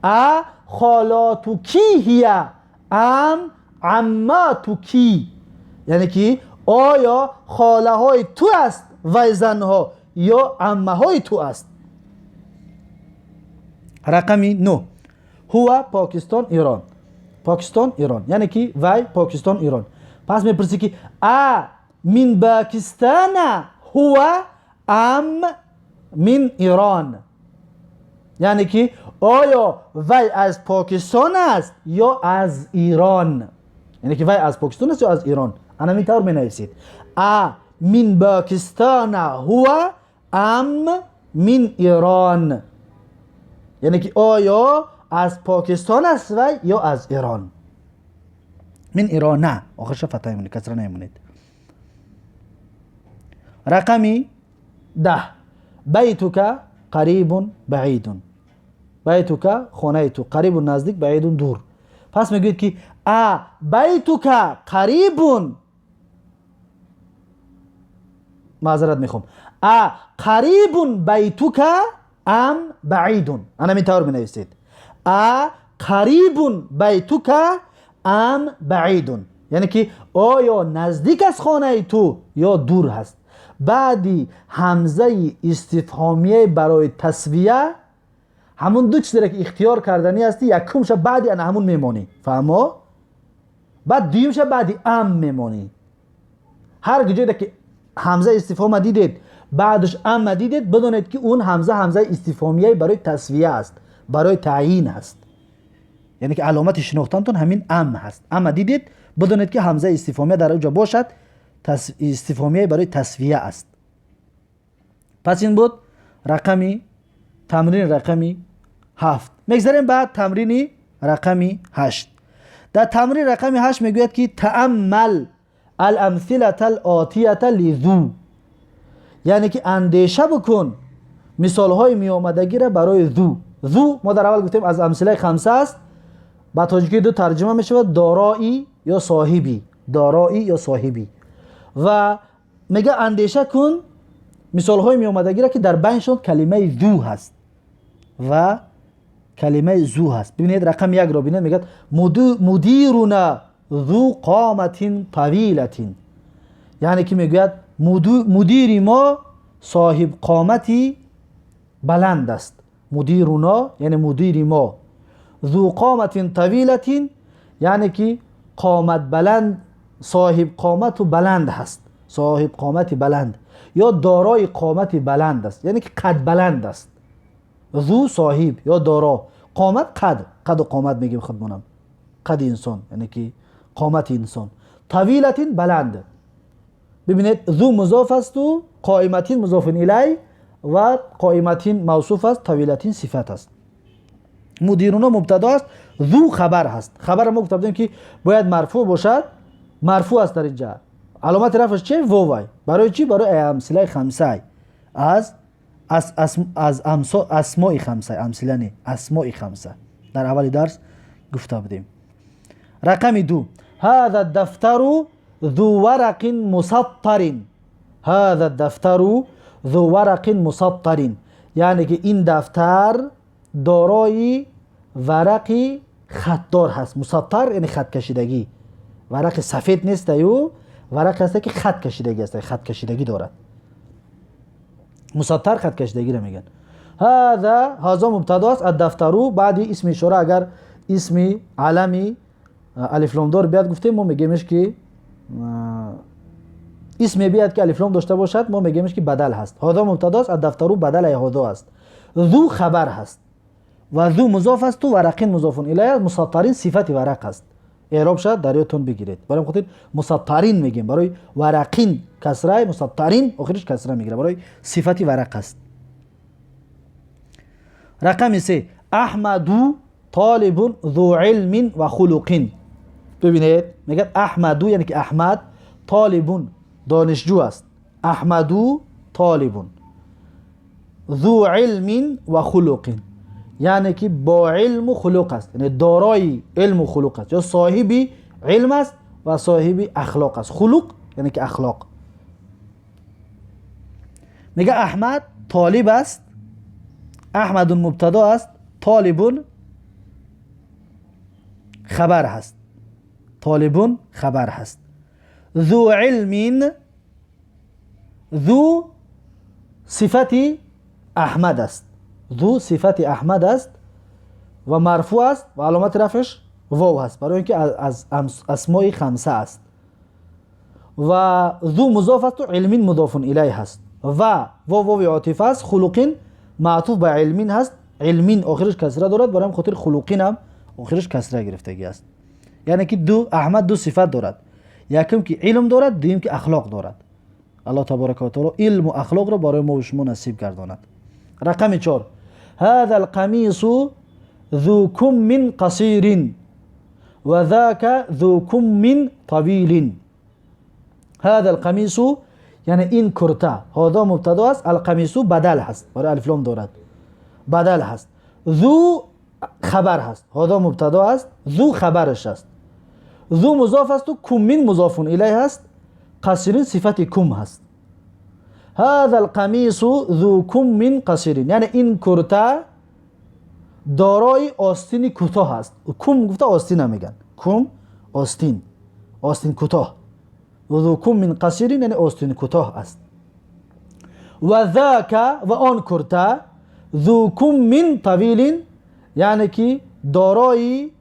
ا خالاتکی هی ام عماتکی، یعنی که آیا خاله های تو است وی زنها یا عمه های تو است. رقمی 9 هو پاکستان ایران. پاکستان ایران یعنی که وی پاکستان ایران. پس میپرسی که ا من پاکستان هو ام من ایران، یعنی که آیا وی از پاکستان است یا از ایران، یعنی که وی از پاکستان است یا از ایران. انا این طور می نویسید ا من پاکستان هو ام من ایران، یعنی که آیا از پاکستان است وی یا از ایران. من ایران نه، آخرش فتحه میمونه، کسره نمیمونید. رقمی 10 بیتک قریب بعید. بیتک خانه تو، قریب نزدیک، بعید دور. پس میگوید که ا بیتک قریب، معذرت میخوام، ا قریب بیتک ام بعید. انا این طور می نویسید ا قریب بیتک ام بعید، یعنی که آیا نزدیک از خانه تو یا دور هست. بعدی همزه استفهامیه برای تسویه همون دو چیزی که اختیار کردنی هستی، یکمش بعدی انا همون میمانی، فهمو؟ بعد دیمش بعدی ام میمانی. هر جایی که همزه استفهام دیدید بعدش ام دیدید، بدونید که اون همزه همزه استفهامیه برای تسویه است، برای تعیین است، یعنی که علامت شناختنتون همین ام هست. ام دیدید بدونید که همزه استفهامیه در اونجا باشد، استفهامیه برای تسویه است. پس این بود رقمی تمرین رقمی 7. میگذریم بعد تمرین رقمی 8. در تمرین رقمی 8 میگوید که تأمل الامثله الآتیه لذو، یعنی که اندیشه بکن مثال های میامدگی را برای ذو. ذو ما در اول گفتیم از امثله خمسه است، با تاجیکی دو ترجمه میشود دارایی یا صاحبی، دارایی یا صاحبی. و میگه اندیشه کن مثال های میامدگی را که در بینشون کلمه ذو هست و کلمه ذو هست. ببینید رقم 1 را ببینید، میگه مدیرنا ذو قامت طویلة، یعنی که میگوید مدیر ما صاحب قامتی بلند است. مدیرنا یعنی مدیر ما، ذو قامت طویلة یعنی که قامت بلند، صاحب قامت بلند هست، صاحب قامت بلند یا دارای قامت بلند است، یعنی که قد بلند است. ذو صاحب یا دارا، قامت قد، قد و قامت میگیم خودمونم، قد انسان یعنی که قامت انسان. طویلة بلند. ببینید ذو مضاف است و قائمتین مضاف الی و قائمتین موصوف است، طویلتین صفت است. مدیرنا مبتدا است، ذو خبر هست. خبر ما گفته بودیم که باید مرفوع باشد، مرفوع است در اینجا. علامت رفعش چه؟ واو. برای چی؟ برای امثله خمسه از از از اسماء خمسه، امثله نه، اسماء خمسه در اول درس گفته بودیم. رقم 2 هذا الدفتر ذو ورق مسطر. هذا الدفتر ذو ورق مسطر، یعنی که این دفتر دارای ورق خطدار هست. مسطر یعنی خط کشیدگی، ورق سفید نیست، یو ورق هست که خط کشیدگی است، خط کشیدگی دارد. مسطر خط کشیدگی را میگن. هذا هذا مبتدا است، الدفتر بعد اسم اشاره، اگر اسم علمی الف لام دار بیاد گفتیم ما میگیمش که اسم بیاد که الف لام داشته باشد، ما میگیمش که بدل هست. هذا مبتدا است، الدفتر بدل هذا است. ذو خبر هست و ذو مضاف است و ورقین مضاف الیه، مسطرین صفت ورق است. اعراب شد در یادتون بگیرید. برای خاطر مسطرین میگیم، برای ورقین کسره، مسطرین آخرش کسره میگیره، برای صفت ورق است. رقم 3 احمد طالب ذو علم و خلق. ببینید میگه احمدو یعنی که احمد طالبون دانشجو است. احمدو طالبون ذو علم و خلق، یعنی که با علم و خلق است، یعنی دارای علم و خلق است، یا صاحب علم است و صاحب اخلاق است. خلق یعنی که اخلاق. میگه احمد طالب است، احمد مبتدا است، طالبون خبر هست، طالبون خبر هست. ذو علم، ذو صفت احمد است، ذو صفت احمد است و مرفوع است و علامت رفعش واو هست، برای اینکه از اسماء خمسه است. و ذو مضاف است و علم مضاف الیه هست و واو واو عاطفه است، خلقین معطوف به علمین هست، علمین آخرش کسره دارد، برای خاطر خلقین هم آخرش کسره گرفتگی است. یعنی که دو احمد دو صفت دارد، یکم که علم دارد، دوم که اخلاق دارد. الله تبارک و تعالی علم و اخلاق را برای ما و شما نصیب گرداند. رقم 4، هذا القميص ذو كم قصير وذاك ذو كم طويل. هذا القميص یعنی این کرته، هذا مبتدا است، القميص بدل هست، برای الف لام دارد، بدل هست. ذو خبر هست، هذا مبتدا است، ذو خبرش است. ذو مضاف است و کمین مضاف الیه هست، قصیر صفت کم هست. هذا القميص ذو كم قصير یعنی این کرته دارای آستین کوتاه است. کم گفته آستین میگن، کم آستین، آستین کوتاه. ذو كم قصير یعنی آستین کوتاه است. و ذاک و آن کرته ذو كم طویل یعنی که دارای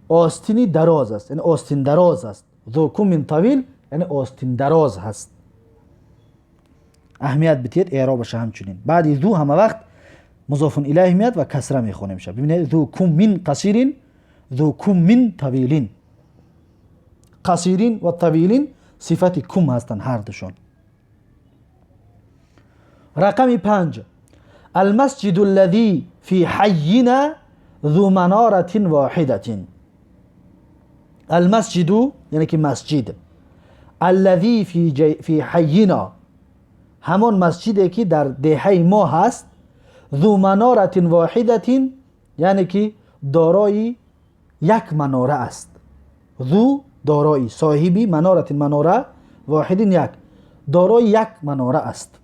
آستینی دراز است، یعنی آستین دراز است. ذو كم طویل یعنی آستین دراز هست. اهمیت بدید اعرابش همچنین. بعد ذو همه وقت مضاف الیه میاد و کسره میخونه میشه. ببینید ذو كم قصير، ذو كم طویل. قصیر و طویل صفت کم هستند هر دوشون. رقم 5، المسجد الذي في حينا ذو منارة واحدة. المسجد یعنی که مسجد، الذي في حينا همان مسجدی که در دهه ما هست، ذو منارة واحدة یعنی که دارای یک مناره است. ذو دارای، صاحبی، منارة مناره، واحد یک، دارای یک مناره است.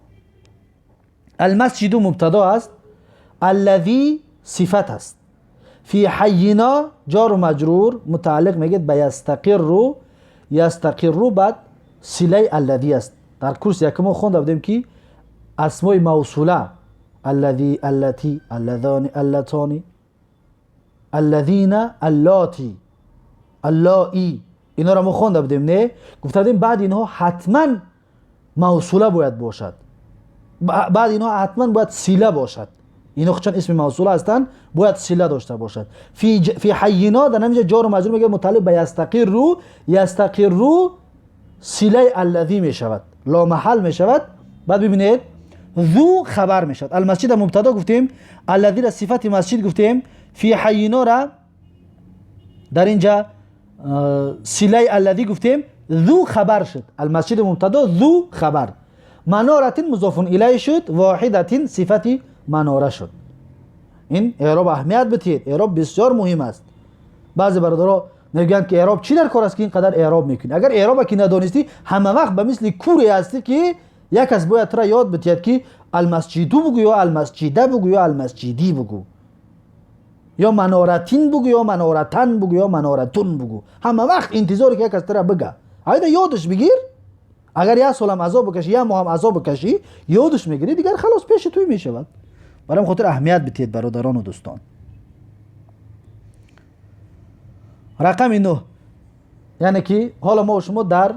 المسجد مبتدا است، الذي صفت است. فی حینا جار و مجرور متعلق میگه به یستقر، یستقر بعد صله الذی است. در کورس یکم خونده بودیم که اسمای موصوله الذی، التی، اللذان، اللتان، الذین، اللاتی، اللائی، اینا را ما خونده بودیم، نه؟ گفته بودیم بعد اینها حتما موصوله باید باشد، بعد اینها حتما باید صله باشد. اینا چون اسم موصوله هستند باید صله داشته باشد. فی حینا در همینجا جار و مجرور میگه متعلق به یستقر، یستقر صله الذی میشود، لا محل میشود. بعد ببینید ذو خبر میشود. المسجد مبتدا گفتیم، الذی را صفت مسجد گفتیم، فی حینا را در اینجا صله الذی گفتیم، ذو خبر شد. المسجد مبتدا، ذو خبر، منارة مضاف الیه شد، واحدة صفت مناره شد. این اعراب اهمیت بدید، اعراب بسیار مهم است. بعضی برادرها میگن که اعراب چی در کار است که اینقدر اعراب میکنی؟ اگر اعراب که ندانستی همه وقت به مثل کوری هستی که یک کس باید تو را یاد بدهد که المسجدو بگو یا المسجده بگو یا المسجدی بگو یا منارتین بگو یا منارتن بگو یا منارتون بگو. همه وقت انتظار که یک کس تو را بگه، ایده یادش بگیر. اگر یک سالم عذاب بکشی، یک ماه هم عذاب بکشی، یادش میگیری، دیگر خلاص پیش توی میشود. برام خاطر اهمیت بدید برادران و دوستان. رقم 9، یعنی که حالا ما و شما در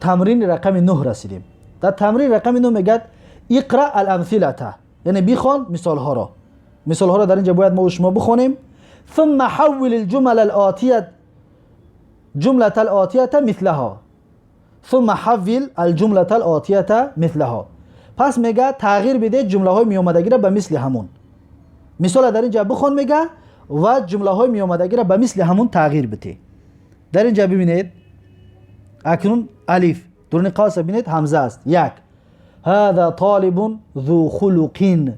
تمرین رقم 9 رسیدیم. در تمرین رقم 9 میگه اقرا الامثله، یعنی بخوان مثال ها را. مثال ها را در اینجا باید ما و شما بخونیم. ثم حول الجمل الآتیه جملة الآتیه مثلها. ثم حول الجملة الآتیه مثلها. پس میگه تغییر بده جمله های میومدگی را به مثل همون. مثال در اینجا بخون میگه و جمله های میومدگی را به مثل همون تغییر بده. Дар инҷа бибинед, акнун алиф дуруни қавс бибинед, ҳамза аст. Як, ҳаза толибун зу хулуқин,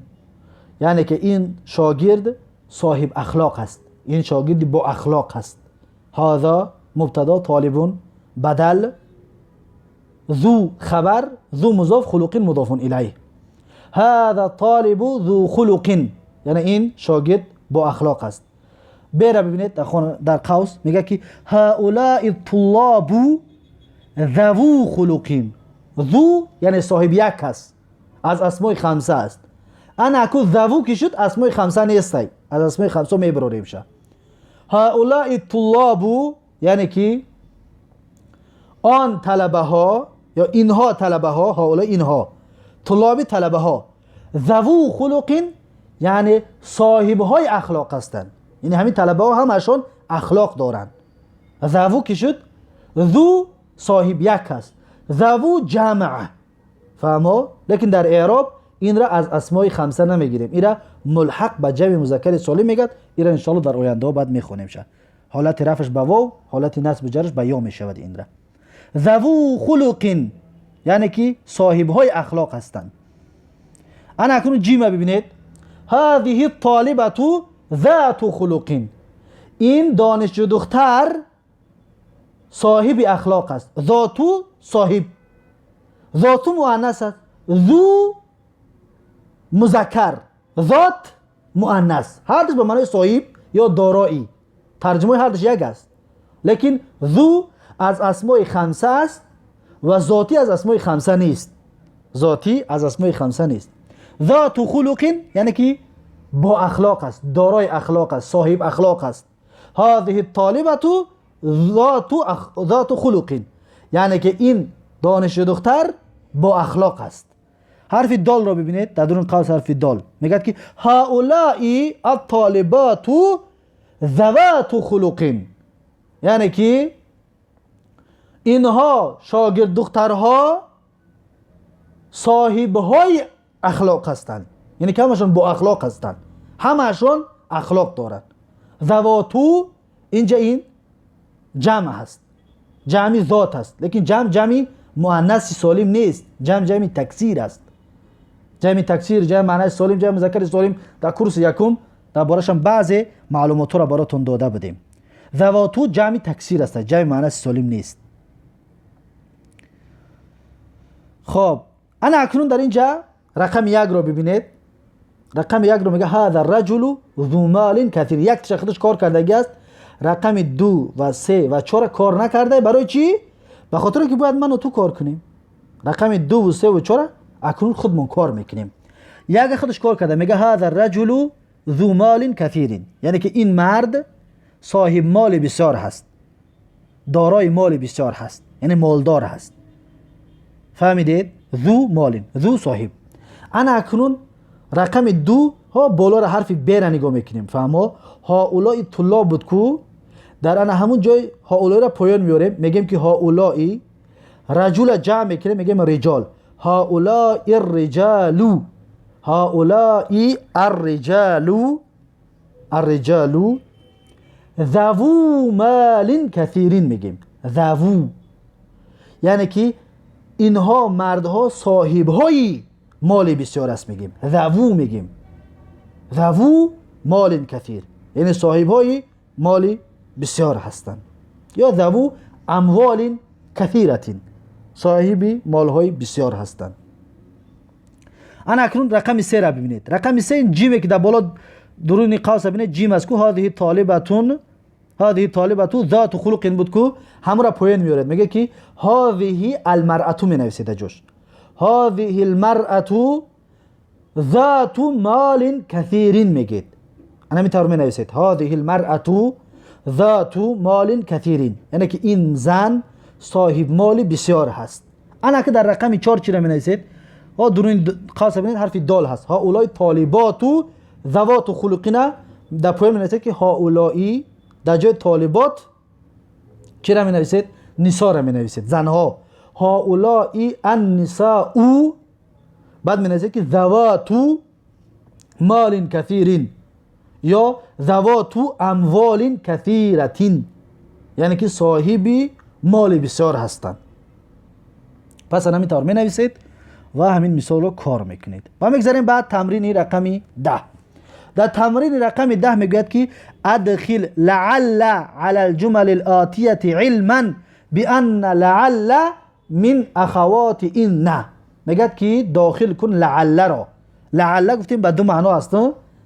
яъне ки ин шогирд соҳиб ахлоқ аст, ин шогирди бо ахлоқ аст. Ҳаза мубтадо, толибун бадал, зу хабар, зу музоф, хулуқин мудофун илайҳ. Ҳаза толибу зу хулуқин, яъне ин шогирд бо ахлоқ аст. Бера бибинед, дар қавс мегӯяд ки ҳаулаи туллобу заву хулуқин. Зу яъне соҳиб як аст, аз асмои хамса аст. Ана аку заву ки шуд, асмои хамса нестай, аз асмои хамса мебарорем ша. Ҳаулаи туллобу яъне ки он талабаҳо ё инҳо талабаҳо, ҳаула инҳо, туллоби талабаҳо, заву хулуқин яъне соҳибҳои ахлоқ ҳастанд. Яъне ҳамин талабаҳо ҳамашон ахлоқ доранд. Заву ки шуд, зу соҳиб як аст, заву ҷамъ, фаҳмо? Лекин дар эъроб инра аз асмои хамса намегирем, ира мулҳақ ба ҷамъи музаккари солим мегӯяд. Ира иншоалло дар ояндаҳо баъд мехонем ша. Ҳолати рафш ба вов, ҳолати насбу ҷарш ба ё мешавад. Инра заву хулуқин яъне ки соҳибҳои ахлоқ ҳастанд. Ана акнун ҷима бибинед, ҳазиҳи толибату зату хулуқин, ин донишҷӯ духтар соҳиби ахлоқ аст. Зоту соҳиб, зоту муаннас аст, зу музаккар, зот муаннас, ҳардуш ба маънои соҳиб ё дороӣ, тарҷумаи ҳардуш як аст. Лекин зу аз асмои хамса аст ва зотӣ аз асмои хамса нест, зотӣ аз асмои хамса нест. Зоту хулуқин яъне ки бо ахлоқ аст, дорои ахлоқ аст, соҳиб ахлоқ аст. Ҳазиҳи толибату зоту хулуқин яъне ки ин донишҷӯ духтар бо ахлоқ аст. Ҳарфи долро бибинед, дар дурун қавс ҳарфи дол мегӯяд ки ҳаулаи аттолибату завату хулуқин, яъне ки инҳо шогирд духтарҳо соҳибҳои ахлоқ ҳастанд, яъне ки ҳамашон бо ахлоқ ҳастанд, ҳамаашон ахлоқ доранд. Завоту инҷа ин ҷамъ ҳаст, ҷамъи зот аст, лекин ҷамъ ҷамъи муаннаси солим нест, ҷамъ ҷамъи таксир аст. Ҷамъи таксир, ҷамъи маънаи солим, ҷамъи музаккари солим дар курси якум дар борашон баъзе маълумотҳоро баротон дода будем. Завоту ҷамъи таксир аст, ҷамъи муаннаси солим нест. Хоб, ана акнун дар инҷа рақами якро бибинед. Рақами якро мега ҳаза раҷулу зу малин касир, як тиша худаш кор кардагӣ аст. Рақами ду ва се ва чора кор накарда. Барои чӣ? Ба хотире ки бояд ману ту кор кунем. Рақами дуву севу чора акнун худмон кор мекунем. Яка худаш кор карда, мега ҳаза раҷулу зу малин касирин, яъне ки ин мард соҳиб моли бисёр ҳаст, дорои моли бисёр ҳаст, яъне молдор ҳаст. Фаҳмидед? Зу молин, зу соҳиб. Ана акнун рақами ду ҳо болоро ҳарфи бера нигоҳ мекунем. Фаҳмо? Ҳаулои туллоб буд ку, дар ана ҳамун ҷой ҳаулоиро поён меорем, мегем ки ҳаулои раҷула ҷамъ мекунем, мегем риҷол. Ҳаулои риҷалу, ҳаулои арриҷалу, арриҷалу заву малин касирин мегем. Заву яъне ки инҳо мардҳо соҳибҳои моли бисёр аст мегем, заву мегем, заву молин касир, яъне соҳибҳои моли бисёр ҳастанд, ё заву амволин касиратин, соҳиби молҳои бисёр ҳастанд. Ана акнун рақами сера бибинед. Рақами се ин ҷиме ки дар боло дуруни қавса бинед, ҷим аст ку, ҳазиҳи толибатун, ҳазиҳи толибату зоту хулуқин буд ку, ҳамура поён меоред, мегӯяд ки ҳазиҳи алмаръату менависед дар ҷош, ҳазиҳи алмаръату зоту молин касирин мегӯед. Ана ҳамин тавр менависед, ҳазиҳи алмаръату зоту молин касирин, яъне ки ин зан соҳиб моли бисёр ҳаст. Ана ки дар рақами чор чиро менависед? Ҳо дуруни қавса бинед, ҳарфи дол ҳаст. Ҳаулои толиботу завоту хулуқина дар поён менависед ки ҳаулои, дар ҷои толибот чиро менависед? Нисоро менависед, занҳо. Ҳаулои аннисау, баъд менависед ки завату молин касирин ё завату амволин касиратин. Яъне ки соҳиби моли бисёр ҳастанд. Пас ҳамин тавр менависед ва ҳамин мисолро кор мекунед. Ва мегзарем ба тамрини рақами 10. Дар тамрини рақами 10 мегӯяд, ки أدخل لعل على الجمل الآتية علما بأن لعل من أخوات إن. Мегӯяд, ки дохил кун лаалларо. Лаалла, гуфтем, ба ду маъно аст: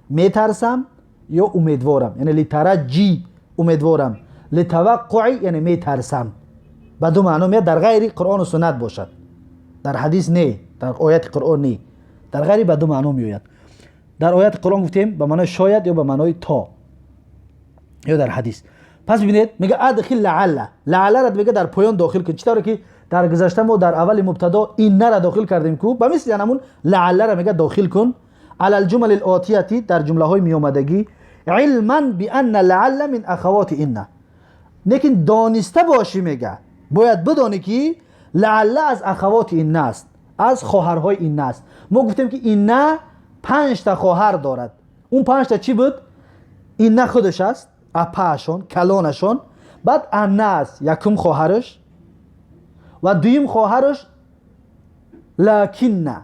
метарсам ё умедворам, яъне للترجي умедворам, للتوقع яъне метарсам. Ба ду маъно меяд, дар ғайри Қуръону суннат бошад, дар ҳадис не, дар ояти Қуръон не, дар ғайри ба ду маъно меояд. Дар ояти Қуръон, гуфтем, ба маънои шояд ё ба маънои то, ё дар ҳадис. Пас бибинед, мега أدخل لعل, лааллара мега дар поён дохил кун. Чӣ тавре ки дар гузашта мо дар аввали мубтадо иннара дохил кардем ку, ба мисли ҳамун лааллара мега дохил кун. على الجمل الآتية, дар ҷумлаҳои меомадагӣ, علما بأن لعل من أخوات إن. Лекин дониста бошӣ, мега, бояд бидонӣ, ки лаалла аз أخوات إن аст, аз хоҳарҳои инна аст. Мо гуфтем, ки инна панҷта хоҳар дорад. Он панҷта чӣ буд? Инна худаш аст, апаашон, калонашон, баъд анна аст, якум хоҳараш, ва дуюм хоҳараш лакинна,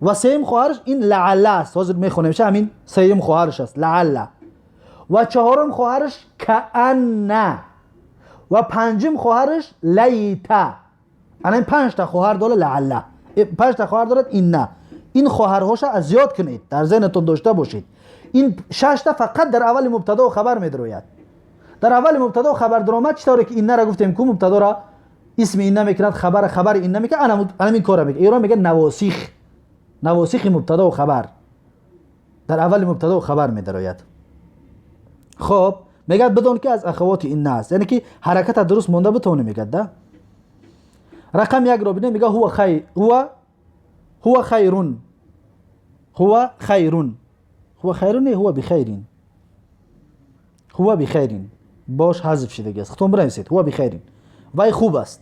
ва сеюм хоҳараш ин лаалла аст, ҳозир мехонем, ҳамин сеюм хоҳараш аст лаалла, ва чаҳорум хоҳараш каанна, ва панҷум хоҳараш лайта. Ана ин панҷта хоҳар дора лаалла, панҷта хоҳар дорад инна. Ин хоҳарҳоша аз ёд кунед, дар зеҳнатон дошта бошед. Ин шашта фақат дар аввали мубтадо хабар медарояд. Дар аввали мубтадо хабар даромад, чӣ тавре ки иннара гуфтем ку, мубтадора исми инна мекунад, хабара хабари инна мекунад, анамин кора мекунад. Иро мегӯяд نواسخ, نواسخ мубтадо хабар, дар аввали мубтадо хабар медарояд. Хоб, мегӯяд, бидон, ки аз أخوات إن аст, яъне ки ҳараката дуруст монда битавонӣ, мегӯяд. Да рақам якро бинед, мега هو خير, هو خير, هو خير не, هو بخير, هو بخير бош ҳазф шидаги аст, худтон бинависед. هو بخير, вай хуб аст.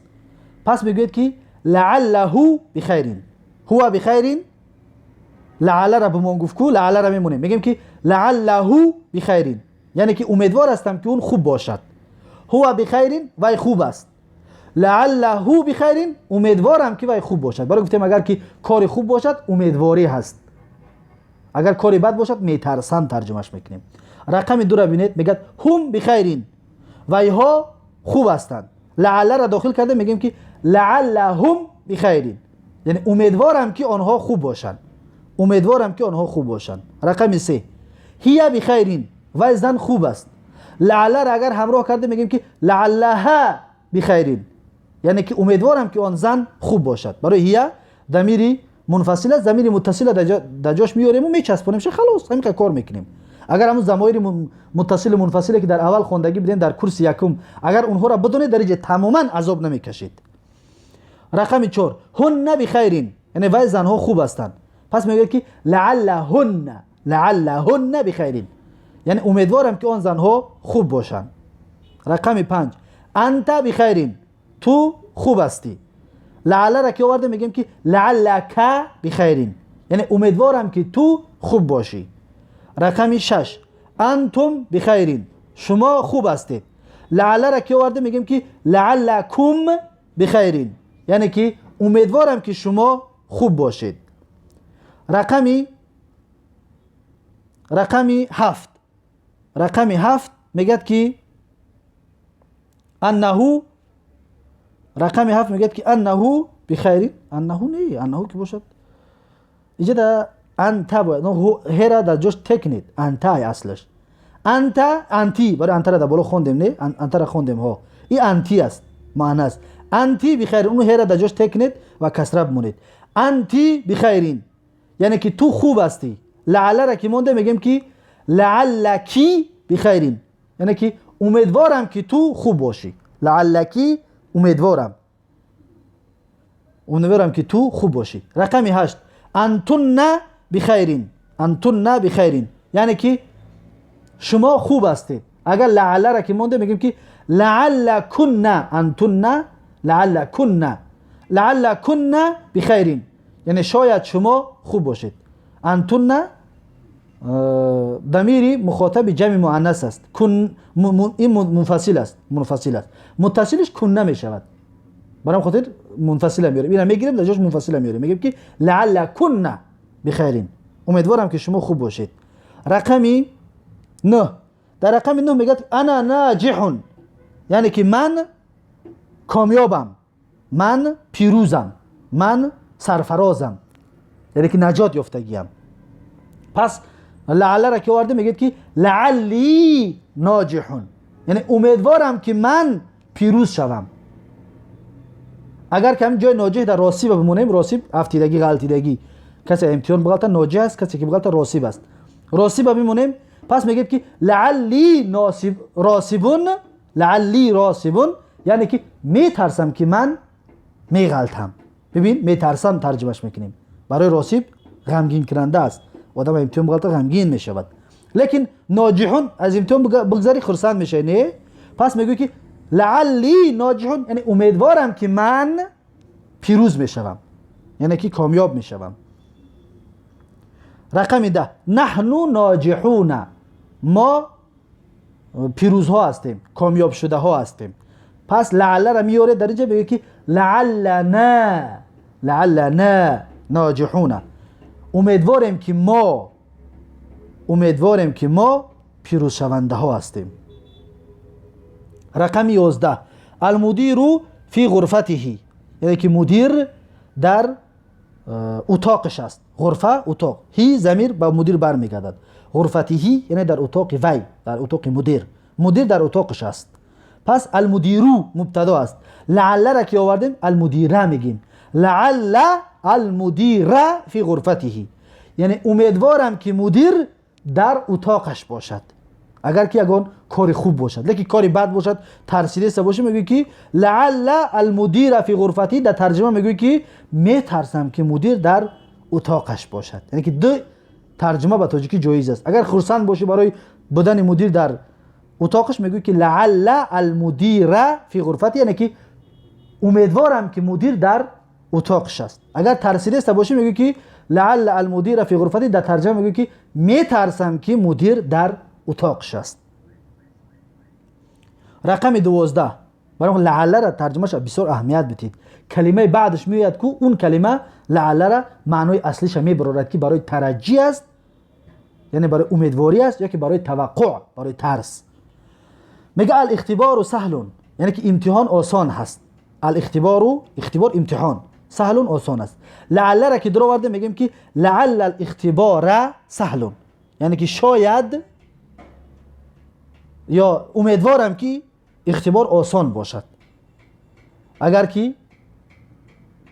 Пас мегӯяд, ки لعله بخير, هو بخير. Лааллара бимон, гуфт ку, лааллара мемонем, мегӯем, ки لعله بخير, яъне ки умедвор ҳастам, ки он хуб бошад. هو بخير, вай хуб аст. لعله بخير, умедворам, ки вай хуб бошад. Барои гуфтем, агар ки кори хуб бошад, умедворӣ ҳаст, агар кори бад бошад, метарсам тарҷумаш мекунем. Рақами дура бинед, мегӯяд هم بخير, вайҳо хуб ҳастанд. Лааллара дохил карда, мегӯем, ки لعلهم بخير, яъне умедворам, ки онҳо хуб бошанд, умедворам, ки онҳо хуб бошанд. Рақами се: هي بخير, вай зан хуб аст. Лааллара агар ҳамроҳ карда, мегӯем, ки لعلها بخير, яъне ки умедворам, ки он зан хуб бошад. Барои هي дамири мунфасил аст, замири муттасила дар ҷош меёрему мечаспонем, ша, халос, ҳамин кор мекунем. Агар ҳамун замоири муттасилу мунфасиле, ки дар аввал хондагӣ будем, дар курси якум, агар онҳоро бидонед, дар иҷа тамоман азоб намекашед. Рақами чор: هن بخير, яъне вай занҳо хуб ҳастанд. Пас мегӯяд, ки لعلهن, لعلهن بخير, яъне умедворам, ки он занҳо хуб бошанд. Рақами панҷ: أنت بخير, ту хуб ҳастӣ. Лааллара ки оварда, мегӯем, ки لعلك بخير, яъне умедворам, ки ту хуб бошӣ. Рақами шаш: أنتم بخير, шумо хуб ҳастед. Лааллара ки оварда, мегӯем, ки لعلكم بخير, яъне ки умедворам, ки шумо хуб бошед. Рақами ҳафт мегӯяд, ки أنه, рақами ҳафт мегӯяд, ки أنه بخير. أنه не, أنه ки бошад, иҷада أنت бояд ҳера дар ҷош текнед. أنت аслаш أنت, أنتِ, барои антара дар боло хондем, не, антара хондем, ҳо, и أنتِ аст, маъна аст. أنتِ بخير, уну ҳера дар ҷош текнед ва касра бимонед. أنتِ بخير, яъне ки ту хуб ҳастӣ. Лааллара ки монде, мегӯем, ки لعلك بخير, яъне ки умедворам, ки ту хуб бошӣ. لعلك, умедворам, ки ту хуб бошӣ. Рақами ҳашт: أنتن بخير, أنتن بخير, яъне ки шумо хуб ҳастед. Агар лааллара ки монде, мегӯем, ки لعلكن, أنتن, لعلكن, لعلكن بخير, яъне шояд шумо хуб бошед. أنتن. дамири мухотаби ҷамъи муаннас аст. Ин мунфасил аст, мунфасил аст. Муттасилиш кунна мешавад. Барои хотир мунфасила меорем. Ина мегирем, дар ҷош мунфасила меорем. Мегӯем ки лаалла кунна бихайрин. Умедворам ки шумо хуб бошед. Рақами 9. Дар рақами 9 мегӯяд ана наҷиҳун, яъне ки ман комёбам, ман пирӯзам, ман сарфарозам, яъне ки наҷот ёфтагиям. Пас лааллара ки оварда, мегӯяд ки лаалли ноҷиҳун, яъне умедворам ки ман пирӯз шавам. Агар ки ҳамин ҷои ноҷиҳ дар росиба бимонем, росиб афтидагӣ, ғалтидагӣ, касе имтиҳон биғалта ноҷиҳ аст, касе ки биғалта росиб аст. Росиба бимонем, пас мегӯяд ки лаалли росибун, лаалли росибун, яъне ки метарсам ки ман меғалтам. Бибин, метарсам тарҷимаш мекунем. Барои росиб ғамгинкунанда аст, одам имтиҳон биғалта ғамгин мешавад. Лекин ноҷиҳун аз имтиҳон бигзарӣ, хурсанд мешавӣ, не? Пас мегӯй ки лаалли ноҷиҳун, яъне умедворам ки ман пирӯз мешавам, яъне ки комёб мешавам. Рақами 10. Наҳну ноҷиҳуна, мо пирӯзҳо ҳастем, комёбшудаҳо ҳастем. Пас лааллара меоред дар инҷа, мегӯяд ки лааллана, лааллана ноҷиҳуна, умедворем ки мо, умедворем ки мо пирӯзшавандаҳо ҳастем. Рақами 11. Алмудиру фи ғурфатиҳи, яъне ки мудир дар утоқиш аст. Ғурфа утоқ, ҳи замир ба мудир бармегардад. Ғурфатиҳи яъне дар утоқи вай, дар утоқи мудир, мудир дар утоқиш аст. Пас алмудиру мубтадо аст. Лааллара ки овардем, алмудира мегим. Лаалла алмудира фи ғурфатиҳи, яъне умедворам ки мудир дар утоқаш бошад. Агар ки ягон кори хуб бошад, лекин кори бад бошад, тарсидеста бошад, мегӯӣ ки лаалла алмудира фи ғурфатиҳи. Дар тарҷима мегӯӣ ки метарсам ки мудир дар утоқаш бошад. Яъне ки ду тарҷима ба тоҷикӣ ҷоиз аст. Агар хурсанд бошӣ барои будани мудир дар утоқаш, мегӯӣ ки лаалла алмудира фи ғурфати, яъне ки умедворам ки мудир дар утоқаш аст. Агар тарсидеста бошӣ, мегӯӣ ки лаалла алмудира фи ғурфати, дар тарҷима мегӯӣ ки метарсам ки мудир дар утоқаш аст. Рақами 12. Барои лааллара тарҷимаша бисёр аҳамият бидиҳед. Калимаи баъдаш меояд ку, он калима лааллара маънои аслиша мебарорад, ки барои тараҷҷӣ аст, яъне барои умедворӣ аст, ё ки барои таваққуъ, барои тарс. Мега алихтибору саҳлун, яъне ки имтиҳон осон ҳаст. Алихтибору, ихтибор, имтиҳон, саҳлун осон аст. Лааллара ки дуроварда, мегӯем ки лаалла алихтибора саҳлун, яъне ки шояд ё умедворам ки ихтибор осон бошад. Агар ки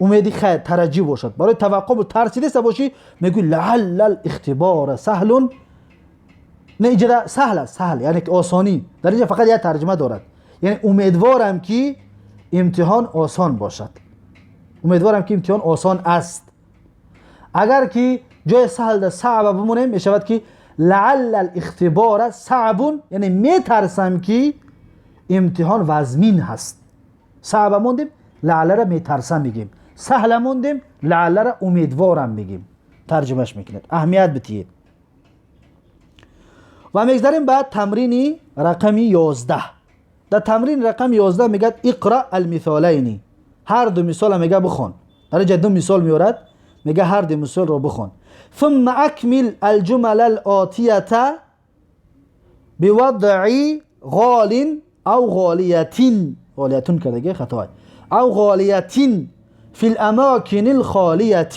умеди хайр, тараҷҷӣ бошад, барои таваққуъ, тарсидеста бошӣ, мегӯй лаалла алихтибора саҳлун. Не, инҷа саҳл аст, саҳл яъне ки осонӣ. Дар инҷа фақат як тарҷима дорад, яъне умедворам ки имтиҳон осон бошад, умедворам ки имтиҳон осон аст. Агар ки ҷои саҳлда саъба бимонем, мешавад ки лаалла алихтибора саъбун, яъне метарсам ки имтиҳон вазмин ҳаст. Саъба мондем, лааллара метарсам мегӯем. Саҳла мондем, лааллара умедворам мегӯем, тарҷимаш мекунед. Аҳамият бидиҳед. Ва мегзарем ба тамрини рақами 11. Дар тамрини рақами 11 мегӯяд: иқра алмисолайни, ҳар ду мисола мега бихон. Дар инҷа ду мисол меорад, мега ҳар ду мисолро бихон. ثم أكمل الجمل الآتية بوضع غال أو غالية، غالية кардаги хато، أو غالية في الأماكن الخالية.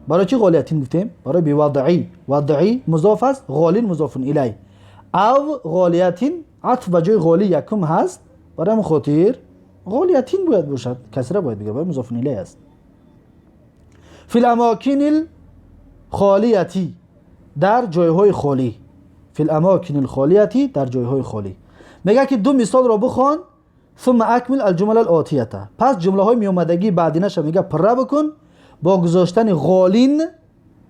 Барои чӣ غالية гуфтем? Барои بوضع. وضع музоф аст, غال مضاف إليه. أو غالية عطف ба ҷои غالي якум ҳаст, барои ҳамин хотир غالية бояд бошад, касра бояд бигирад, барои مضاف إليه аст. في الأماكن الخالية, дар ҷойҳои холӣ. في الأماكن الخالية, дар ҷойҳои холӣ. Мегӯяд ки ду мисолро бихон. ثم أكمل الجمل الآتية, пас ҷумлаҳои меомадагии баъдинаша мега пурра бикун бо гузоштани غال.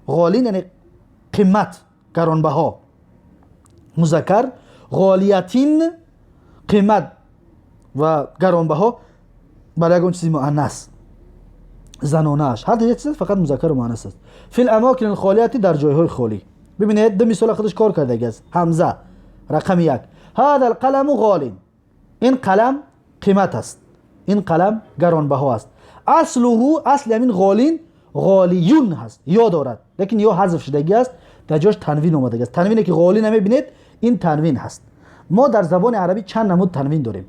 غال яъне қимат, гаронбаҳо, музаккар. غالية, қимат ва гаронбаҳо бар ягон чизи муаннас, занонааш. Ҳар як чиз фақат музаккару муаннас аст. في الأماكن الخالية, дар ҷойҳои холӣ. ببینید دو مثال خودش کار کرده است. همزه رقم 1، هذا القلم غال، این قلم قیمت است، این قلم گرانبها است. اصله، اصل همین غالین غالیون هست، یا دارد لیکن یا حذف شدگی است، در جاش تنوین آمده است. تنوینی که غالی نمیبینید این تنوین هست. ما در زبان عربی چند نمود تنوین داریم.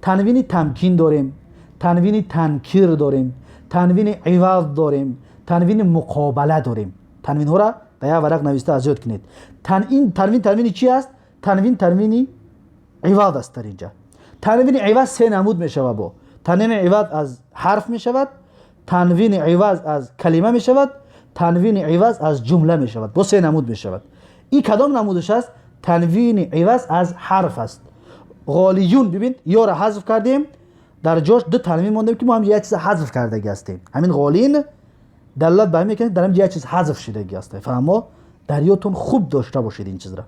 تنوین تمکین داریم، تنوین تنکیر داریم، تنوین عوض داریم، تنوین مقابله داریم. تنوین ها را در یک ورق نوشته از یاد کنید. این تنوین تنوین چی است؟ تنوین تنوین عوض است. در اینجا تنوین عوض سه نمود می شود. با تنوین عوض از حرف می شود، تنوین عوض از کلمه می شود، تنوین عوض از جمله می شود. با سه نمود می شود. این کدام نمودش است؟ تنوین عوض از حرف است. غالیون، ببین یا را حذف کردیم، در جاش دو تنوین ماندیم که ما هم یک چیز حذف کردگی هستیم. همین غالین دلالت بر میکنه در هم یک چیز حذف شدگی است. فهمو؟ در یادتون خوب داشته باشید این چیز را.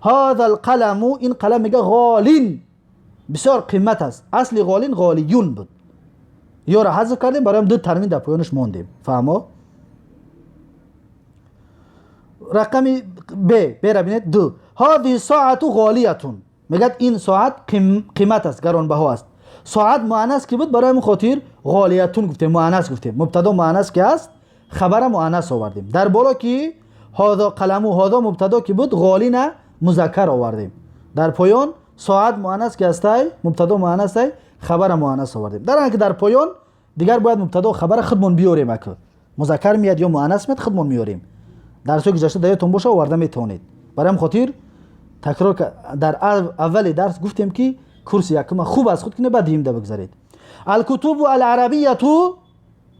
هذا القلم، این قلم میگه غالین، بسیار قیمت است. اصل غالین غالیون بود، یا را حذف کردیم، برایم دو تنوین در پایانش ماندیم. فهمو؟ رقم ب، ب را ببینید، 2، هذه ساعت غالیتون، میگه این ساعت قیمت است، گرانبها است. ساعت مؤنث که بود، برای خاطر غالیتون گفتیم، مؤنث گفتیم. مبتدا مؤنث که است، خبر مؤنث آوردیم. در بالا که هذا قلم و هذا مبتدا که بود، غالی نه مذکر آوردیم. در پایان ساعت مؤنث که است، مبتدا مؤنث، خبر مؤنث آوردیم. در که در پایان دیگر باید مبتدا و خبر خودمون بیاریم. اکو مذکر میاد یا مؤنث میاد، خودمون میاریم. درس گذشته در یادتون باشه، آورده میتونید. برای خاطر تکرار در اول درس گفتیم که کورس یکم خوب از خود کنه، بعد دیم ده بگذارید. الکتب العربیه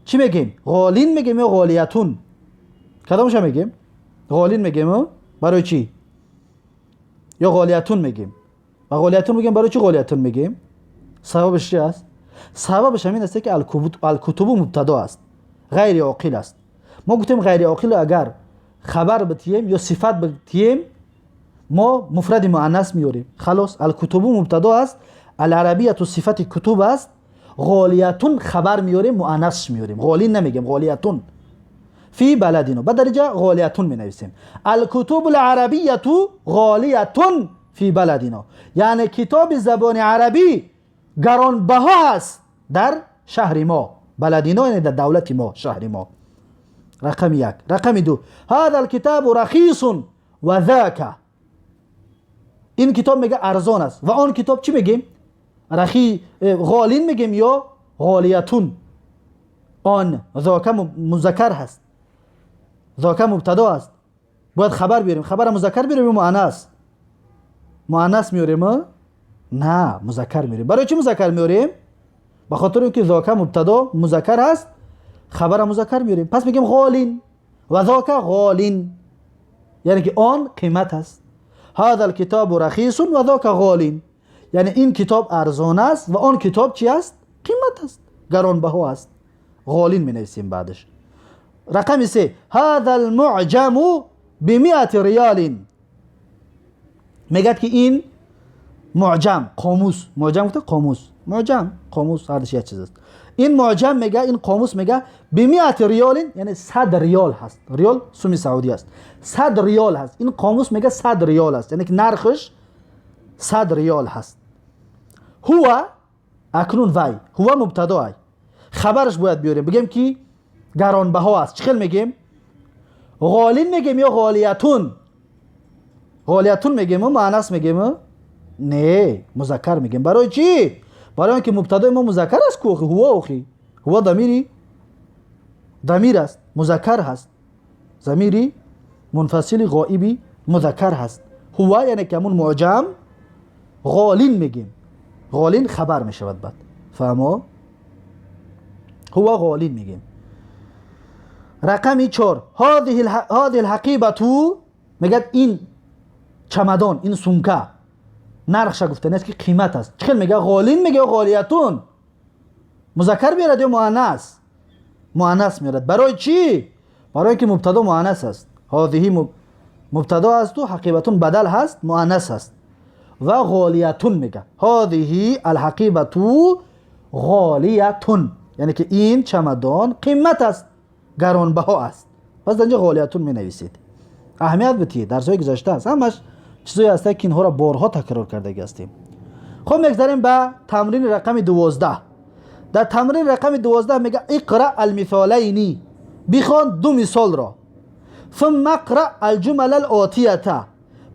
چی میگیم؟ غالین میگیم یا غالیتون؟ کدامش میگیم؟ غالین میگیم برای چی؟ یا غالیتون میگیم؟ و غالیتون میگیم برای چی غالیتون میگیم؟ سببش چی است؟ سببش همین است که الکتب مبتدا است، غیر عاقل است. ما گفتیم غیر عاقل اگر خبر بتیم یا صفت بتیم، ما مفرد مؤنث میوریم. خلاص، الکتب مبتدا است، العربیه صفت کتب است، غالیتون خبر میوریم، مؤنث میوریم، غالین نمیگیم، غالیتون فی بلدنا. بعد در اینجا غالیتون می نویسیم. الکتب العربیه غالیتون فی بلدنا، یعنی کتاب زبان عربی گرانبها است در شهر ما. بلدنا یعنی در دولت ما، شهر ما. رقم 1. رقم 2، هذا الكتاب رخیص و ذاک، این کتاب میگه ارزان است و آن کتاب چی میگیم؟ رخی غالین میگیم یا غالیتون؟ آن ذاک مذکر هست، ذاک مبتدا است، باید خبر بیاریم. خبر مذکر بیاریم یا مؤنث؟ مؤنث میاریم؟ نه، مذکر میاریم. برای چی مذکر میاریم؟ به خاطر اینکه ذاک مبتدا مذکر است، خبر مذکر میاریم. پس میگیم غالین و ذاک غالین، یعنی که آن قیمت است. هذا الكتاب رخیص و ذاک غالین، یعنی این کتاب ارزان است و آن کتاب چی است؟ قیمت است، گرانبها است. غالین می نویسیم بعدش. رقم 3، هذا المعجم بمئة ریال، میگه که این معجم، قاموس، معجم گفته قاموس، معجم قاموس هر یک چیز است. این معجم میگه، این قاموس میگه بمئة ریال، یعنی 100 ریال هست. ریال سومی سعودی است، 100 ریال هست. این قاموس میگه 100 ریال است، یعنی که نرخش 100 ریال هست. هو، اکنون وی، هو مبتدا، خبرش باید بیاریم، بگیم که گرانبها است. چه میگیم؟ غالین میگیم یا غالیتون؟ غالیتون میگیم؟ مؤنث میگیم؟ نه، مذکر میگیم. برای چی؟ برای اینکه مبتدای ما مذکر است کو هو. اوخی هو ضمیری ضمیر است، مذکر هست، ضمیری منفصل غائبی مذکر هست هو، یعنی که همون معجم. غالین میگیم، غالین خبر میشود بعد. فهمو؟ هو غالین میگیم. رقم 4، هذه الحقیبه، میگه این چمدان، این сумка، نرخش گفته نیست که قیمت است. چه میگه؟ غالین میگه غالیتون؟ مذکر میارد یا مؤنث؟ مؤنث میارد. برای چی؟ برای اینکه مبتدا مؤنث است. هذه مبتدا است و حقیبتون بدل هست، مؤنث است و غالیتون میگه. هذه الحقیبه غالیتون، یعنی که این چمدان قیمت است، گرانبها است. پس در اینجا غالیتون می نویسید. Аҳамият битиҳед, дарсҳои гузашта аст, ҳамаш чизое ҳастанд ки инҳоро борҳо такрор кардагӣ ҳастем. Хоб, мегзарем ба тамрини рақами 12. Дар тамрини рақами 12 мега: اقرأ المثالین, бихон ду мисолро. ثم اقرأ الجمل الآتیة,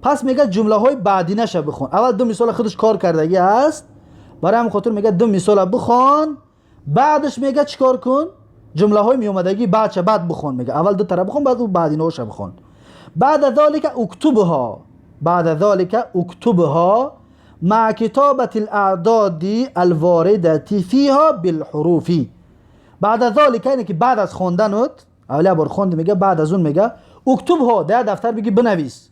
пас мега ҷумлаҳои баъдинаша бихон. Аввал ду мисола худаш кор кардагӣ аст, барои ҳамин хотир мега ду мисола бихон, баъдаш мега чӣ кор кун? Ҷумлаҳои меомадагӣ баъдша баъд бихон. Мега аввал ду тара бихон, баъд ӯ баъдинаҳоша бихон. بعد ذلك اكتبها, بعد ذلك اكتبها مع كتابة الأعداد الواردة فيها بالحروف. بعد ذلك اینه که بعد از خواندنت، اول بار خوند، میگه بعد از اون میگه اكتبها، در دفتر بگی بنویس،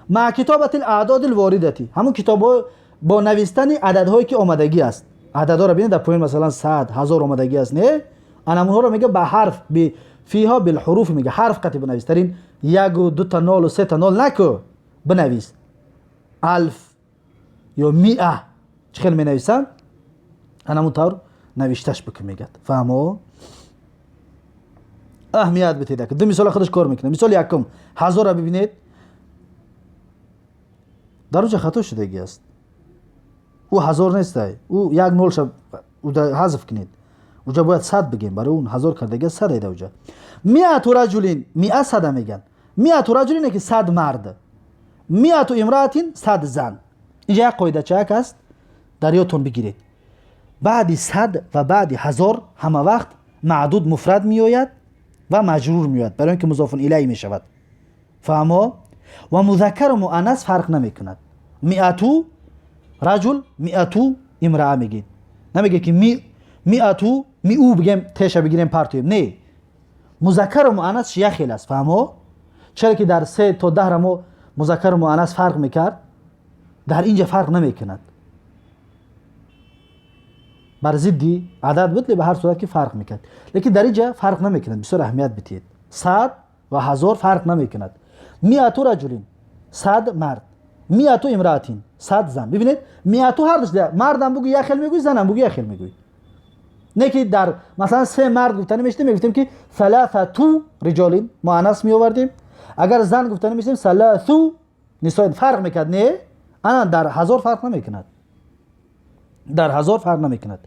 مع كتابة الأعداد الواردة، همون کتاب با نویستن عددهایی که آمدگی است. عددها رو ببینید در پایین، مثلا 100 هزار آمدگی است، نه؟ انا رو میگه به حرف به فيها بالحروف، میگه حرف قطعی بنویس. در این یک و دو تا نال و سه تا نال نکو، بنویس ألف یا مئة، چه خیلی می نویسن همون طور نوشتش بکن میگد. فهمو؟ اهمیت بتید که دو مثال خودش کار میکنه. مثال یکم هزار را ببینید، در اونجا خطا شدگی است، او هزار نیست، او یک نول شب او حذف کنید، اونجا باید صد بگیم، برای اون هزار کردگی صد ایده. اونجا مئة رجل، مئة صد میگن، مئة رجل که صد مرد، مئة امرأة صد زن. اینجا یک قاعده چک است، در یادتون بگیرید: بعد صد و بعد هزار همه وقت معدود مفرد میآید و مجرور میآید، برای اینکه مضاف الیه میشود. فهمو؟ و مذکر و مؤنث فرق نمیکند. مئة رجل، مئة امرأة میگید، نمیگه که مئة میو بگیم، تیشه بگیریم پرتویم، نه، مذکر و مؤنث یک خیل است. فهمو؟ چرا که در 3 تا 10 ما مذکر و مؤنث فرق میکرد، در اینجا فرق نمیکند. بر ضدی عدد بود، به هر صورت که فرق میکرد، لیکن در اینجا فرق نمیکند. بسیار اهمیت بدید، صد و هزار فرق نمیکند. مئة رجل صد مرد، مئة امرأة صد زن. ببینید، مئة هر دوش مردم بگو یک خیل میگوی، زنم بگو یک خیل میگوی. نه که در مثلا سه مرد گفتن میشتیم، میگفتیم که ثلاثة رجال، مؤنث می آوردیم. اگر زن گفتن میشتیم ثلاث نساء، فرق میکرد، نه؟ انا در هزار فرق نمیکند، در هزار فرق نمیکند.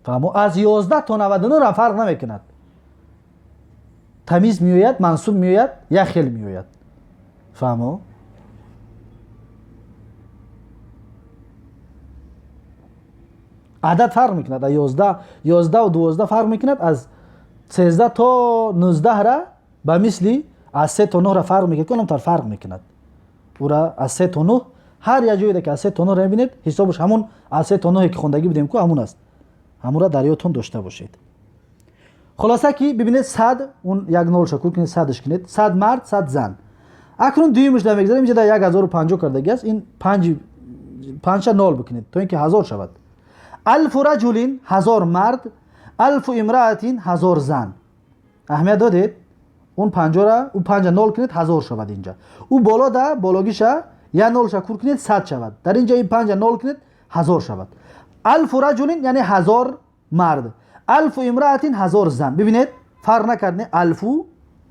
فهمو؟ از 11 تا 99 هم فرق نمیکند. تمیز میآید، منصوب میآید، یک خیل میآید. فهمو؟ عدد فرق میکند، از 11 11 و 12 فرق میکند، از 13 تا 19 را به مثلی از 3 تا 9 را فرق میکند، کنم تر فرق میکند. او را از 3 تا 9 هر یک جایی که از 3 تا 9 را میبینید، حسابش همون از 3 تا 9 که خوندگی بودیم کو همون است. همون را در یادتون داشته باشید. خلاصه که ببینید، صد اون یک نول شکر کنید، صدش کنید، صد مرد، صد زن. اکنون دویمش در میگذاریم. اینجا در 1050 کردگی است، این پنج پنج نول بکنید تا اینکه هزار شود. ألف رجل هزار مرد، ألف امرأة هزار زن. اهمیت دادید؟ اون پنجاه را اون پنج نول کنید، هزار شود. اینجا او بالا ده بالاگیشه یا نول شکر کنید، صد شود. در اینجا این پنج نول کنید، هزار شود. ألف رجل یعنی هزار مرد، ألف امرأة هزار زن. ببینید، فرق نکرد. ألف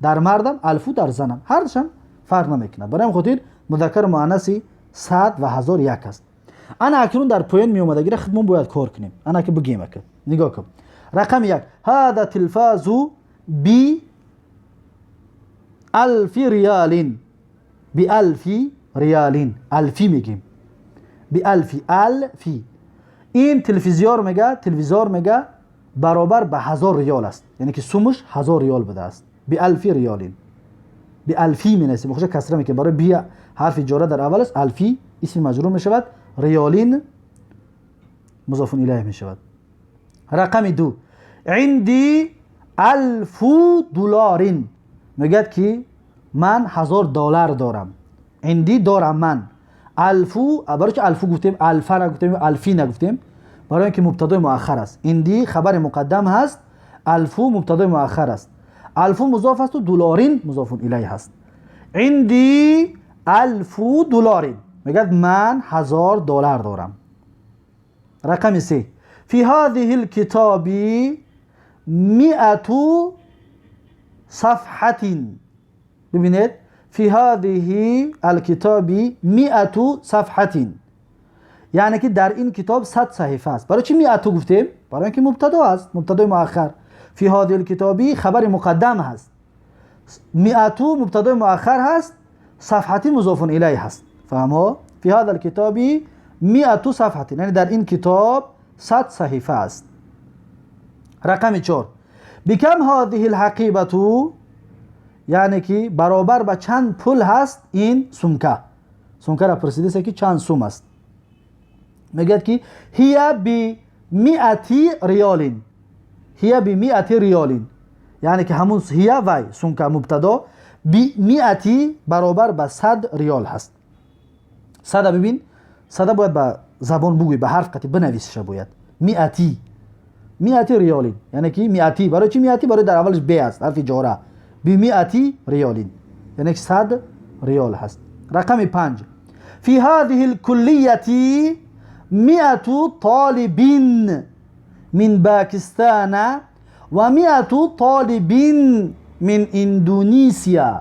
در مردم، ألف در زنم، هر دوشم فرق نمیکند. برای خاطر مذکر و مؤنث صد و هزار یک است. انا اکنون در پایین می اومدگی را خودمون باید کار کنیم. انا که بگیم که نگاه کن، رقم یک: هذا تلفاز بألف ریال. بألف ریال، ألفی میگیم، بألف، ألفی. این تلویزیون میگه، تلویزیون میگه برابر به هزار ریال است، یعنی که سومش هزار ریال بوده است. بألف ریال، بألفی می نویسیم، خوش کسره میکنیم، برای بی حرف جاره در اول است. ألفی اسم مجرور میشود، ریال مضاف الیه میشود. رقم دو: عندي ألف دلار، میگد که من هزار دلار دارم. عندي دارم من، ألف، برای که ألف گفتیم، ألف نگفتیم، ألفی نگفتیم؟ برای اینکه مبتدای مؤخر است. عندي خبر مقدم هست، ألف مبتدای مؤخر است، ألف مضاف است و دلار مضاف الیه هست. عندي ألف دلار، میگد من هزار دلار دارم. رقم سه: في هذه الكتاب مئة صفحة. ببینید. في هذه الكتاب 100 صفحة، یعنی که در این کتاب 100 صحیفه است. برای چی مئة گفتیم؟ برای اینکه مبتدا است، مبتدای مؤخر. في هذه الكتاب خبر مقدم هست، مئة مبتدای مؤخر هست، صفحة مضاف الیه هست. فهمو؟ في هذا الكتاب 100 صفحة، یعنی در این کتاب 100 صحیفه است. رقم 4، بكم هذه الحقيبة، یعنی که برابر به چند پول هست این сумка. Сумка را پرسیده که چند سوم است. میگه که هي ب100 ريال، هي ب100 ريال، یعنی که همون هي وای сумка مبتدا، ب100 برابر به 100 ریال هست. صد ببین، صد باید به زبان بگوی، به حرف قطعی بنویسش باید. مئة، مئة ريال، یعنی که مئة. برای چی مئة؟ برای در اولش ب است، حرف جاره. ب100 ريال، یعنی 100 ریال هست. رقم 5، في هذه الكلية 100 طالب من باكستان و100 طالب من اندونیسیا.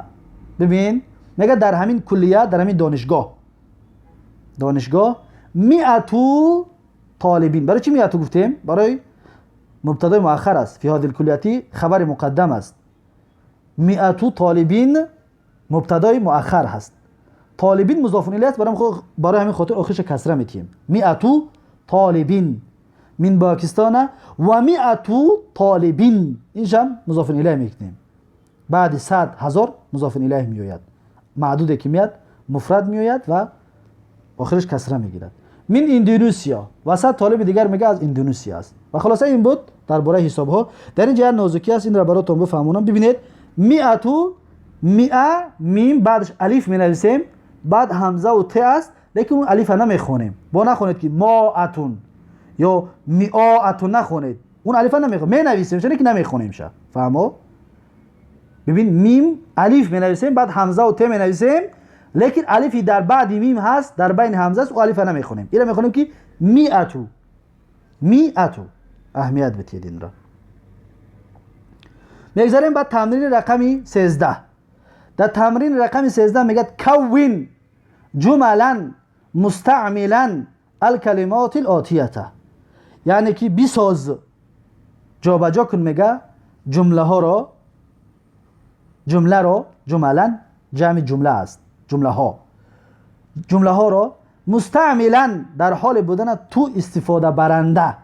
ببین، میگه در همین کلیه، در همین دانشگاه مئة طالب. برای چی مئة گفتیم؟ برای مبتدای مؤخر است. في هذه الكلية خبر مقدم است، مئة طالب مبتدای مؤخر هست، طالب مضاف الیه است. برای همین خاطر آخرش کسره میتیم. مئة طالب من باكستان و100 طالب، اینجا مضاف الیه میکنیم. بعد 100، هزار مضاف الیه میآید. معدود که میاد مفرد میآید و آخرش کسره میگیرد. من اندونزیا و 100 طالب دیگر میگه از اندونزیا است. و خلاصه این بود درباره حساب ها. در اینجا نازکی است، این را براتون بفهمونم. ببینید، مئة، مئة، میم، بعدش الف می نویسیم، بعد همزه و ت است، لیکن اون الف نمیخونیم. با نخونید که ماءة یا مئاءة، نخونید. اون الف نمیخونیم، می نویسیم چون که نمیخونیم شه. فهمو؟ ببین، میم الف می نویسیم، بعد همزه و ت می نویسیم، لیکن الفی در بعد میم هست، در بین همزه است، او الف نمیخونیم. این میخونیم که مئة، مئة. اهمیت بدید این را. میگذاریم بعد تمرین رقمی 13. در تمرین رقم 13 میگه كون جملا مستعملا الكلمات الآتية، یعنی که بساز، جابجا کن میگه جمله ها را، جمله را. جملا جمع جمله است، جمله ها، جمله ها را مستعملا در حال بودن تو استفاده برنده،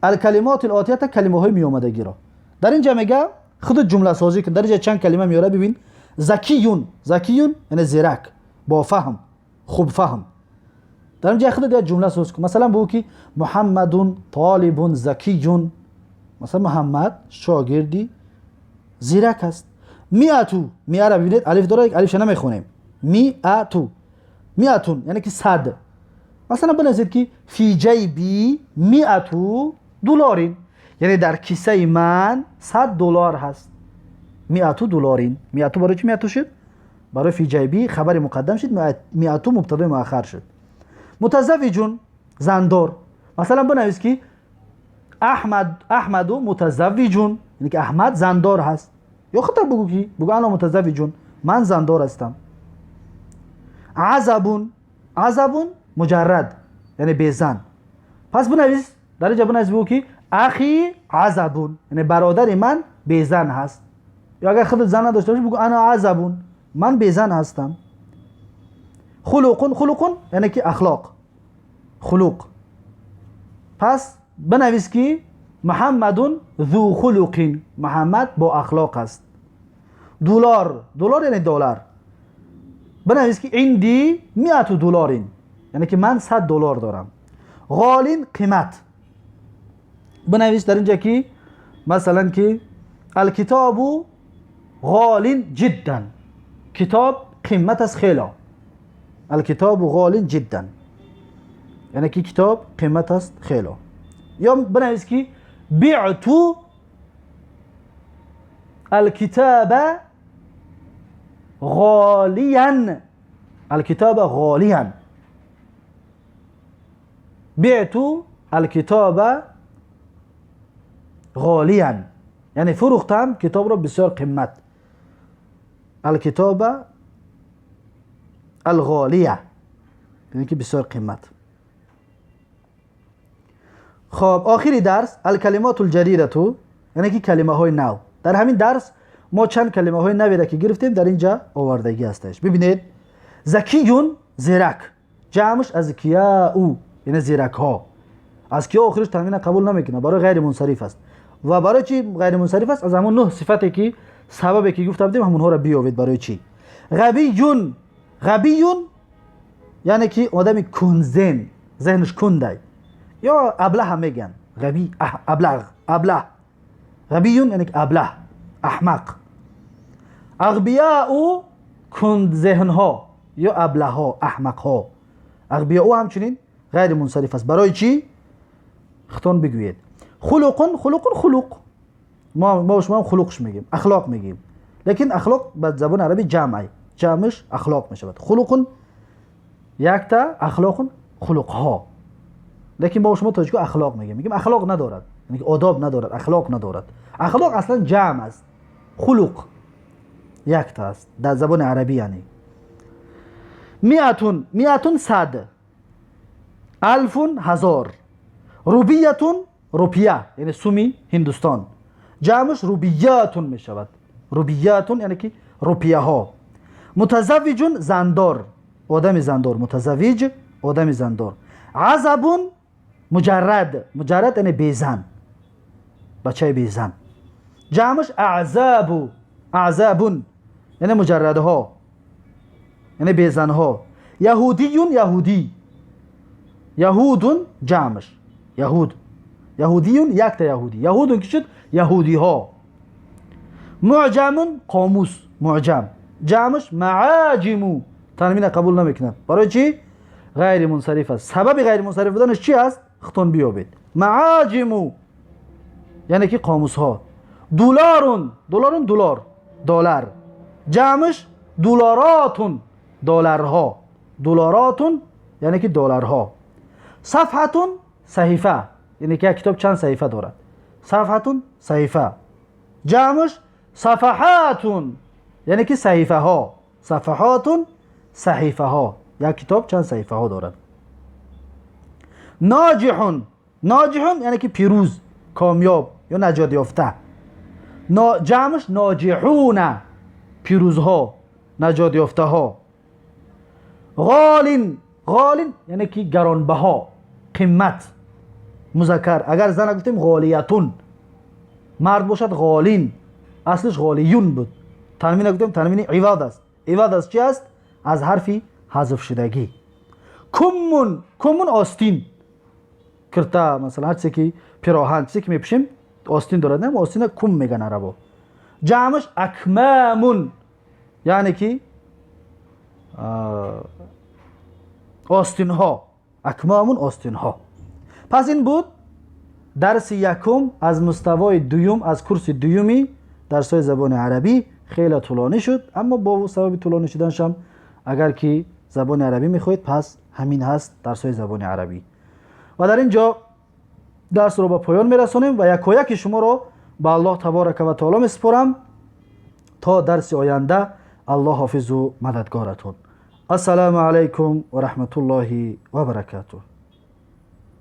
الكلمات الآتية کلمه های می آمدگی را. در اینجا میگه خود جمله سازی کن. در اینجا چند کلمه میاره، ببین. ذكي، ذكي یعنی زیرک، با فهم، خوب فهم. در اینجا خود یک جمله ساز کن. مثلا بگو که محمد طالب ذكي، مثلا محمد شاگردی زیرک است. مئة، مئة را ببینید، الف داره، الفش نمیخونیم. مئة، مئة یعنی که 100. مثلا بنویسید که في جيبي 100 دلار، یعنی در کیسه من 100 دلار هست. 100 دلار. مئة برای چی مئة شد؟ برای في جيبي خبر مقدم شد، مئة مبتدای مؤخر شد. متزوج زندار. مثلا بنویس که احمد، احمد متزوج، یعنی که احمد زندار هست. یا خودت بگو که بگو انا متزوج، من زندار هستم. عزب، عزب مجرد، یعنی بیزن. پس بنویس در اینجا، بنویس، بگو که اخي عزب، یعنی برادر من بیزن هست. یا اگر خودت زن نداشته باشی، بگو انا عزب، من بیزن هستم. خلق، خلق یعنی که اخلاق، خلق. پس بنویس که محمد ذو خلق، محمد با اخلاق است. دلار، دلار یعنی دلار. بنویس که عندي 100 دلار، یعنی که من 100 دلار دارم. غال قیمت. بنویس در اینجا که مثلا که الكتاب غال جدا، کتاب قیمت است خیلی. الكتاب غال جدا، یعنی که کتاب قیمت است خیلی. یا بنویس که بعت الكتاب غاليا، الكتاب غاليا، بعت الكتاب غاليا، یعنی فروختم کتاب را بسیار قیمت. الکتاب الغالیه، یعنی که بسیار قیمت. خب آخری درس الکلمات الجدیده، یعنی که کلمه های نو. در همین درس ما چند کلمه های نوی را که گرفتیم در اینجا آوردگی هستش. ببینید ذکیون زیرک، جمعش اذکیاء یعنی زیرک ها. اذکیا آخرش تنوین قبول نمیکنه، برای غیر منصرف است. و برای چی غیر منصرف است؟ از همون 9 صفتی که سببی که گفته بودیم همونها را بیاورید. برای چی؟ غبیون، غبیون یعنی که آدم کندذهن، ذهنش کنده، یا ابله هم میگن. غبی ابلغ، ابله. غبیون یعنی ابله، احمق. اغبیاء کند ذهن ها یا ابله ها، احمق ها. اغبیاء همچنین غیر منصرف است. برای چی؟ خودتان بگویید. خلق، خلق، خلق. ما شما هم خلقش میگیم، اخلاق میگیم، لیکن اخلاق به زبان عربی جمعه، جمعش اخلاق میشود. خلق یکتا، اخلاق خلق ها. لیکن ما شما تاجیکو اخلاق میگیم، میگیم اخلاق ندارد، یعنی آداب ندارد، اخلاق ندارد. اخلاق اصلا جمع است، خلق یکتا است در زبان عربی. یعنی مئة، مئة صد، الف هزار، روبیة روپیه یعنی سومی هندوستان، جمعش روبیات میشود. روبیات یعنی که روپیه ها. متزوج زندار، آدم زندار، متزوج آدم زندار. عزب مجرد، مجرد یعنی بیزن، بچه بیزن. جمعش اعزاب، اعزاب یعنی مجردها، یعنی بیزنها. یهودیون یهودی، یهودون جمعش یهود، یهودیون یک تا یهودی، یهودون که شد یهودی ها. معجم قاموس، معجم جمعش معاجم، تنوین قبول نمیکنه. برای چی؟ غیر منصرف است. سبب غیر منصرف بودنش چی است؟ خودتون بیابید. معاجم یعنی که قاموس ها. دلارون، دلارون دلار، دلار، جمعش دلاراتون، دلارها، دلاراتون یعنی که دلارها. صفحتون صحیفه، یعنی که یک کتاب چند صحیفه دارد. صفحتون صحیفه، جمعش صفحاتون یعنی که صحیفه ها. صفحاتون صحیفه ها، یک کتاب چند صحیفه ها دارد. ناجحون، ناجحون یعنی که پیروز، کامیاب یا نجات یافته. جمعش ناجحون، پیروزها، نجات یافته ها. غالین، غالین یعنی که گرانبها، قیمت، مذکر. اگر زن گفتیم غالیتون، مرد باشد غالین، اصلش غالیون بود. تنوین گفتیم تنوین عوض است. عوض از چی است؟ از حرفی حذف شدگی. کمون، کمون آستین، کرتا مثلا هر چیزی که پیراهن، چیزی که میپوشیم آستین دارد، نه آستین کم میگن عربا. جمعش اکمامون یعنی که آستین ها، اکمامون آستین ها. پس این بود درس یکم از مستوای دوم، از کورس دومی درس های زبان عربی. خیلی طولانی شد، اما با سبب طولانی شدنش هم اگر که زبان عربی میخواهید پس همین هست درس های زبان عربی. و در اینجا درس رو به پایان میرسانیم و یکایک شما رو به الله تبارک و تعالی میسپارم تا درس آینده. الله حافظ و مددگارتون. السلام علیکم و رحمت الله و برکاته.